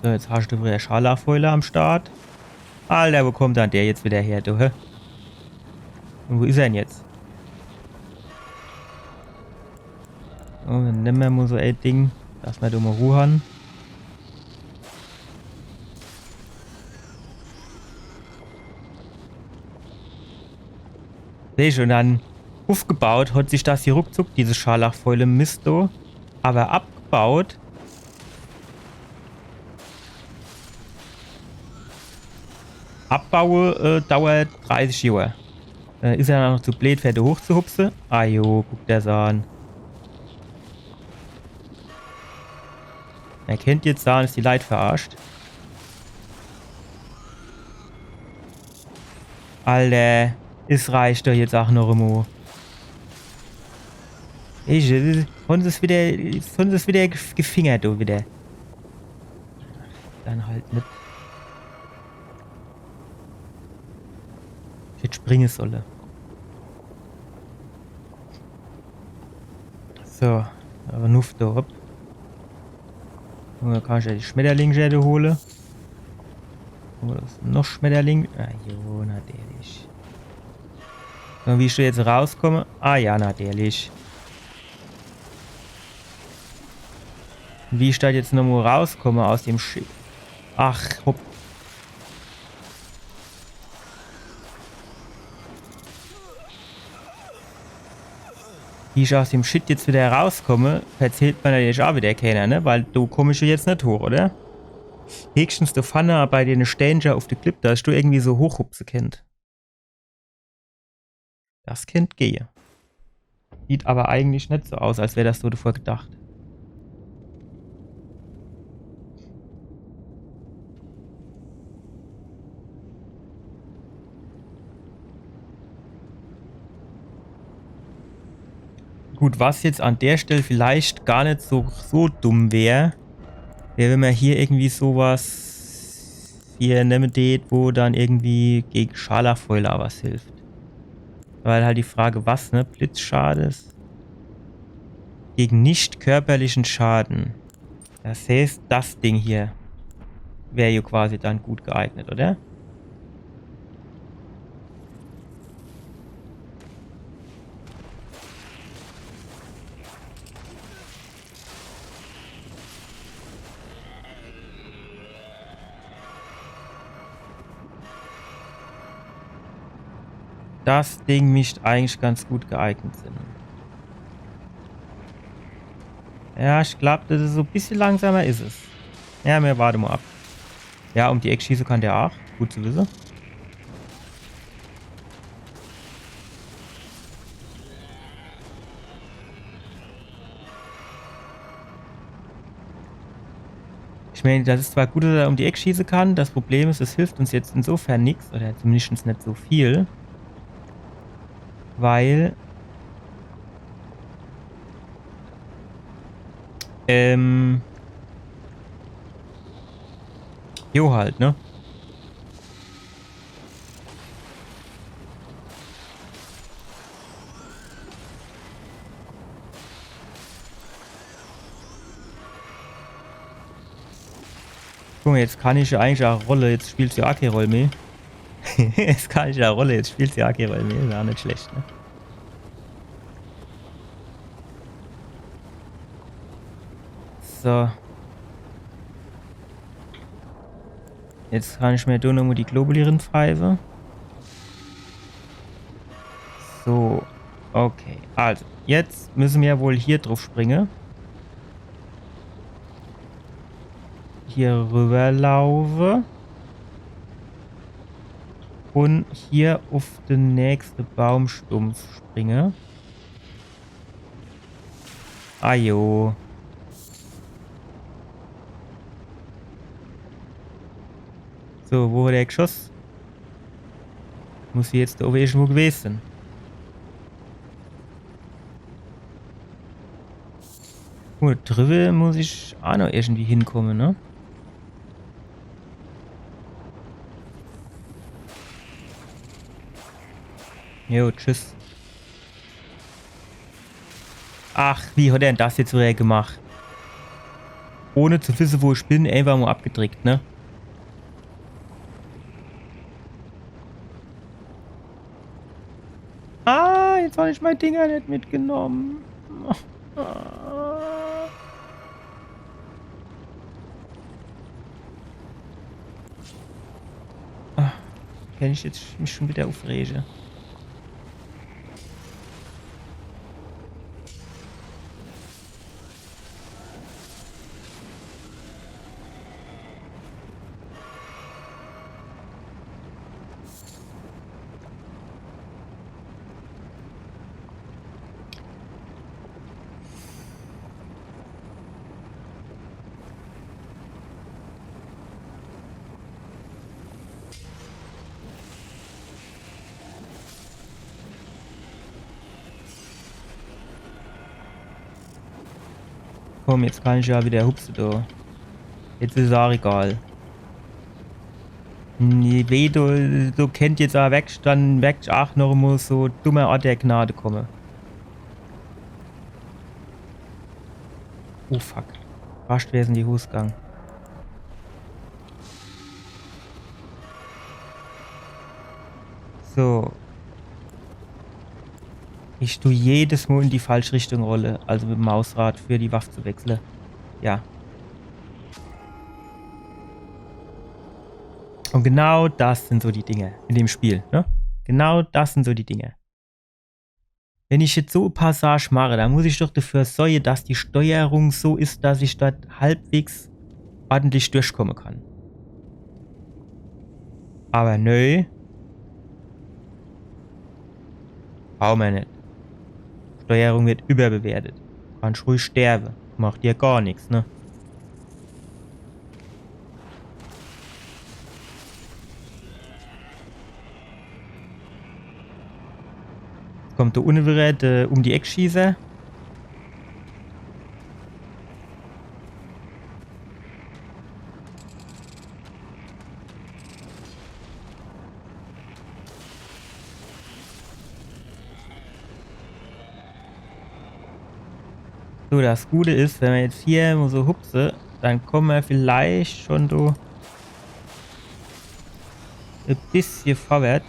So, jetzt hasch du widder Scharlachfäule am Start. Alter, wo kommt dann der jetzt widder her, du, hä? Un wo is er dann jetzt? Oh, dann nemme mer mol so e Ding, dass mer do mol Ruh han. Seh schun, dann uffgebaut hat sich das hier ruckzuck, diese Scharlachfäule, Mist do. Awwer abgebaut. Abbaue, äh, dauert dreißig Johr. Äh, is er noch zu bleed, fer do hochzuhupse? Ah jo, guck der's an. Er kennt jetzt sahn, dass die Leit verarscht. Alter, es reicht doch jetzt ach noch emol. Ich, äh, schun is widder, schun is widder gef-, gefingert, du, widder. Dann halt net. Ich hätt springe solle. So, awwer nuff do hopp. Un dann kann ich jo die Schmetterlingschädel hole. Oder is noch Schmetterling? Ah, jo, natürlich. Un wie ich do jetzt rauskomme? Ah ja, natürlich. Wie ich do jetzt nochmol rauskomme aus dem Shit. Ach, hopp. Wie ich aus dem Shit jetzt widder rauskomme, verzählt mer natürlich ach widder kenner, ne? Weil do komm ich jo jetzt net hoch, oder? Höchstens do vorne bei dene Stäänscher uff de Klipp, dass ich do irgendwie so hochhupse kennt. Das kennt gehe. Sieht awwer eigentlich net so aus, als wär das so davor gedacht. Gut, was jetzt an der Stell vielleicht gar net so, so dumm wär, wär, wenn mer hier irgendwie so was hier nemme deet, wo dann irgendwie gege Scharlachfäule was hilft. Weil halt die Frage, was, ne? Blitzschade is gege net körperliche Schade. Das heißt, das Ding hier wär jo quasi dann gut geeignet, oder? Das Ding misst eigentlich ganz gut geeignet sin. Ja, ich glaub, das is so e bissje langsamer is es. Ja, mir warte mo ab. Ja, um die Eck schieße kann der aach. Gut zu wisse. Ich mein, das is zwar gut, dass er um die Eck schieße kann. Das Problem is, es hilft uns jetzt insofern nix. Oder zumindest net so viel. Weil Ähm. Jo, halt, ne? Guck mo, jetzt kann ich jo eigentlich aach rolle, jetzt spielt se jo aach kee Roll mehr. Jetzt kann ich jo rolle, jetzt spielt se jo aach kee Roll mehr. Is aach net schlecht, ne? So. Jetzt kann ich mir do nomo die Globuli rinpfeife. So. Okay. Also, jetzt misse mir wohl hier druff springe. Hier rüberlaufe. Un hier uff de nächste Baumstumpf springe. Ajo. So, wo war der Geschoss? Muss hier jetzt owwe irgendwo gewese sin. Gut, driwwe muss ich aach noch irgendwie hinkomme, ne? Jo, tschüss. Ach, wie hat er denn das jetzt wieder gemacht? Ohne zu wisse, wo ich bin, einfach mo abgedrickt, ne? Ah, jetzt hab ich mein Ding jo net mitgenomme. Ah. Ah, kann ich jetzt mich schon wieder uffrege. Komm, jetzt kann ich jo wieder hupse, do. Jetzt is aach egal. Nee, weh, do, do kennt jetzt aach weg, dann weg aach noch mo so dumme Ort der Gnade komme. Oh fuck. Fascht wär's in die Hus gang. So. Ich du jedes Mo in die falsch Richtung rolle, also mit dem Mausrad für die Waff zu wechsle. Ja. Und genau das sind so die Dinge in dem Spiel, ne? Genau das sind so die Dinge. Wenn ich jetzt so e Passage mache, dann muss ich doch dafür sorge, dass die Steuerung so is, dass ich dort halbwegs ordentlich durchkomme kann. Aber nö. Brauche mer net. Steuerung wird überbewertet. Kannsch ruhig sterbe. Macht dir gar nix, ne? Kommt do unne wieder der um die Eck Schießer. So, das Gute is, wenn mer jetzt hier mo so hupse, dann komme mer vielleicht schon do e bissje vorwärts.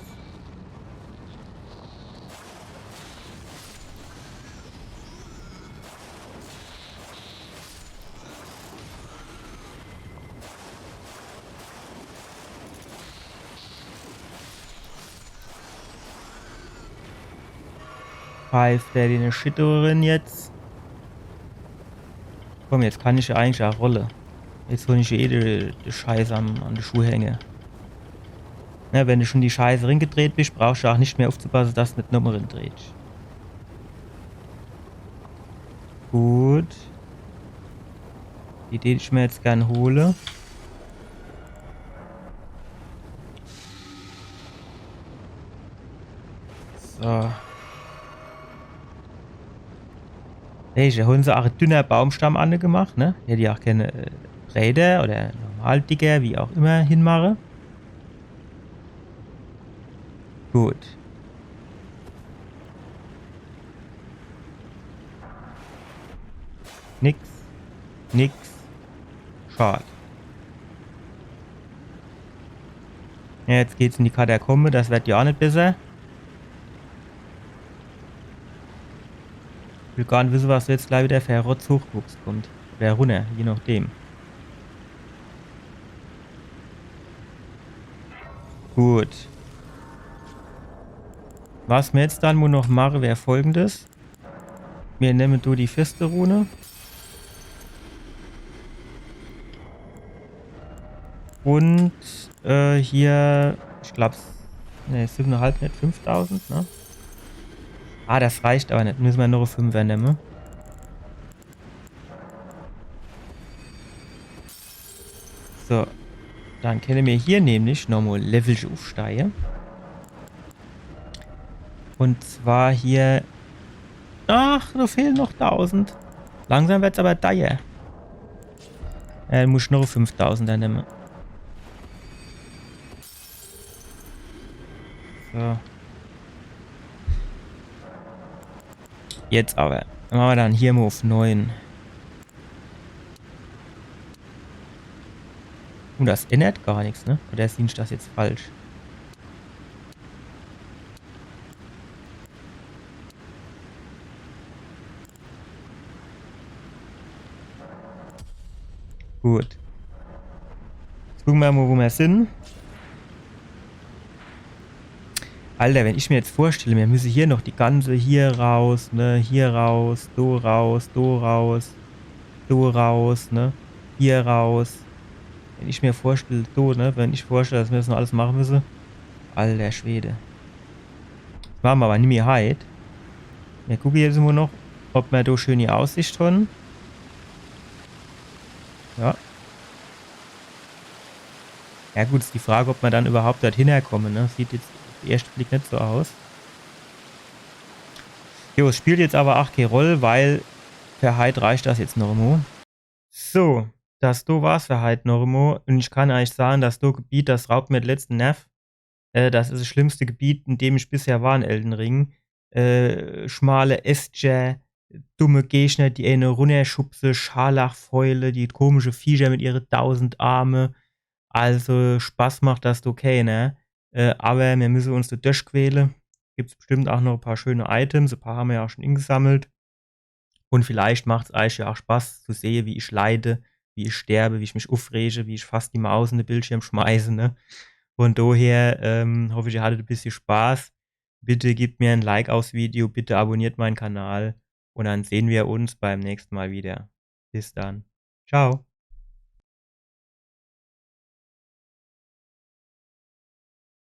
Pfeift der den Shit do rin jetzt? Komm, jetzt kann ich jo eigentlich ach rolle. Jetzt hon ich jo eh de, de Scheiß am, an de Schuh hänge. Na, wenn de schon die Scheiße ringedreht bisch, brauchsch jo ach net mehr uffzupasse, dass de net nomme ringdreht. Gut. Die dät ich mer jetzt gern hole. So. Hey, do hon se ach e dünner Baumstamm anne gemacht, ne? Hätt jo ach kenne, äh, breeder oder normal dicker, wie ach immer, hinmache. Gut. Nix. Nix. Schad. Ja, jetzt geht's in die Katakombe, das werd jo ach net besser. Ich will gar net wisse, was jetzt gleich widder fer Rotz hochgehupst kommt. Oder runner, je nachdem. Gut. Was mer jetzt dann nur noch mache, wär folgendes. Mir nemme do die Fürsterune. Und, äh, hier, ich glaub, ne, siwwenehalb, net, fünftausend, ne? Ah, das reicht awwer net. Misse mer noch e Fünfer nemme. So. Dann kenne mer hier nämlich nochmo Levelche uffsteie. Und zwar hier. Ach, do fehle noch tausend. Langsam werd's awwer deier. Äh, muss ich noch fünftausender nemme. So. Jetzt awwer. Dann mache mer dann hier mo uff neun. Und das ännert gar nix, ne? Oder sieh ich das jetzt falsch? Gut. Jetzt gucke mer mo, wo mer sin. Alter, wenn ich mer jetzt vorstell, mer misse hier noch die ganze, hier raus, ne, hier raus, do raus, do raus, do raus, ne, hier raus. Wenn ich mer vorstell, do, ne, wenn ich vorstell, dass mer das noch alles mache misse. Alter Schwede. Das mache mer awwer nimmi heit. Mer gucke jetzt mo noch, ob mer do schöni Aussicht hon. Ja. Ja gut, is die Frage, ob mer dann iwwerhaupt dorthin komme, ne? Sieht jetzt uff de erschte Blick net so aus. Jo, es spielt jetzt awwer ach kee Roll, weil fer heit reicht das jetzt noch emo. So, das do war's fer heit noch emo. Und ich kann eich sage, das do Gebiet, das raubt mer de letzte Nerv. Äh, das is es schlimmste Gebiet, in dem ich bisher war in Elden Ring. Äh, schmale Ästcher, dumme Gegner, die ääne runnerschubse, Scharlachfäule, die komische Viecher mit ihre dausend Arme. Also Spaß macht das do keener. Äh, awwer mir misse uns do durchquäle. Gibt's bestimmt ach noch e paar schöne Items. E paar hammer jo ach schon ingesammelt. Und vielleicht macht's eich jo ach Spaß zu sehe, wie ich leide, wie ich sterbe, wie ich mich uffrege, wie ich fast die Maus in de Bildschirm schmeiße, ne? Von doher, ähm, hoff ich, ihr hattet e bissje Spaß. Bitte gebt mir e Like aufs Video, bitte abonniert mein Kanal und dann sehn mir uns beim nächsten Mal wieder. Bis dann. Ciao.